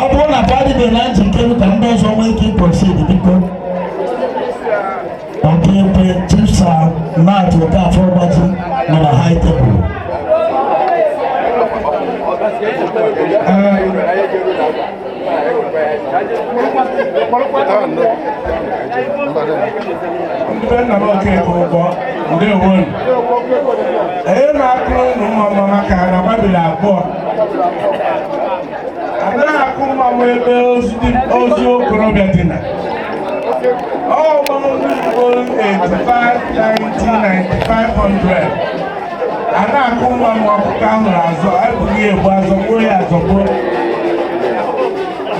Ọ bụrụ na fadị na njikere ka ndị ọzọ nwee ike proceed, biko. Ọkaikpe Chief Sir Nat Okafor Ụbọchị nọ na high table. Ndị nna m Okeke ụgwọ, ndewo. Onye na-akụrụ unu mma mma maka na gbabiri abụọ. Anaghị akụ mmanwụ ebe ozu okorobịa dị na. Ọ bụrụ ndị 85, 90, 95, 100. A na-akụ mmanwụ ọkụkọ ahụrụ azọ, ebughị egbu azọgbuo ya azọgbuo.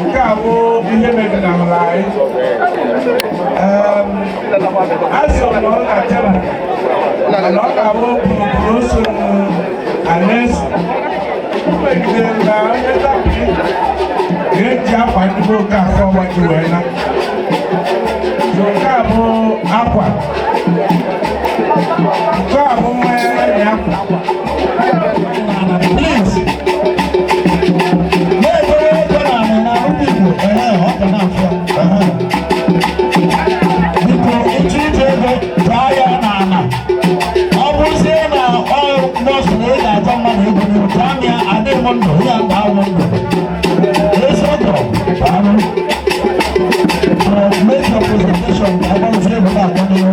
Nke a bụ ihe megidere anyị. Asọ m na ọ na-achaba, mana ọ ga-abụ gburugburu so alaeze megidere na onye dapụ ga-eji akwa ndị be oke afọ ọgbaji wee na. So nke a bụ akwa. Nke a bụ mmanya ya akwa. Please. Na-ebere ego na anị na ndị Igbo, ehe, ọ ga na-afịa. Ehe. Biko, ịchọ ije ego, daa ya n'ala. Ọ bụrụzie na ọ nọọsụ na ị ga-achọ mmadụ ego n'ihu, daa m ya, adịghị m ndụ, ya daa m ndụ. Eziokwu, daalụ. Make your presentation, ka agbalịzie ego na-aga n'ihu.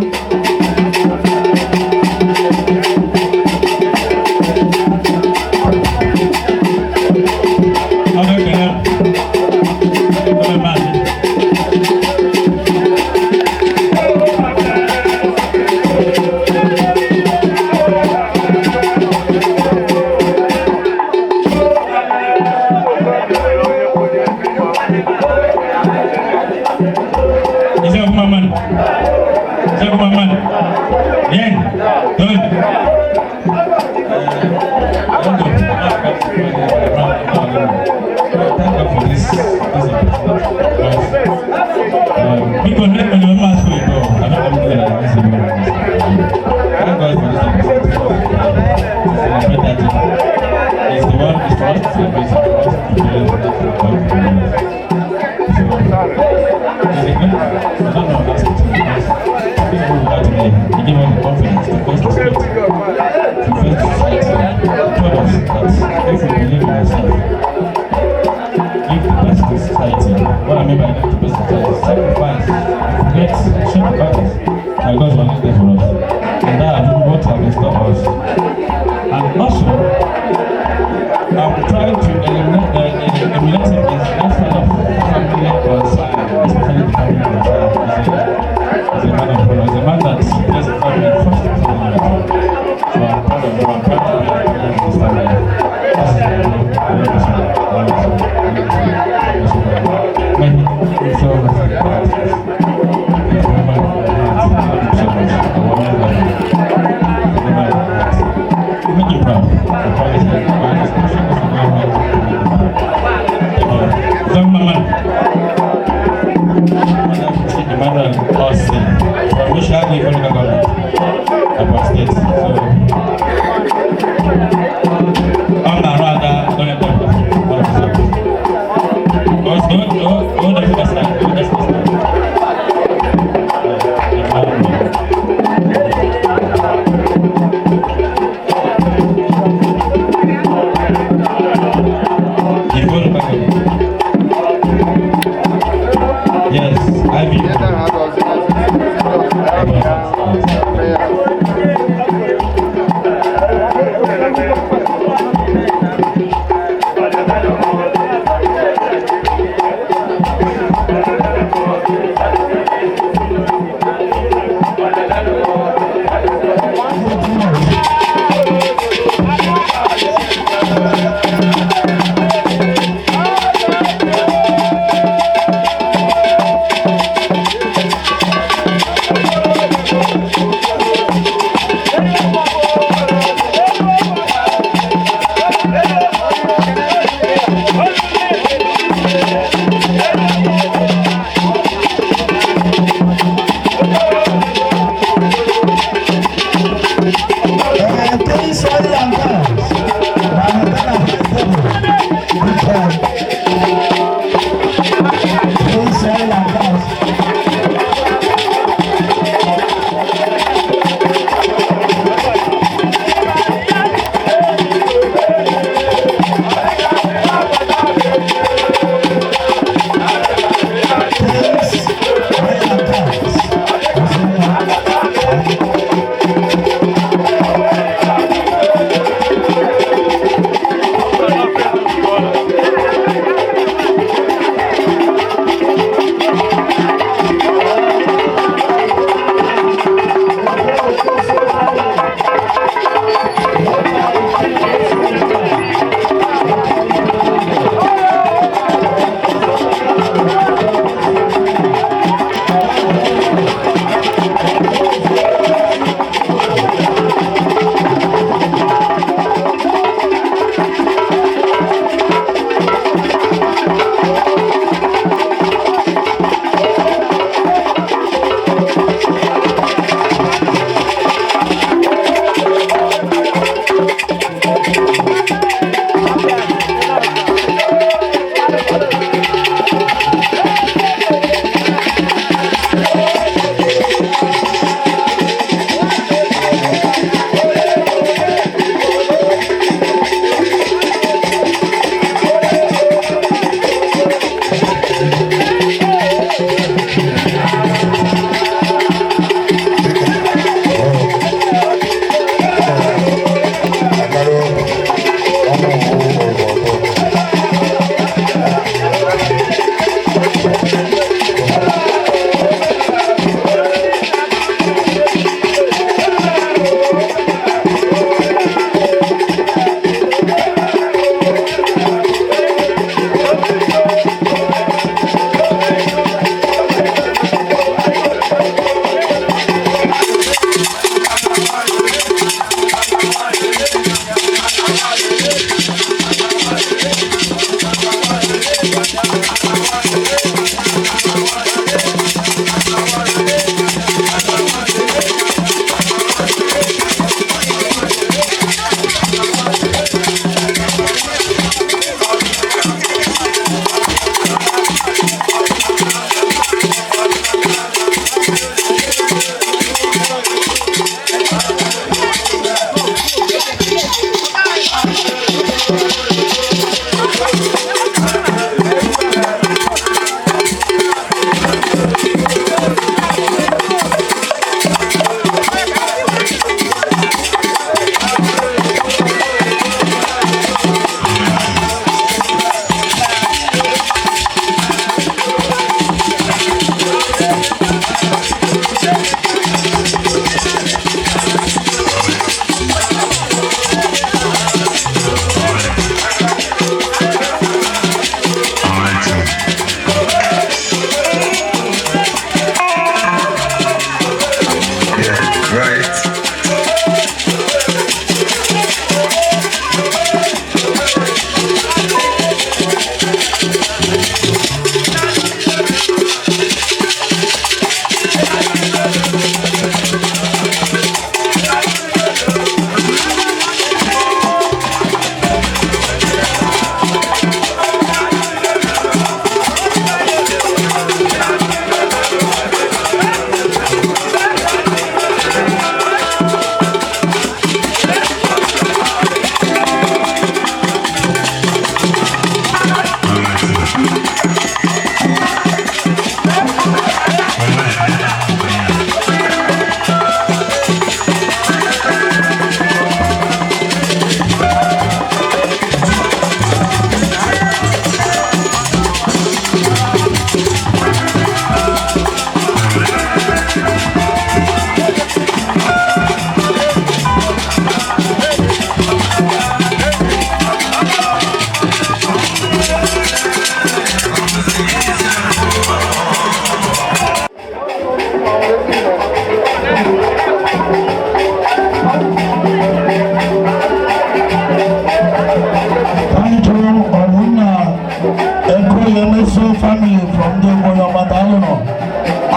Ndị onye ọma, daalụ nọ.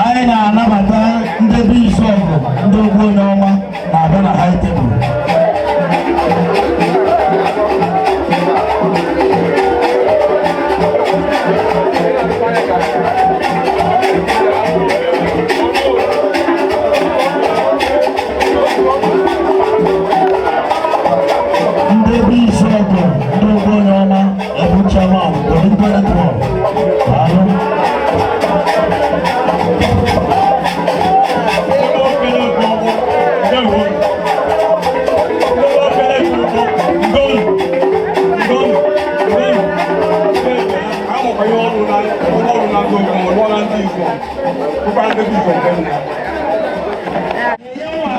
Anyị na-anabata ndị bishọp, ndị ogbu onye ọma na-abịa na high table. Ndị bishọp, ndị ogbu onye ọma, ebu chairman, Odigbo Network. Daalụ.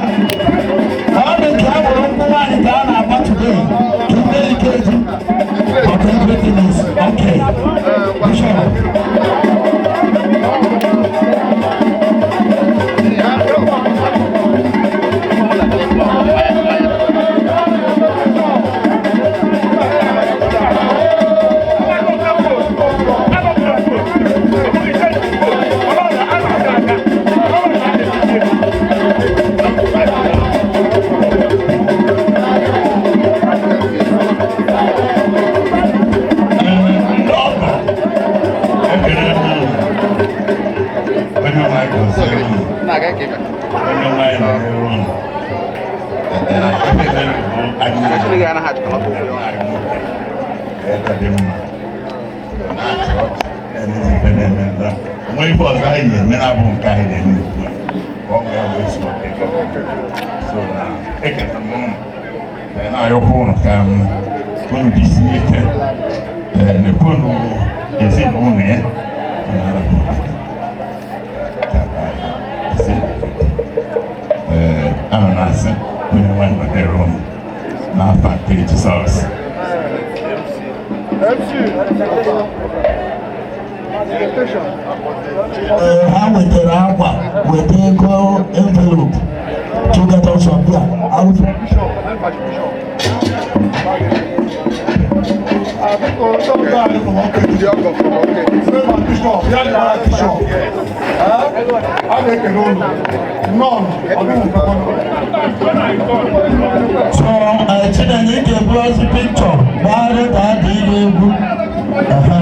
Ọ dị ka a gwụrụ nkwụ nwaanyị ka a na-agba today ka ime ike eji, but everything is okay. Bishop. Onwe ife ọzọ anyị na-eme na-abụ nke anyị na-eme ugbu a ka ọ wee wee so so na eketa m ụnụ ka na-ayọkwa ụnụ ka m unu jisie ike nekwe unu ezinụlọ ya ana m asị onye nwe nọdere ụnụ n'afa nke Jizọs. Ee, ha wetara akwa, weta ego envelope 2 ọsọ bịa arụfụ. So, Chinenye ga-ebu ozi picture gbagharị ka a dị ịgba egwu.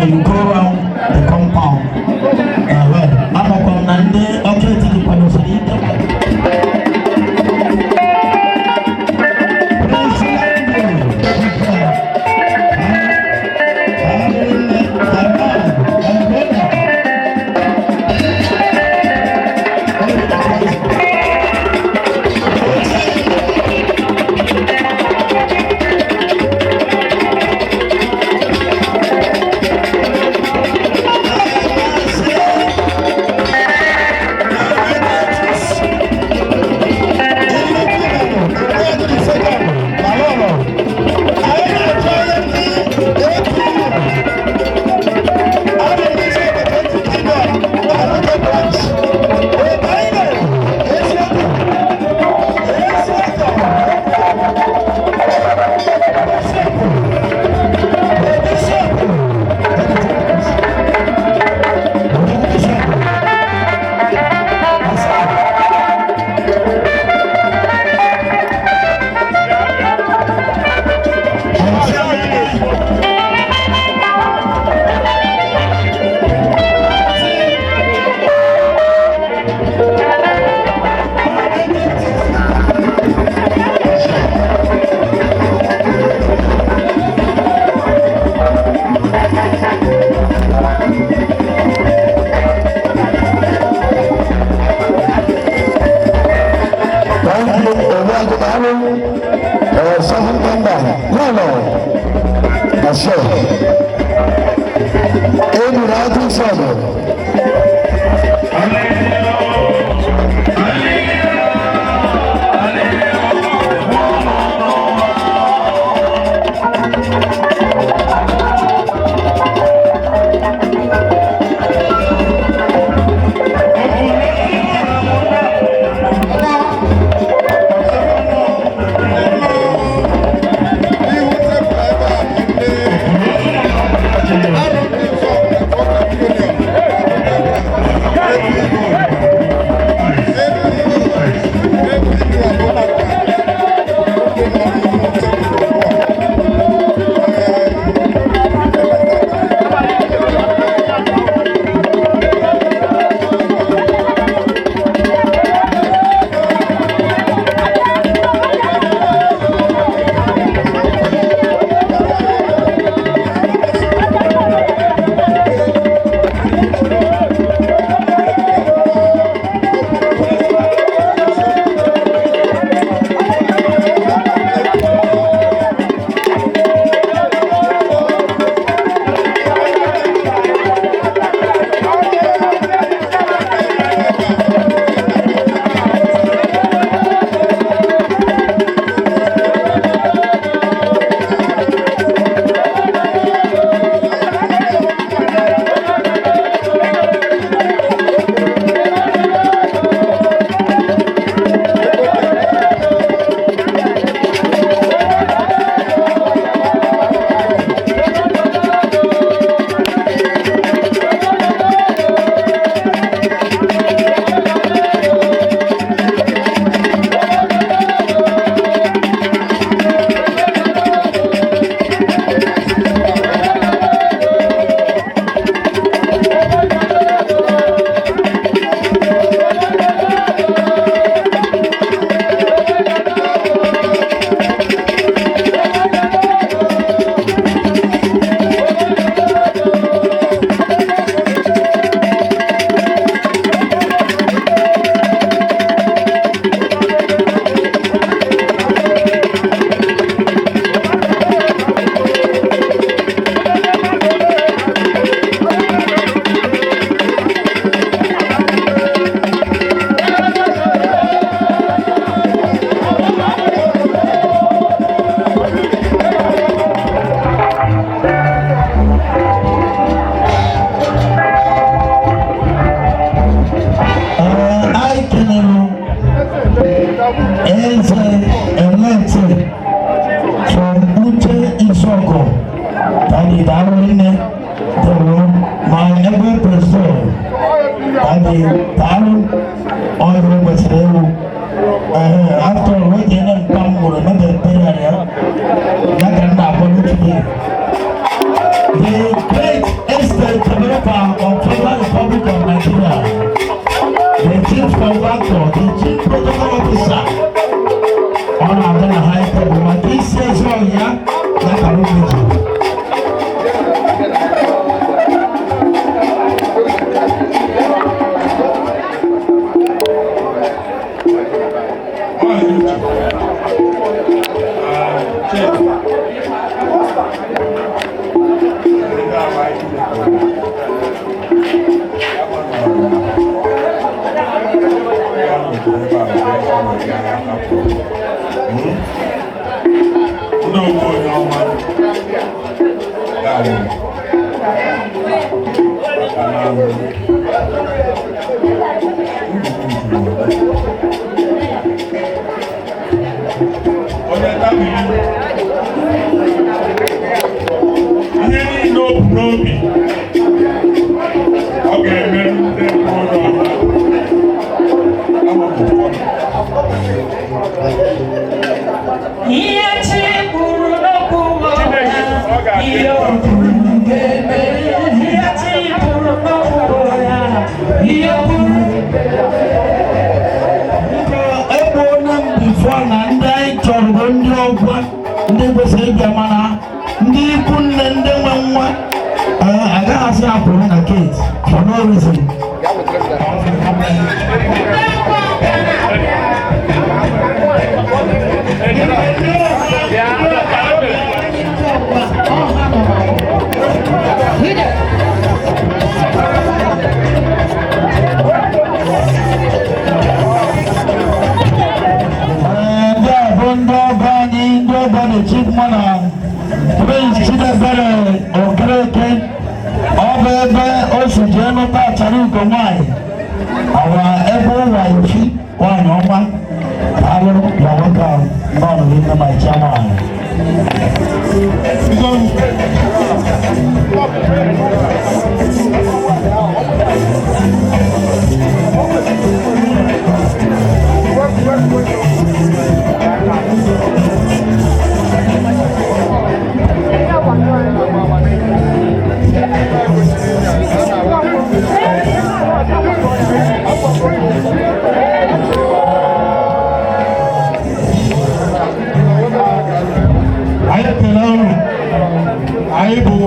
You go round the compound. Amakwa m na ndị ọkụ etiti kwadosiri ike. gị daalụ ọrụ kwesịrị ewu. After all, oge na mpa m nwụrụ mebe burial ya ya ka m na-akpọ today. The great estate developer of Federal Republic of Nigeria, the chief contractor, the chief protocol officer, ọ na-abịa na high table maka isi ezi ọhịa ya ka m mejiri. Ndị ogbu onye ọma garị maka na onye tabiri ihe niile o bu n'obi ọ ga-eme ndị ogbu onye ọma ama m ụfọdụ. Ihe chi kwuru n'okwu ya, ihe o kwuru ga-eme. Ihe chi kwuru n'okwu ya, ihe o kwuru. Egbuola m before na ndị anyị chọrọ bụ ndị ọgwa ndị kwesịrị ịbịa, mana ndị ikwu nne ndị nwe nwa agaghị asị akwụrụ na gate for no reason. Ndị a bụ ndị ọgọ anyị, ndị ọgọ the chief mana Prince Chidebere Okereke, ọ bụ ebe o si jee nụta achara ugo nwaanyị awa ebe ụwa efi nwaanyị ọma alụ ya nwoke ahụ nọ n'ime my chairman. Anyị ekele unu. Anyị bụ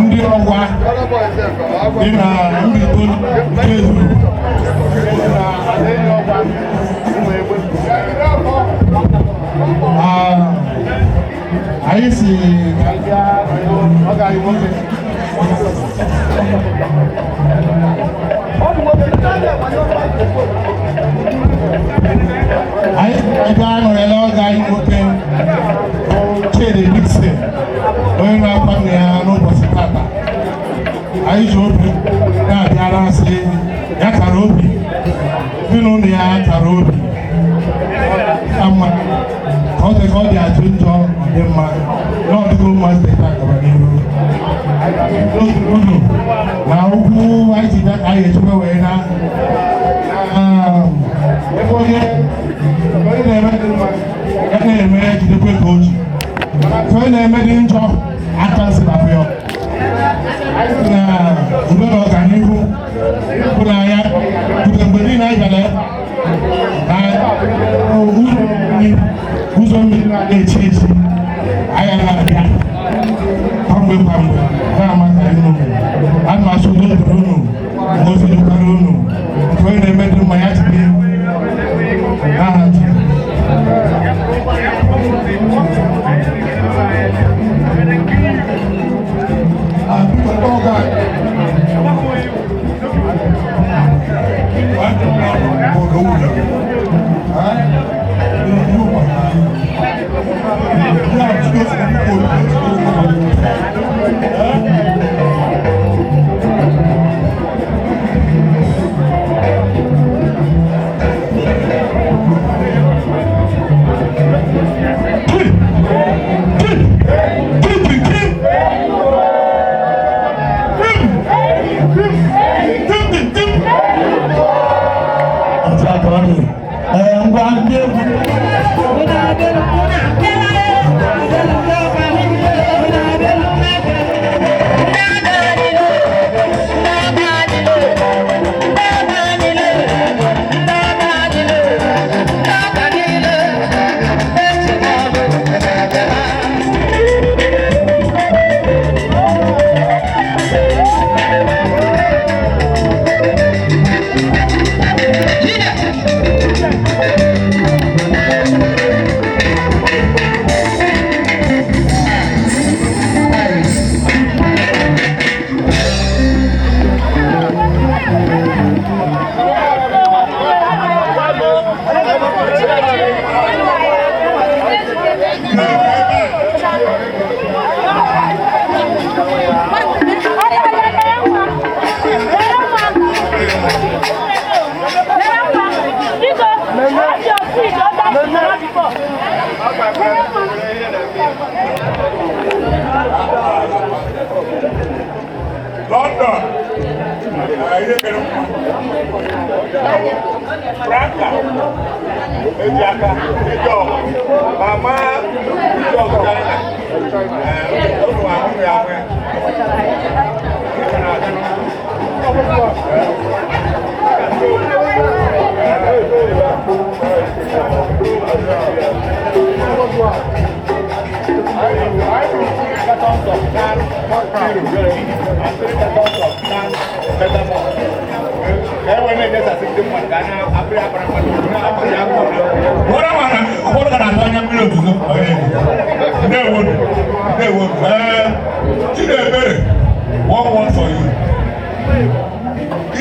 ndị ọgwa dị na Mbaitoli nke Ezuru. Anyị si ka anyị bịa ọga anyị nwoke. Anyị si ka anyị bịa nọrịla ọga anyị nwoke Chidi Dixon, onye na-akwa nne ya n'ụbọchị tata. Anyị ji obi na-abịara asị ya kara obi, ezinụlọ ya kara obi ka mma ka ọ dị ka ọ dị ajụ njọ ọ dị mma na ọ dịgo mma site taa gaba n'ihu. Unu na okwu anyị ji bịa ka anyị echekwa wee na ebe onye onye na-eme dị mma ya na-eme jidekwe ka o ji, ka onye na-eme dị njọ aka nsị na ya. Anyị sị na udo na ọganihu bụ na ya bute mgbe niile anyị bịara na ụzọ mmiri na-echi echi anyị na-abịa kwamgbe kwamgbe na-ama ka anyị nụ. Ana m asị udo dịrị unu, ngozi dịkwara unu, nke onye na-eme dị mma ya jide n'aha Jizọs. London. Ihe mere mma. Franka. Ejiaka. Ijọ. Mama Ijọ China. Ụnụ ahụ ya ahụ ya. Chidiebere, one word for you.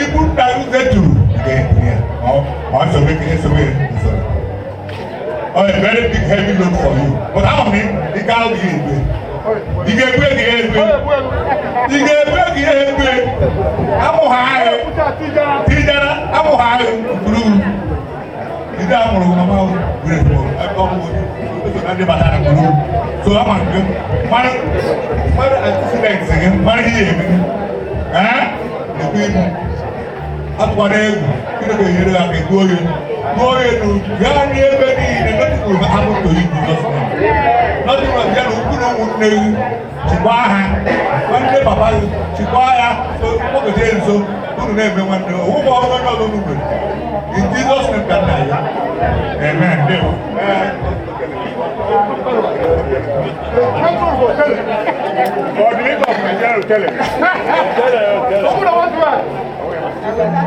Ibu nna uzeturu. Oh, a very big heavy load for you. But how many? He can't give you. He gave you. He gave you. I'm high. Tijara, I'm high. Blue. He don't want to go. I'm so I'm going to in Jesus' name, amen. Coordinator of Nigeria will tell him. Thank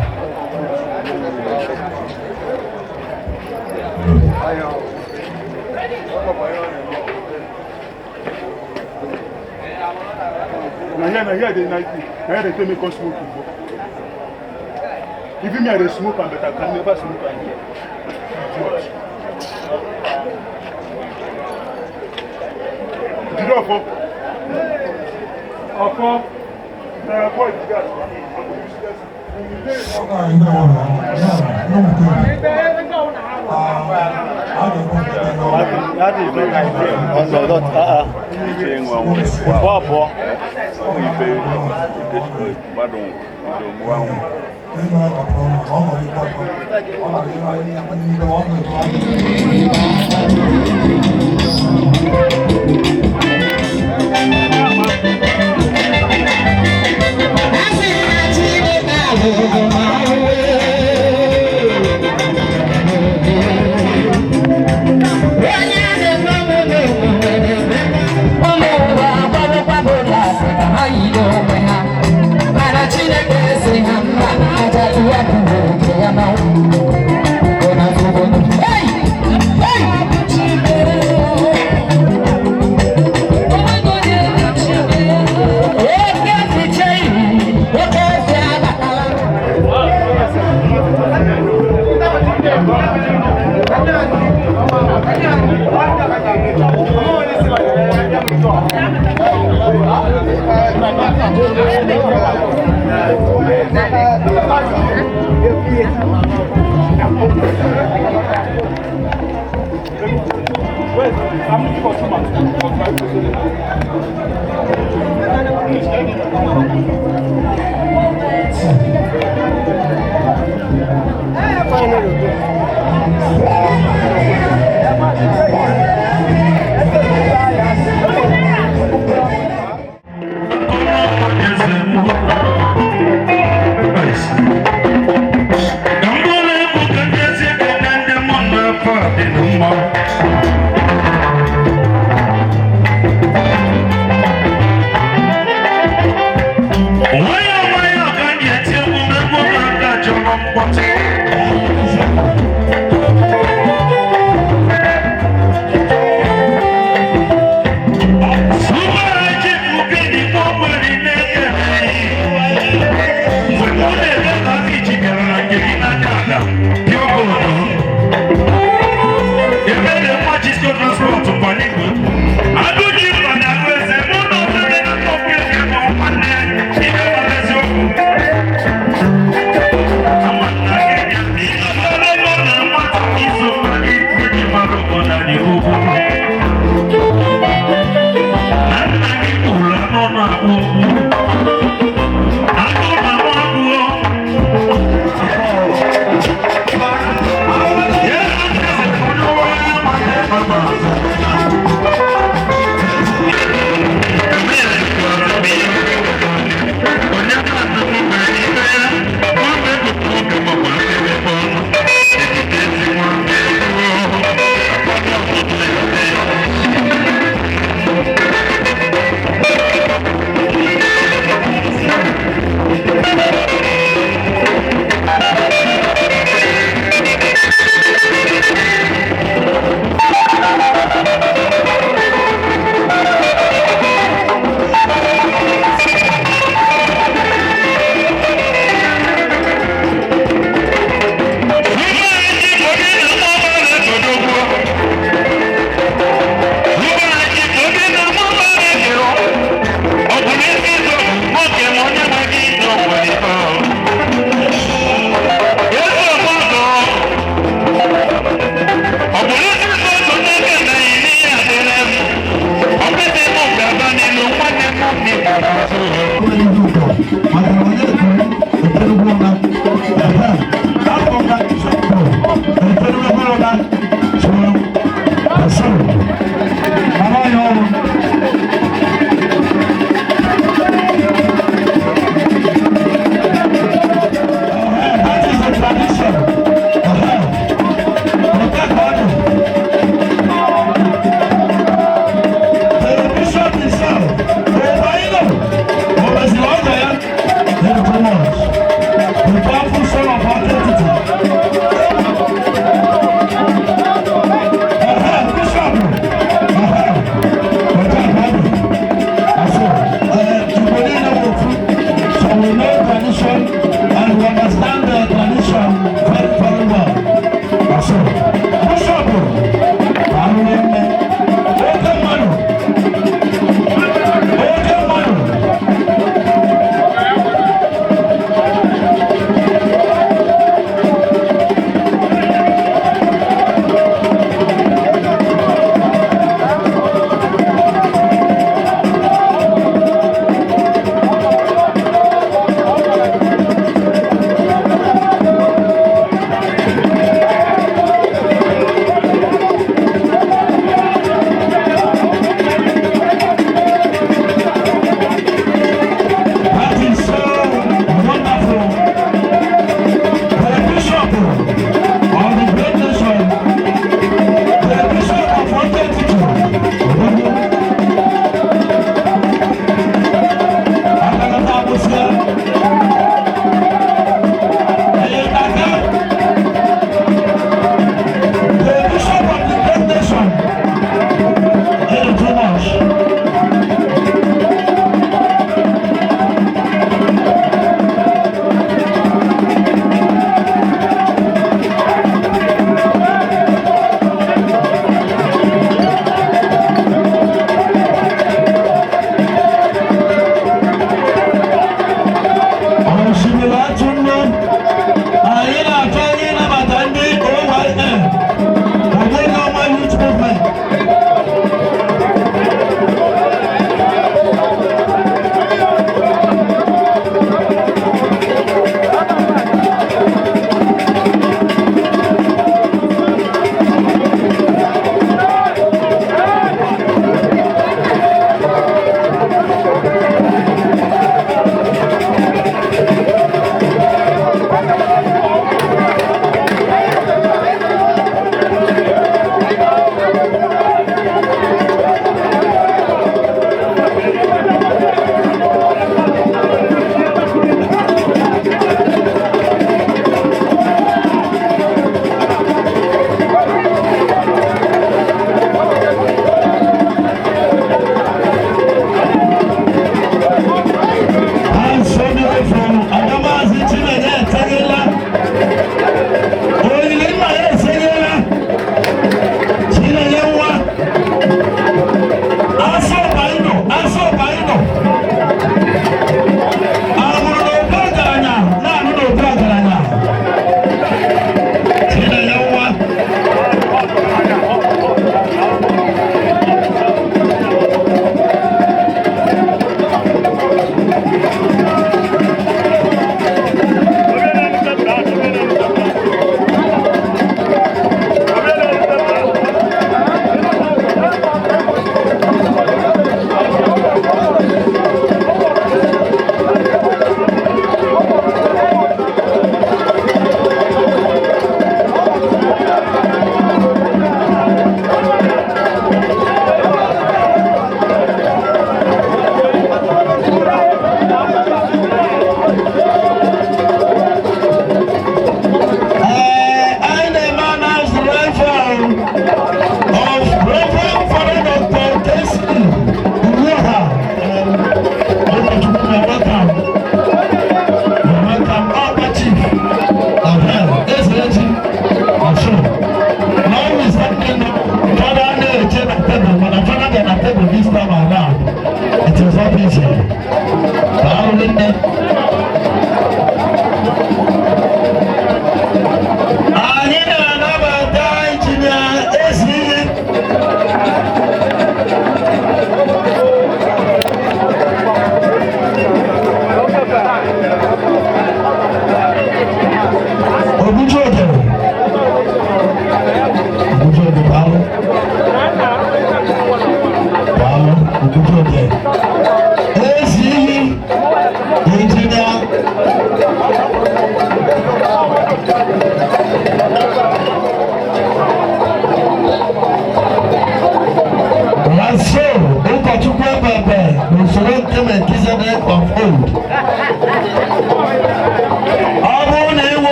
you. dey night me. Na dey tell me come smoke igbo. Even me, I dey smoke am, but I can never smoke am here. Idiot. Jide ọfọ. Ọfọ. Na boy be that. Useless. That is not idea. No, not Wait, I'm looking for two Yeah.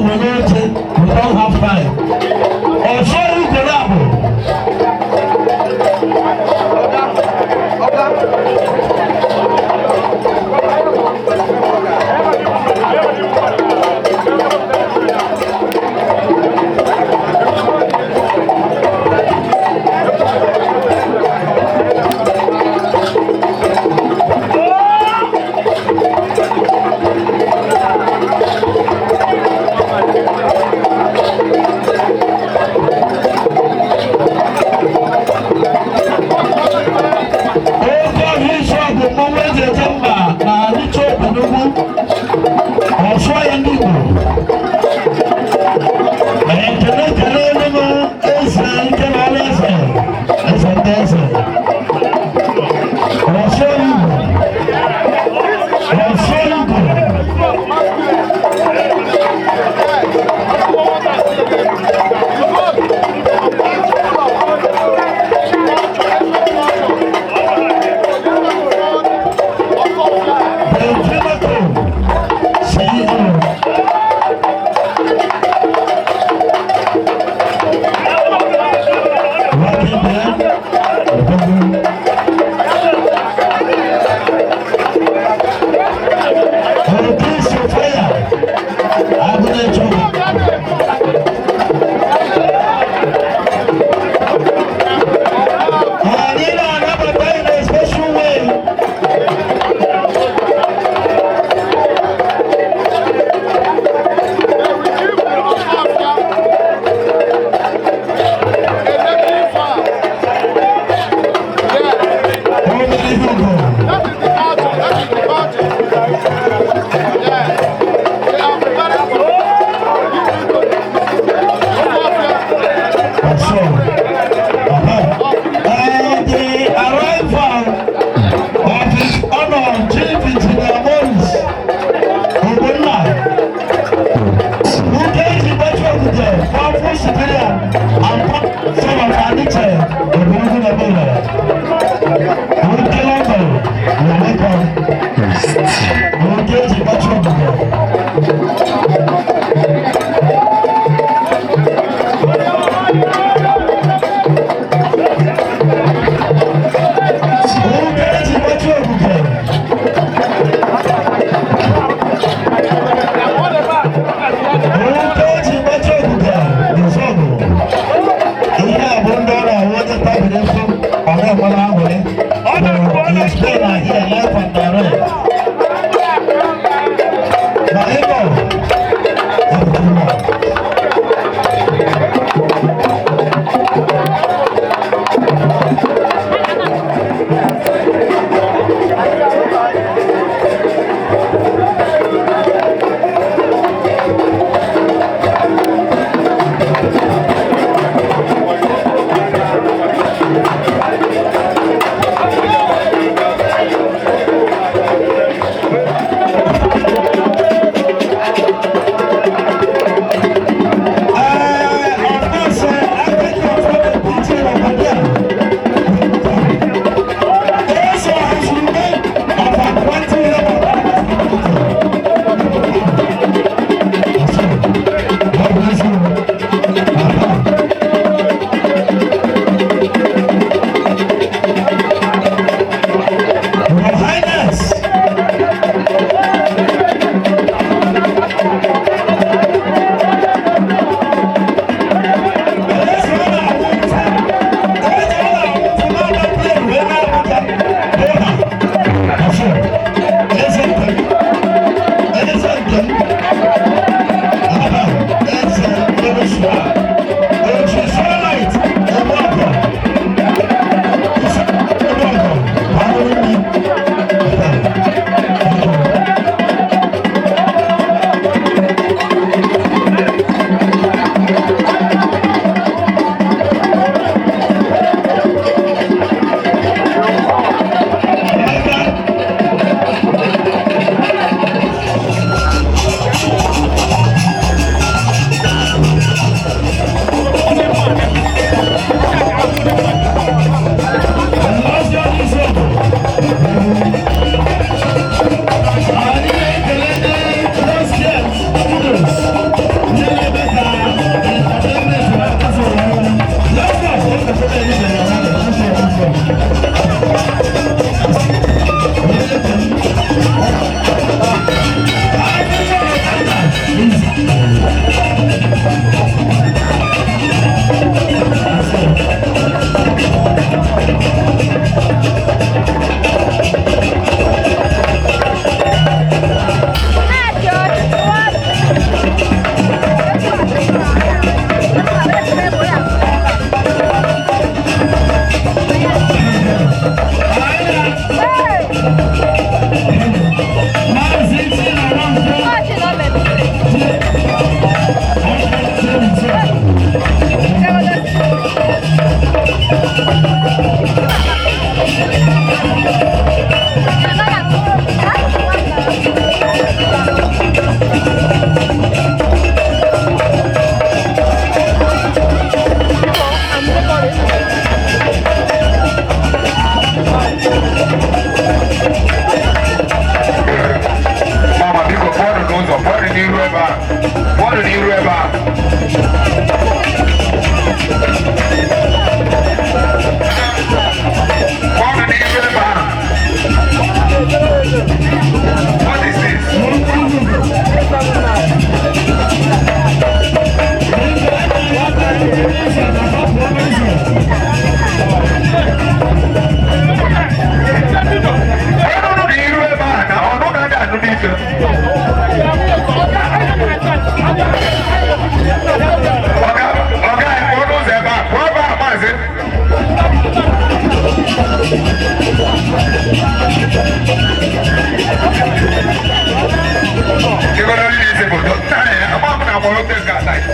Were oche, we don't have time. Ọsọ ugoro abụ. Oke ọhịa isi ọgụ mmọnwụ eji eje mba na arịcha obodo ọsọ ya ndị Igbo. Ekele ekele nínú eze ike na ọla eze eze ndị eze. Ọsọ Igbo. Ọsọ Igbo. See you.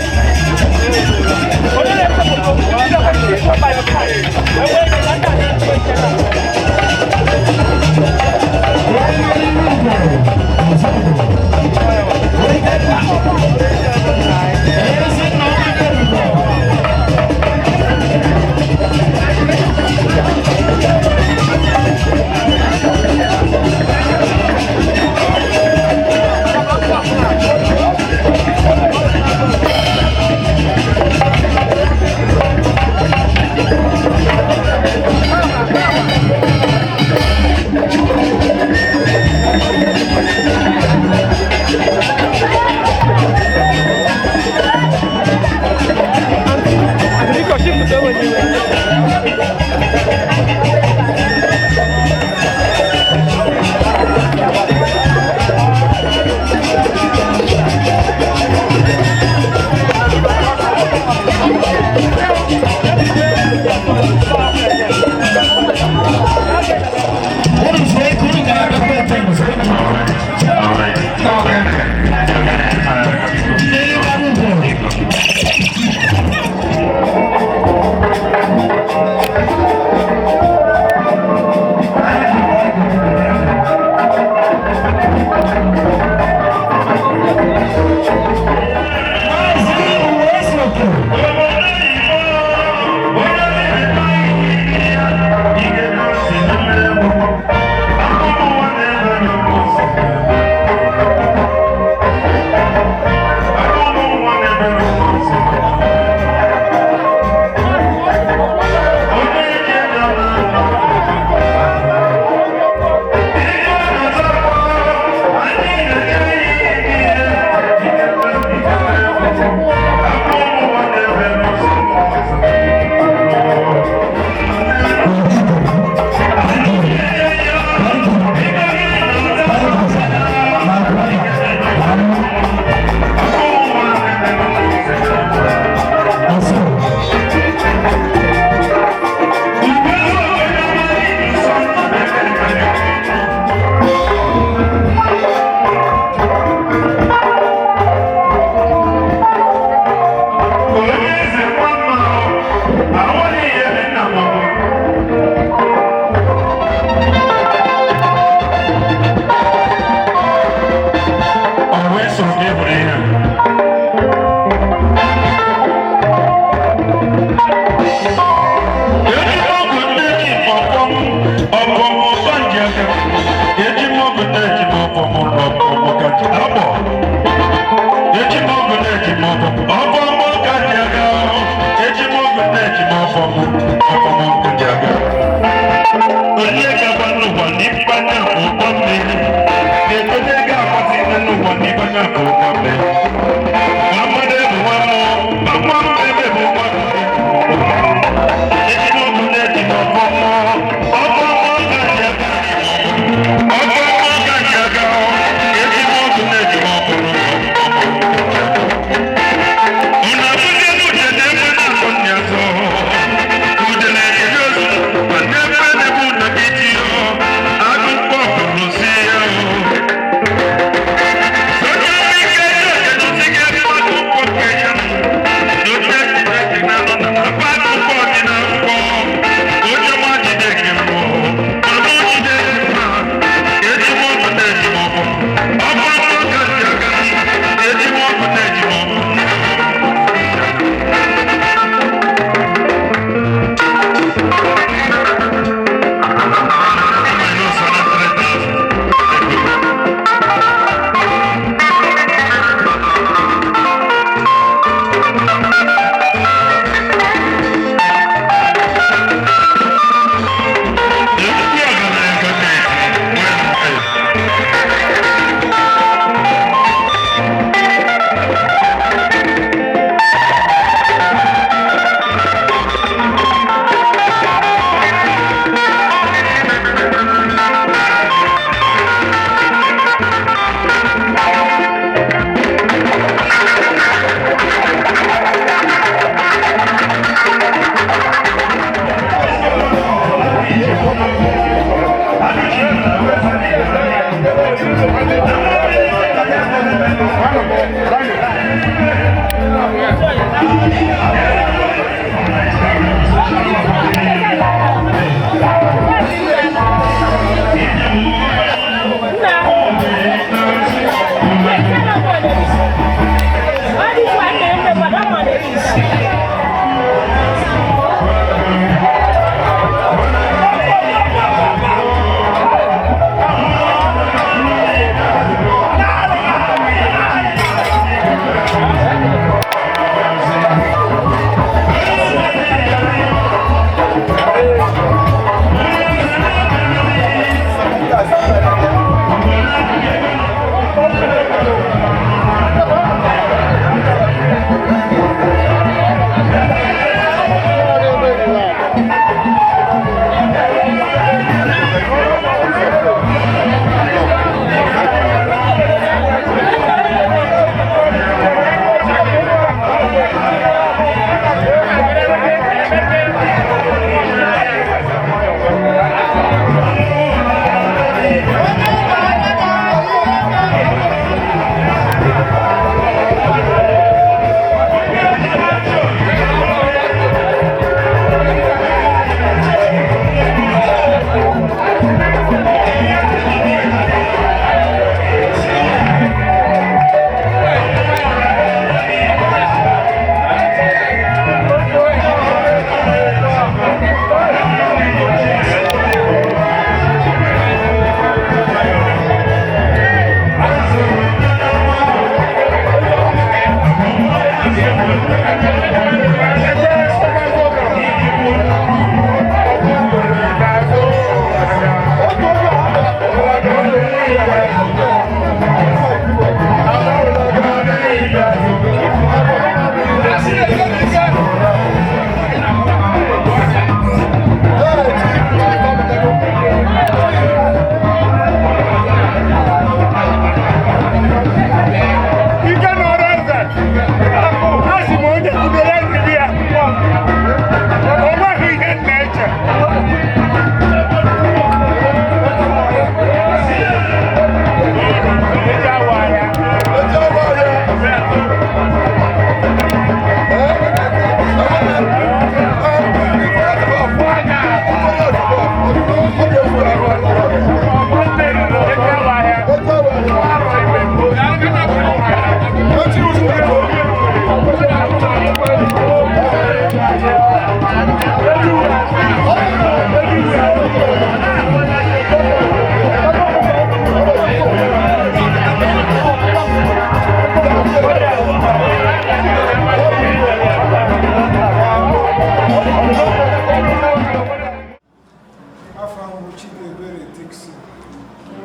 Afọ ahụ Chidiebere Dickson,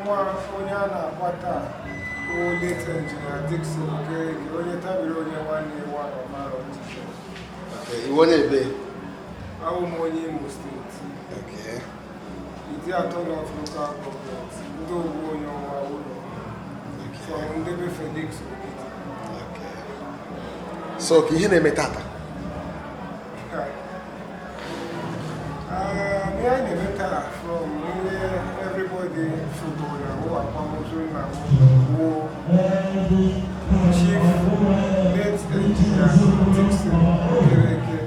nwa onye a na-akpa taa bụ late engineer Dickson Okereke, onye tabiri onye nwanne ya ọmara ọchịchị. Iwe onye ebe? Awụ m onye Imo Steeti. Ideato North Local Government, ndị ogbu onye ọnwa ụlọ. From Ndebe Felix Ogidi. So ka ihe na-eme tata? Ihe anyị na-eme taa from ihe everybody fugoro na wụ akwamozu nna m wụ Chief late engineer Dickson Okereke,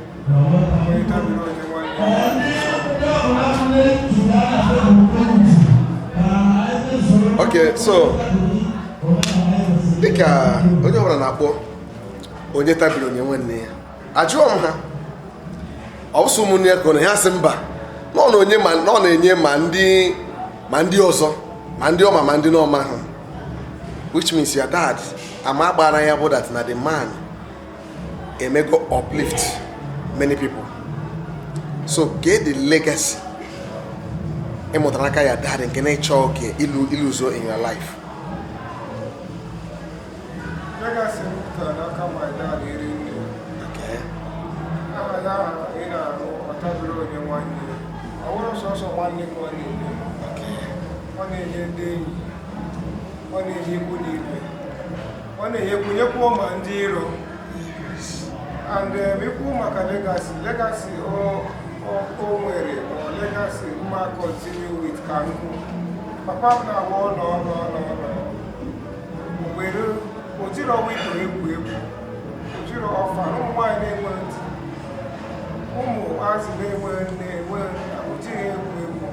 onye tabiri onye nwanne ya. Okay, so dịka onye ọbụla na-akpọ onye tabiri onye nwanne ya, ajụọ m ha ọsọ ụmụnne ya ka ọ na ya sị mba na ọ na-enye ma ọ na-enye ma ndị ọzọ ma ndị ọma ma ndị n'ọma ha, which means your dad ama agbara ya bụ that na the man emego uplift many people. So get the legacy ịmụtara aka ya dad nke na-ịchọ oke iluzo in your life. Legacy m pụtara n'aka my dad eri nne. Okay. Aha ya ahụ ị na-arụ ọtabiri onye nwanne ya. Ọ bụrụ sọsọ nwanne ka ọ na-enye. Ọ na-enye ndị enyi, ọ na-enye ikwu na ibe, ọ na-enyekwunyekwu ma ndị iro. And ikwu maka legacy, legacy o nwere or legacy mma continue with ka nkụ. Papa m na-agwa ọ nọ nọ nọ nọ. O were o jiri ọwa ito egwu egwu, o jiri ọfa ụmụ nwaanyị na-enwe Ụmụazị na-enweghị nne, enweghị nna, o jighị egwu egwu.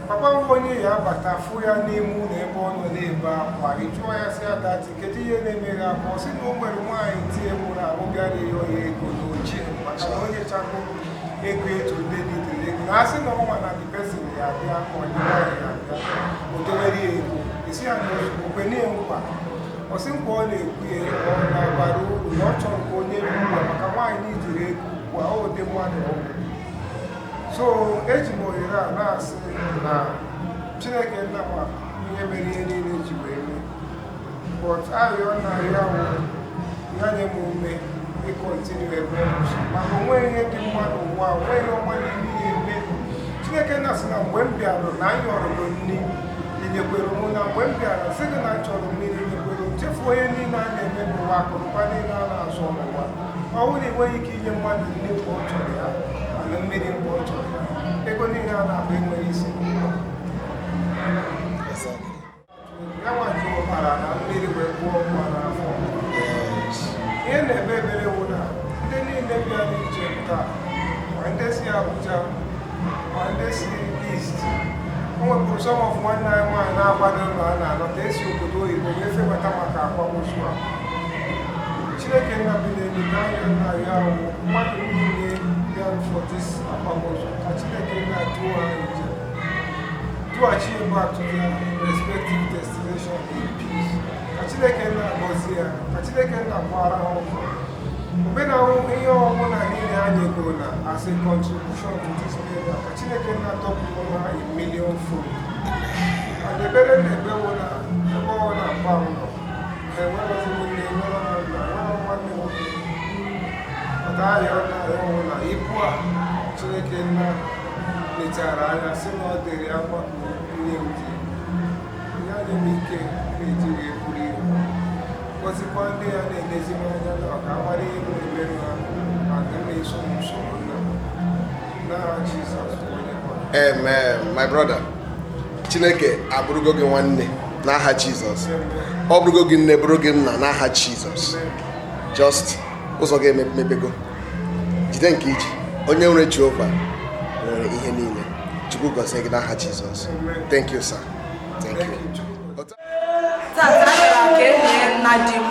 Papa m onye ya abata fụ ya n'ime ụlọ ebe ọ nọ na-ebe akwa. Ị jụọ ya sị ya, "Daddy, kedu ihe na-eme gị akwa?" Ọ sị na o nwere nwaanyị tie nwụrụ ahụ bịara ịyọ ya ego n'oche, maka na onye chago ego etu ndị nitere ego na asị na ọnwa na the person ya abịa, ma ọ dị nwaanyị ya abịa, o dowere ya ego. Esi ya na ozugbo kwe na nkwa. Ọ sị nkwa ọ na-ekwu ya ọ na-abara uru, na ọ chọrọ ka onye ugbu a, maka nwaanyị na ijiri ego ugbu a, ọ dị mmadụ ọgwụ. So eji m ohere a na-asị na Chineke nna ma ihe mere ihe niile ji wee mee, but arịọ na arịọ ahụ ya nye m ume ị continue ebe ọ kwụsị, maka onwe ihe dị mma n'ụwa, onwe ihe ọma niile ya eme. Chineke nna sị na mgbe m bịara na anyị ọrụ m nri, inyekwere m, na mgbe m bịara sị gị na m chọrọ mmiri, inyekwere m. Chefuo ihe niile a na-eme n'ụwa, akụnụba niile a na-azụ n'ụwa. Ọ bụrụ na ị nweghị ike inye mmadụ nri mgbe ọ chọrọ ya mana mmiri mgbe ọ chọrọ ya, ego niile a na-akpa enweghị isi n'ụwa. Ya nwa ji ọbara na mmiri wee gwụọ nwa n'afọ. Ihe na-ebe ebere wụ na ndị niile bịara ije taa, ma ndị si Abuja, ma ndị si East, o nwepụrụ some of nwanne anyị nwaanyị na-akwado na a na-anọta esi obodo oyibo wee febata maka akwamozu a. Chineke nna bi n'elu n'anya nna ya ahụ mmadụ niile bịara for this akwamozu, ka Chineke nna duo ha njem, dughachi back to their respective destination in peace. Ka Chineke nna gọzie ya, ka Chineke nna gbara ha ụzọ. Omenahụ ihe ọbụla niile ha nyegoro na as a contribution to this burial, ka Chineke nna tọpụrụ ha a million fold. And ebere na-ebewo na ebe ọ na-agba m nọ, ha enwerozi nne, enwero m nna, enwero nwanne nwoke. Pụta arịọ na arịọ na ibu a Chineke nna lechara anya sị na ọ dịrị ya mma ka nne m dị ya, nye m ike na-eji wee buru ibu, gọzikwa ndị ya na-elezi m anya na ọka amara ihe m na-emerụ ha ma ndị na-eso m usoro nna m. N'aha Jizọs bụ onye nwe anyị. Amen. My brother, Chineke abụrụgo gị nwanne n'aha Jizọs. Ọ bụrụgo gị nne, bụrụ gị nna n'aha Jizọs. Just ụzọ gị emepego. Jide nke iji. Onye nwere Jehova nwere ihe niile. Chukwu gọzie gị n'aha Jizọs. Thank you, sir. Thank you. Tata bịara ka enyi nna di m,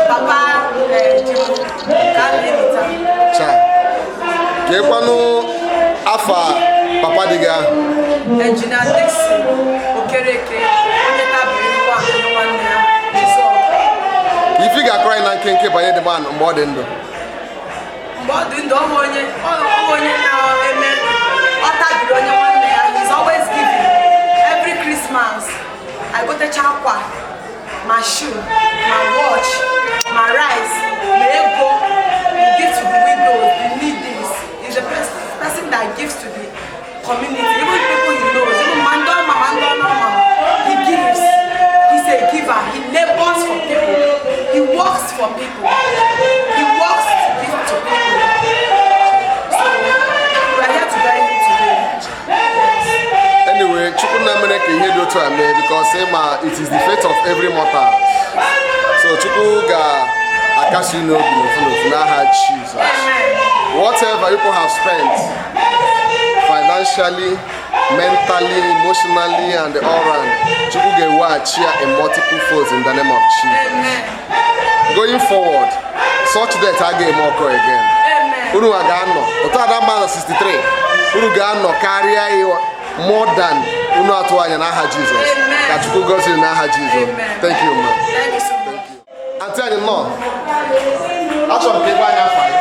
papa di m, ka a na-elita. Chai. Ka afa papa dị gị ahụ? Engineer Dixon Okereke, onye tabiri ngwa nwanne ya Jizọs. Ka ife ị ga-akọrọ anyị na nkenke banyere the man mgbe ọ dị ndụ. Mgbe ọ dị ndụ, ọ bụ onye na-eme ọ tabiri onye nwanne ya. He's always giving. Every Christmas, I gotecha akwa, ma shoe, ma watch, ma rice, ma ego. He give to the widows, the needy. He's the person that gives to the community, even people he knows, even Mandoma, Mandoma, he gives. He's a giver. He labors for people. He works for people. He works to give to people. So we are here to bury him today. Yes. Anyway, Chukwu na mere ka ihe dị otu a mee, because ma it is the fate of every mortal. So Chukwu ga-akasi unu obi n'ofu n'ofu n'aha Jizọs. Whatever people have spent financially, mentally, emotionally, and all round, Chukwu ga-eweghachi ya in multiple folds in the name of Jesus. Going forward, such death agaghị eme occur again. Unu a ga-anọ otu ada mma na 63, unu ga-anọ karịa ịwa more than unu atụ anya n'aha Jizọs. Ka Chukwu gọzie unu n'aha Jizọs. Thank you, ma. Thank you so much. Aunty anyị, nnọọ. Achọrọ m ka ị gwa anyị afa gị.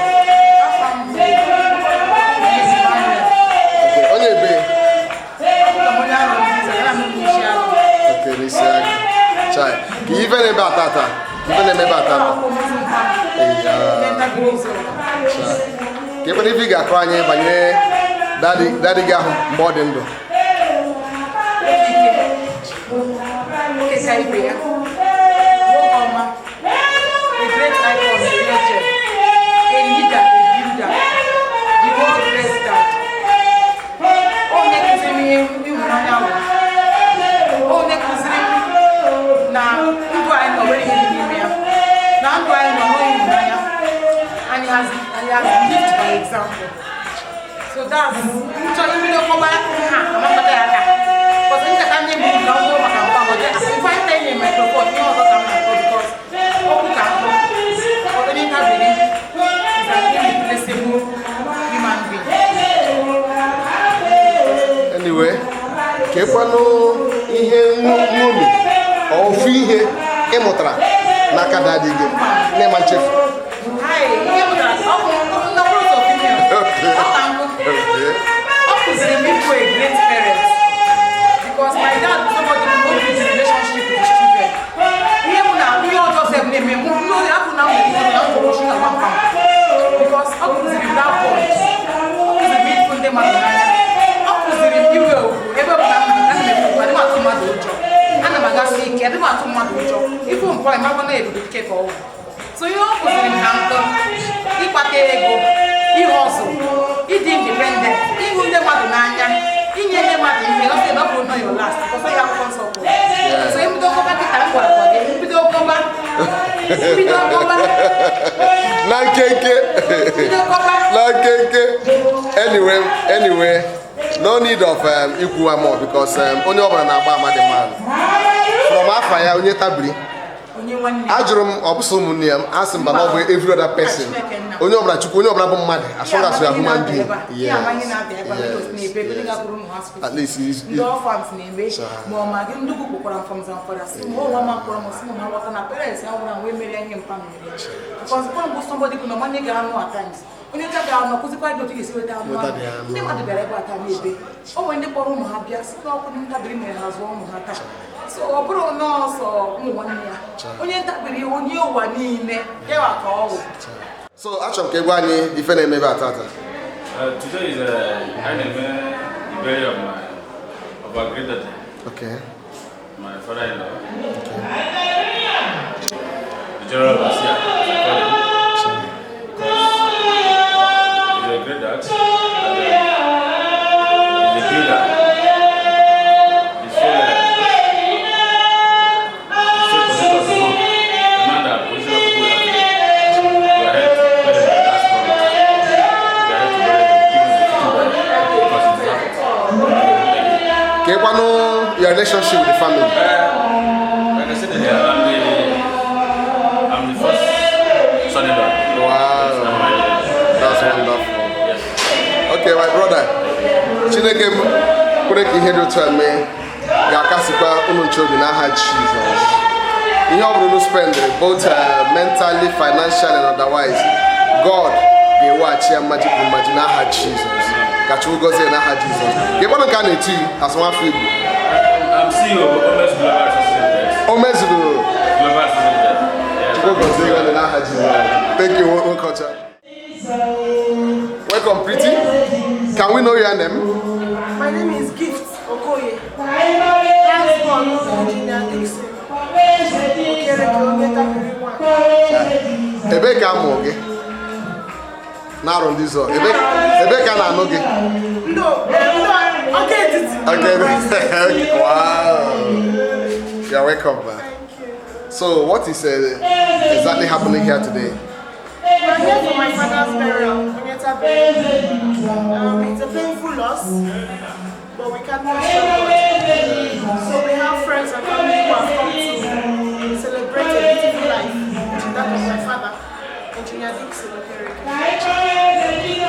Okay, onye ebe? Okay, n'isi aka. Chai. Ka ife na-ebe atata. Ka ife na-eme ebe atata. Eya. Chai. Ka ebe ife ị ga-akọ anyị banyere daddy gị ahụ mgbe ọ dị ndụ. Nwoke ka ibe ya, nwoke ọma, a great icon, a legend, a leader, a builder, the world best dad. Onye kụziri m ihe ịhụnanya bụ, onye kụziri m na ndụ anyị nọ nwere ihe dị n'ime ya, na ndụ anyị nọ nwere ịhụnanya, and he has lived by example. So that's nchọ ibido kọba ha amakọta ya aka. Because nkata ndị mbụ ka ọ bụrụ maka mkpa ọ dị if I tell you microphone ihe ọzọ ka m na-akọ because okwu ka nkụ. Onye ntabiri is an irreplaceable human being. Anyway, kekwanụ ihe nṅomi ofu ihe ị mụtara n'aka daddy gị na-ema nchefu. Hi, ihe mụtara ọ bụ nnọkọrọ ụzọ female. Ọ ka nkụ. Ọ kụziri m ịbụ a great parent. Because my dad was somebody who no build relationship with his children. Ihe mụ na ihe ọjọọ sef na-eme mụ n'oge apụ na nwere ihe na mkpụrụ chi na nwamkpa. Because ọ kụziri m that bond. Ọ kụziri m ịfụ ndị mmadụ n'anya. Ọ kụziri m iwe ugwu ebe ọ bụla m ana m eme ugwu adị m atụ mmadụ ụjọ. Ana m agasi ike adị m atụ mmadụ ụjọ. Ifu mpọ ịmakwa na ebube ike ka ọ wụ. So ihe ọ kụziri m ka nkụ ịkpata ego, ihe ọzụ, ịdị independent, ịhụ ndị mmadụ n'anya, inye ndị mmadụ ihe, ọ sị na ọ bụrụ not your last, because ya akwụkwọ nsọ kwuru. So mbido kọba kịta m gwara gị, mbido kọba, mbido kọba, Na nkenke. mbido kọba. Na nkenke. Anyway, no need of ikwu more because onye ọbụla na-agba ama dị man. From afa ya onye tabiri. Onye nwanne. Ajụrụ m ọ bụ sọ ụmụnne ya m asị mba na ọ bụ every other person. Onye ọbụla Chukwu onye ọbụla bụ mmadụ as long as you are human being. Yes. At least ndị orphans na-eme ma ọ ma gị ndị ugwu kpọkwara m from Zamfara sị m ụwa ma kpọrọ m sị m ha ghọta na parents ya nwụrụ anwụ emere ihe mpa mere because mpa mbụ somebody bụ na nwanne ga-anụ at times onye ncha ga-anọ kụzikwa gị otu ị ga-esi weta anụ ahụ. Ndị mmadụ bịara ebe a taa na-ebe o nwere ndị kpọrọ ụmụ ha bịa sị na ọkụ ndị ntabiri mere ha zụọ ụmụ ha taa. So ọ bụrụ nọọsụ ụmụ nwanne ya onye ntabiri onye ụwa niile yawa ka ọ wụ. So achọrọ m ka ị gwa anyị ife na-eme ebe a tata. Today is the burial of our great daddy. Okay. My father-in-law. Okay. The general overseer, as I call him. Because he's a great dad. And, he's a builder. He's so possessed of the book. The man that position of people have today. We are here to bury him with that spirit. We are here to bury him, give him the fitting burial because he deserves it. Kekwanụ your relationship with the family. Like I said earlier, I'm the first son-in-law. Wow. That's wonderful. Yes. Okay, my brother. Chineke m kwere ka ihe dị otu a mee ga-akasịkwa unu nche obi n'aha Jizọs. Ihe ọ bụla unu spendịrị both mentally, financially and otherwise, God ga-eweghachi ya mmaji kwuru mmaji n'aha Jizọs. Ka Chukwu gọzie n'aha Jizọs. Ka ịkwanụ nke a na-eti as nwafọ Igbo. I'm CEO of Omes Global Resources. Omes Global Resources. Yes. Chukwu gọzie gị n'aha Jizọs. Thank you, Nwokocha. Welcome, Pretty. Can we know your name? My name is Gift Okoye. Last born Engineer Dixon. Okereke Onyetabiri one. Ebe ka amụ gị? Na-arụ ndị zọ. Ebe ka na-anụ gị? No, okay, etiti. Okay. Wow. You're welcome, man. So, what is exactly happening here today? We're here for my father's burial, Onyetabiri. It's a painful loss, but we can't stop it. So we have friends and family who have come to celebrate a beautiful life, which is that of my father, Engineer Dixon Okereke.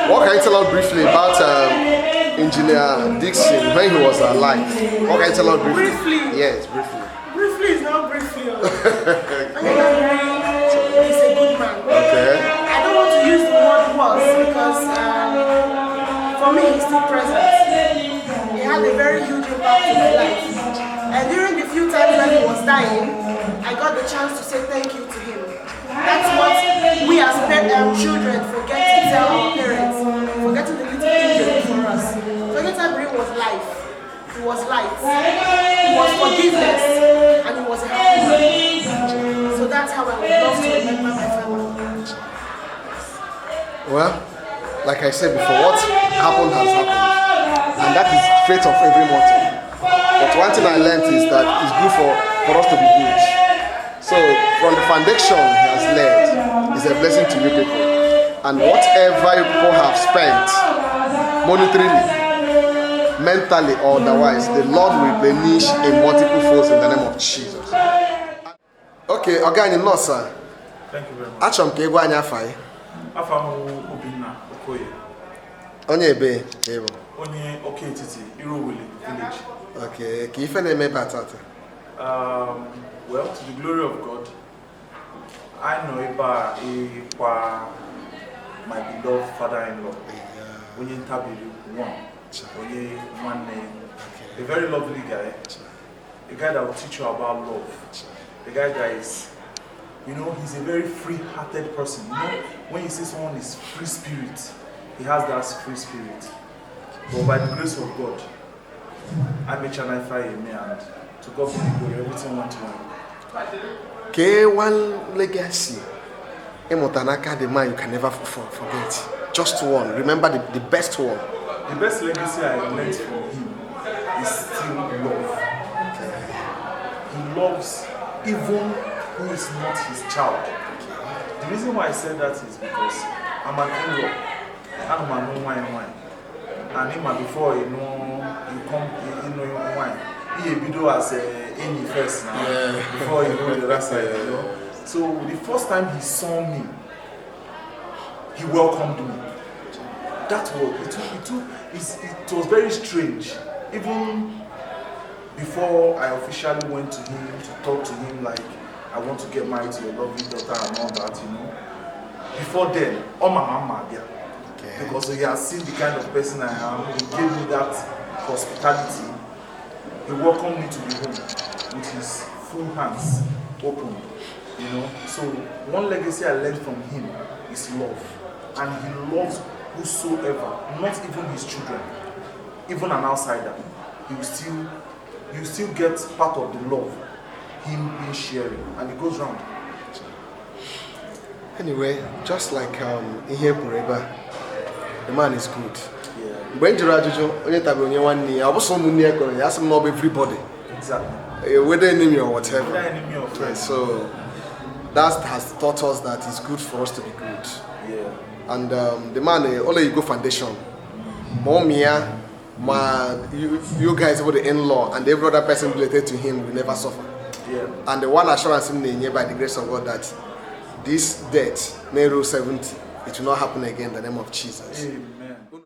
What can you tell us briefly about Engineer Dixon when he was alive? What can you tell us briefly? Briefly? Yes, briefly. Briefly is not briefly. Engineer is a good man. Okay. I don't want to use the word was because for me he's still present. He had a very huge impact in my life. And during the few times when he was dying, I got the chance to say thank you to him. That's what we as children forget to tell our parents, forgetting the little things they do for us. So Onyetabiri was life, he was light, he was forgiveness, and he was a happy man. So that's how I would love to remember my father. Well, like I said before, what happened has happened. And that is the fate of every mortal. But one thing I learned is that it's good for us to be good. So from the foundation he has laid is a blessing to you people. And whatever you people have spent, Monetarily, mentally, or otherwise, the Lord will replenish in multiple folds in the name of Jesus. Okay, ọga anyị nọọsụ a. Thank you very much. Achọrọ m ka ị gwa anyị afa gị. Afa m wụ Obinna Okoye, Onye ebe ka ị bụ? Onye Ọka Etiti, Irowele village. Okay, ka ife na-eme ebe a tata. Well, to the glory of God, I know ebe a ịkwa my beloved father-in-law, onye ntabiri one, onye nwanne, a very lovely guy, a guy that will teach you about love, a guy that is, he's a very free-hearted person. When you see someone is free spirit, he has that free spirit. But by the grace of God, I made Channel 5 and to God be the glory, everything went well. Kee one legacy ịmụta n'aka the man you can never forget. Just one. Remember the best one. The best legacy I learned from him is still love. He loves even who is not his child. The reason why I said that is because I'm an in-law. I'm an wine. And him before you know you come you know your wine. He bido as a enyi first now before you go the other side, you know. So the first time he saw me, he welcomed me. That was it was very strange. Even before I officially went to him to talk to him like I want to get married to your lovely daughter and all that, you know. Before then, all my mama there. Okay. Because he has seen the kind of person I am. He gave me that hospitality. He welcomed me to the home with his full hands open, you know. So one legacy I learned from him is love. And he loves whosoever, not even his children, even an outsider. He will still, you still get part of the love, him being sharing, and it goes round. Anyway, just like ihe kwuru ebe a, the man is good. Mgbe m jụrụ ajụjụ onye tabiri onye nwanne ya, ọ bụ sọ ụmụnne ya kọrọ ya, asị m na ọ bụ everybody. Exactly. Whether enemy or whatever. Whether enemy or friend. So that has taught us that it's good for us to be good. Yeah. And the man, Ole Igbo Foundation, Momia, ma, you guys were the in-law, and every other person related to him will never suffer. Yeah. And the one assurance him by the grace of God that this death, Nero 70, it will not happen again in the name of Jesus. Amen.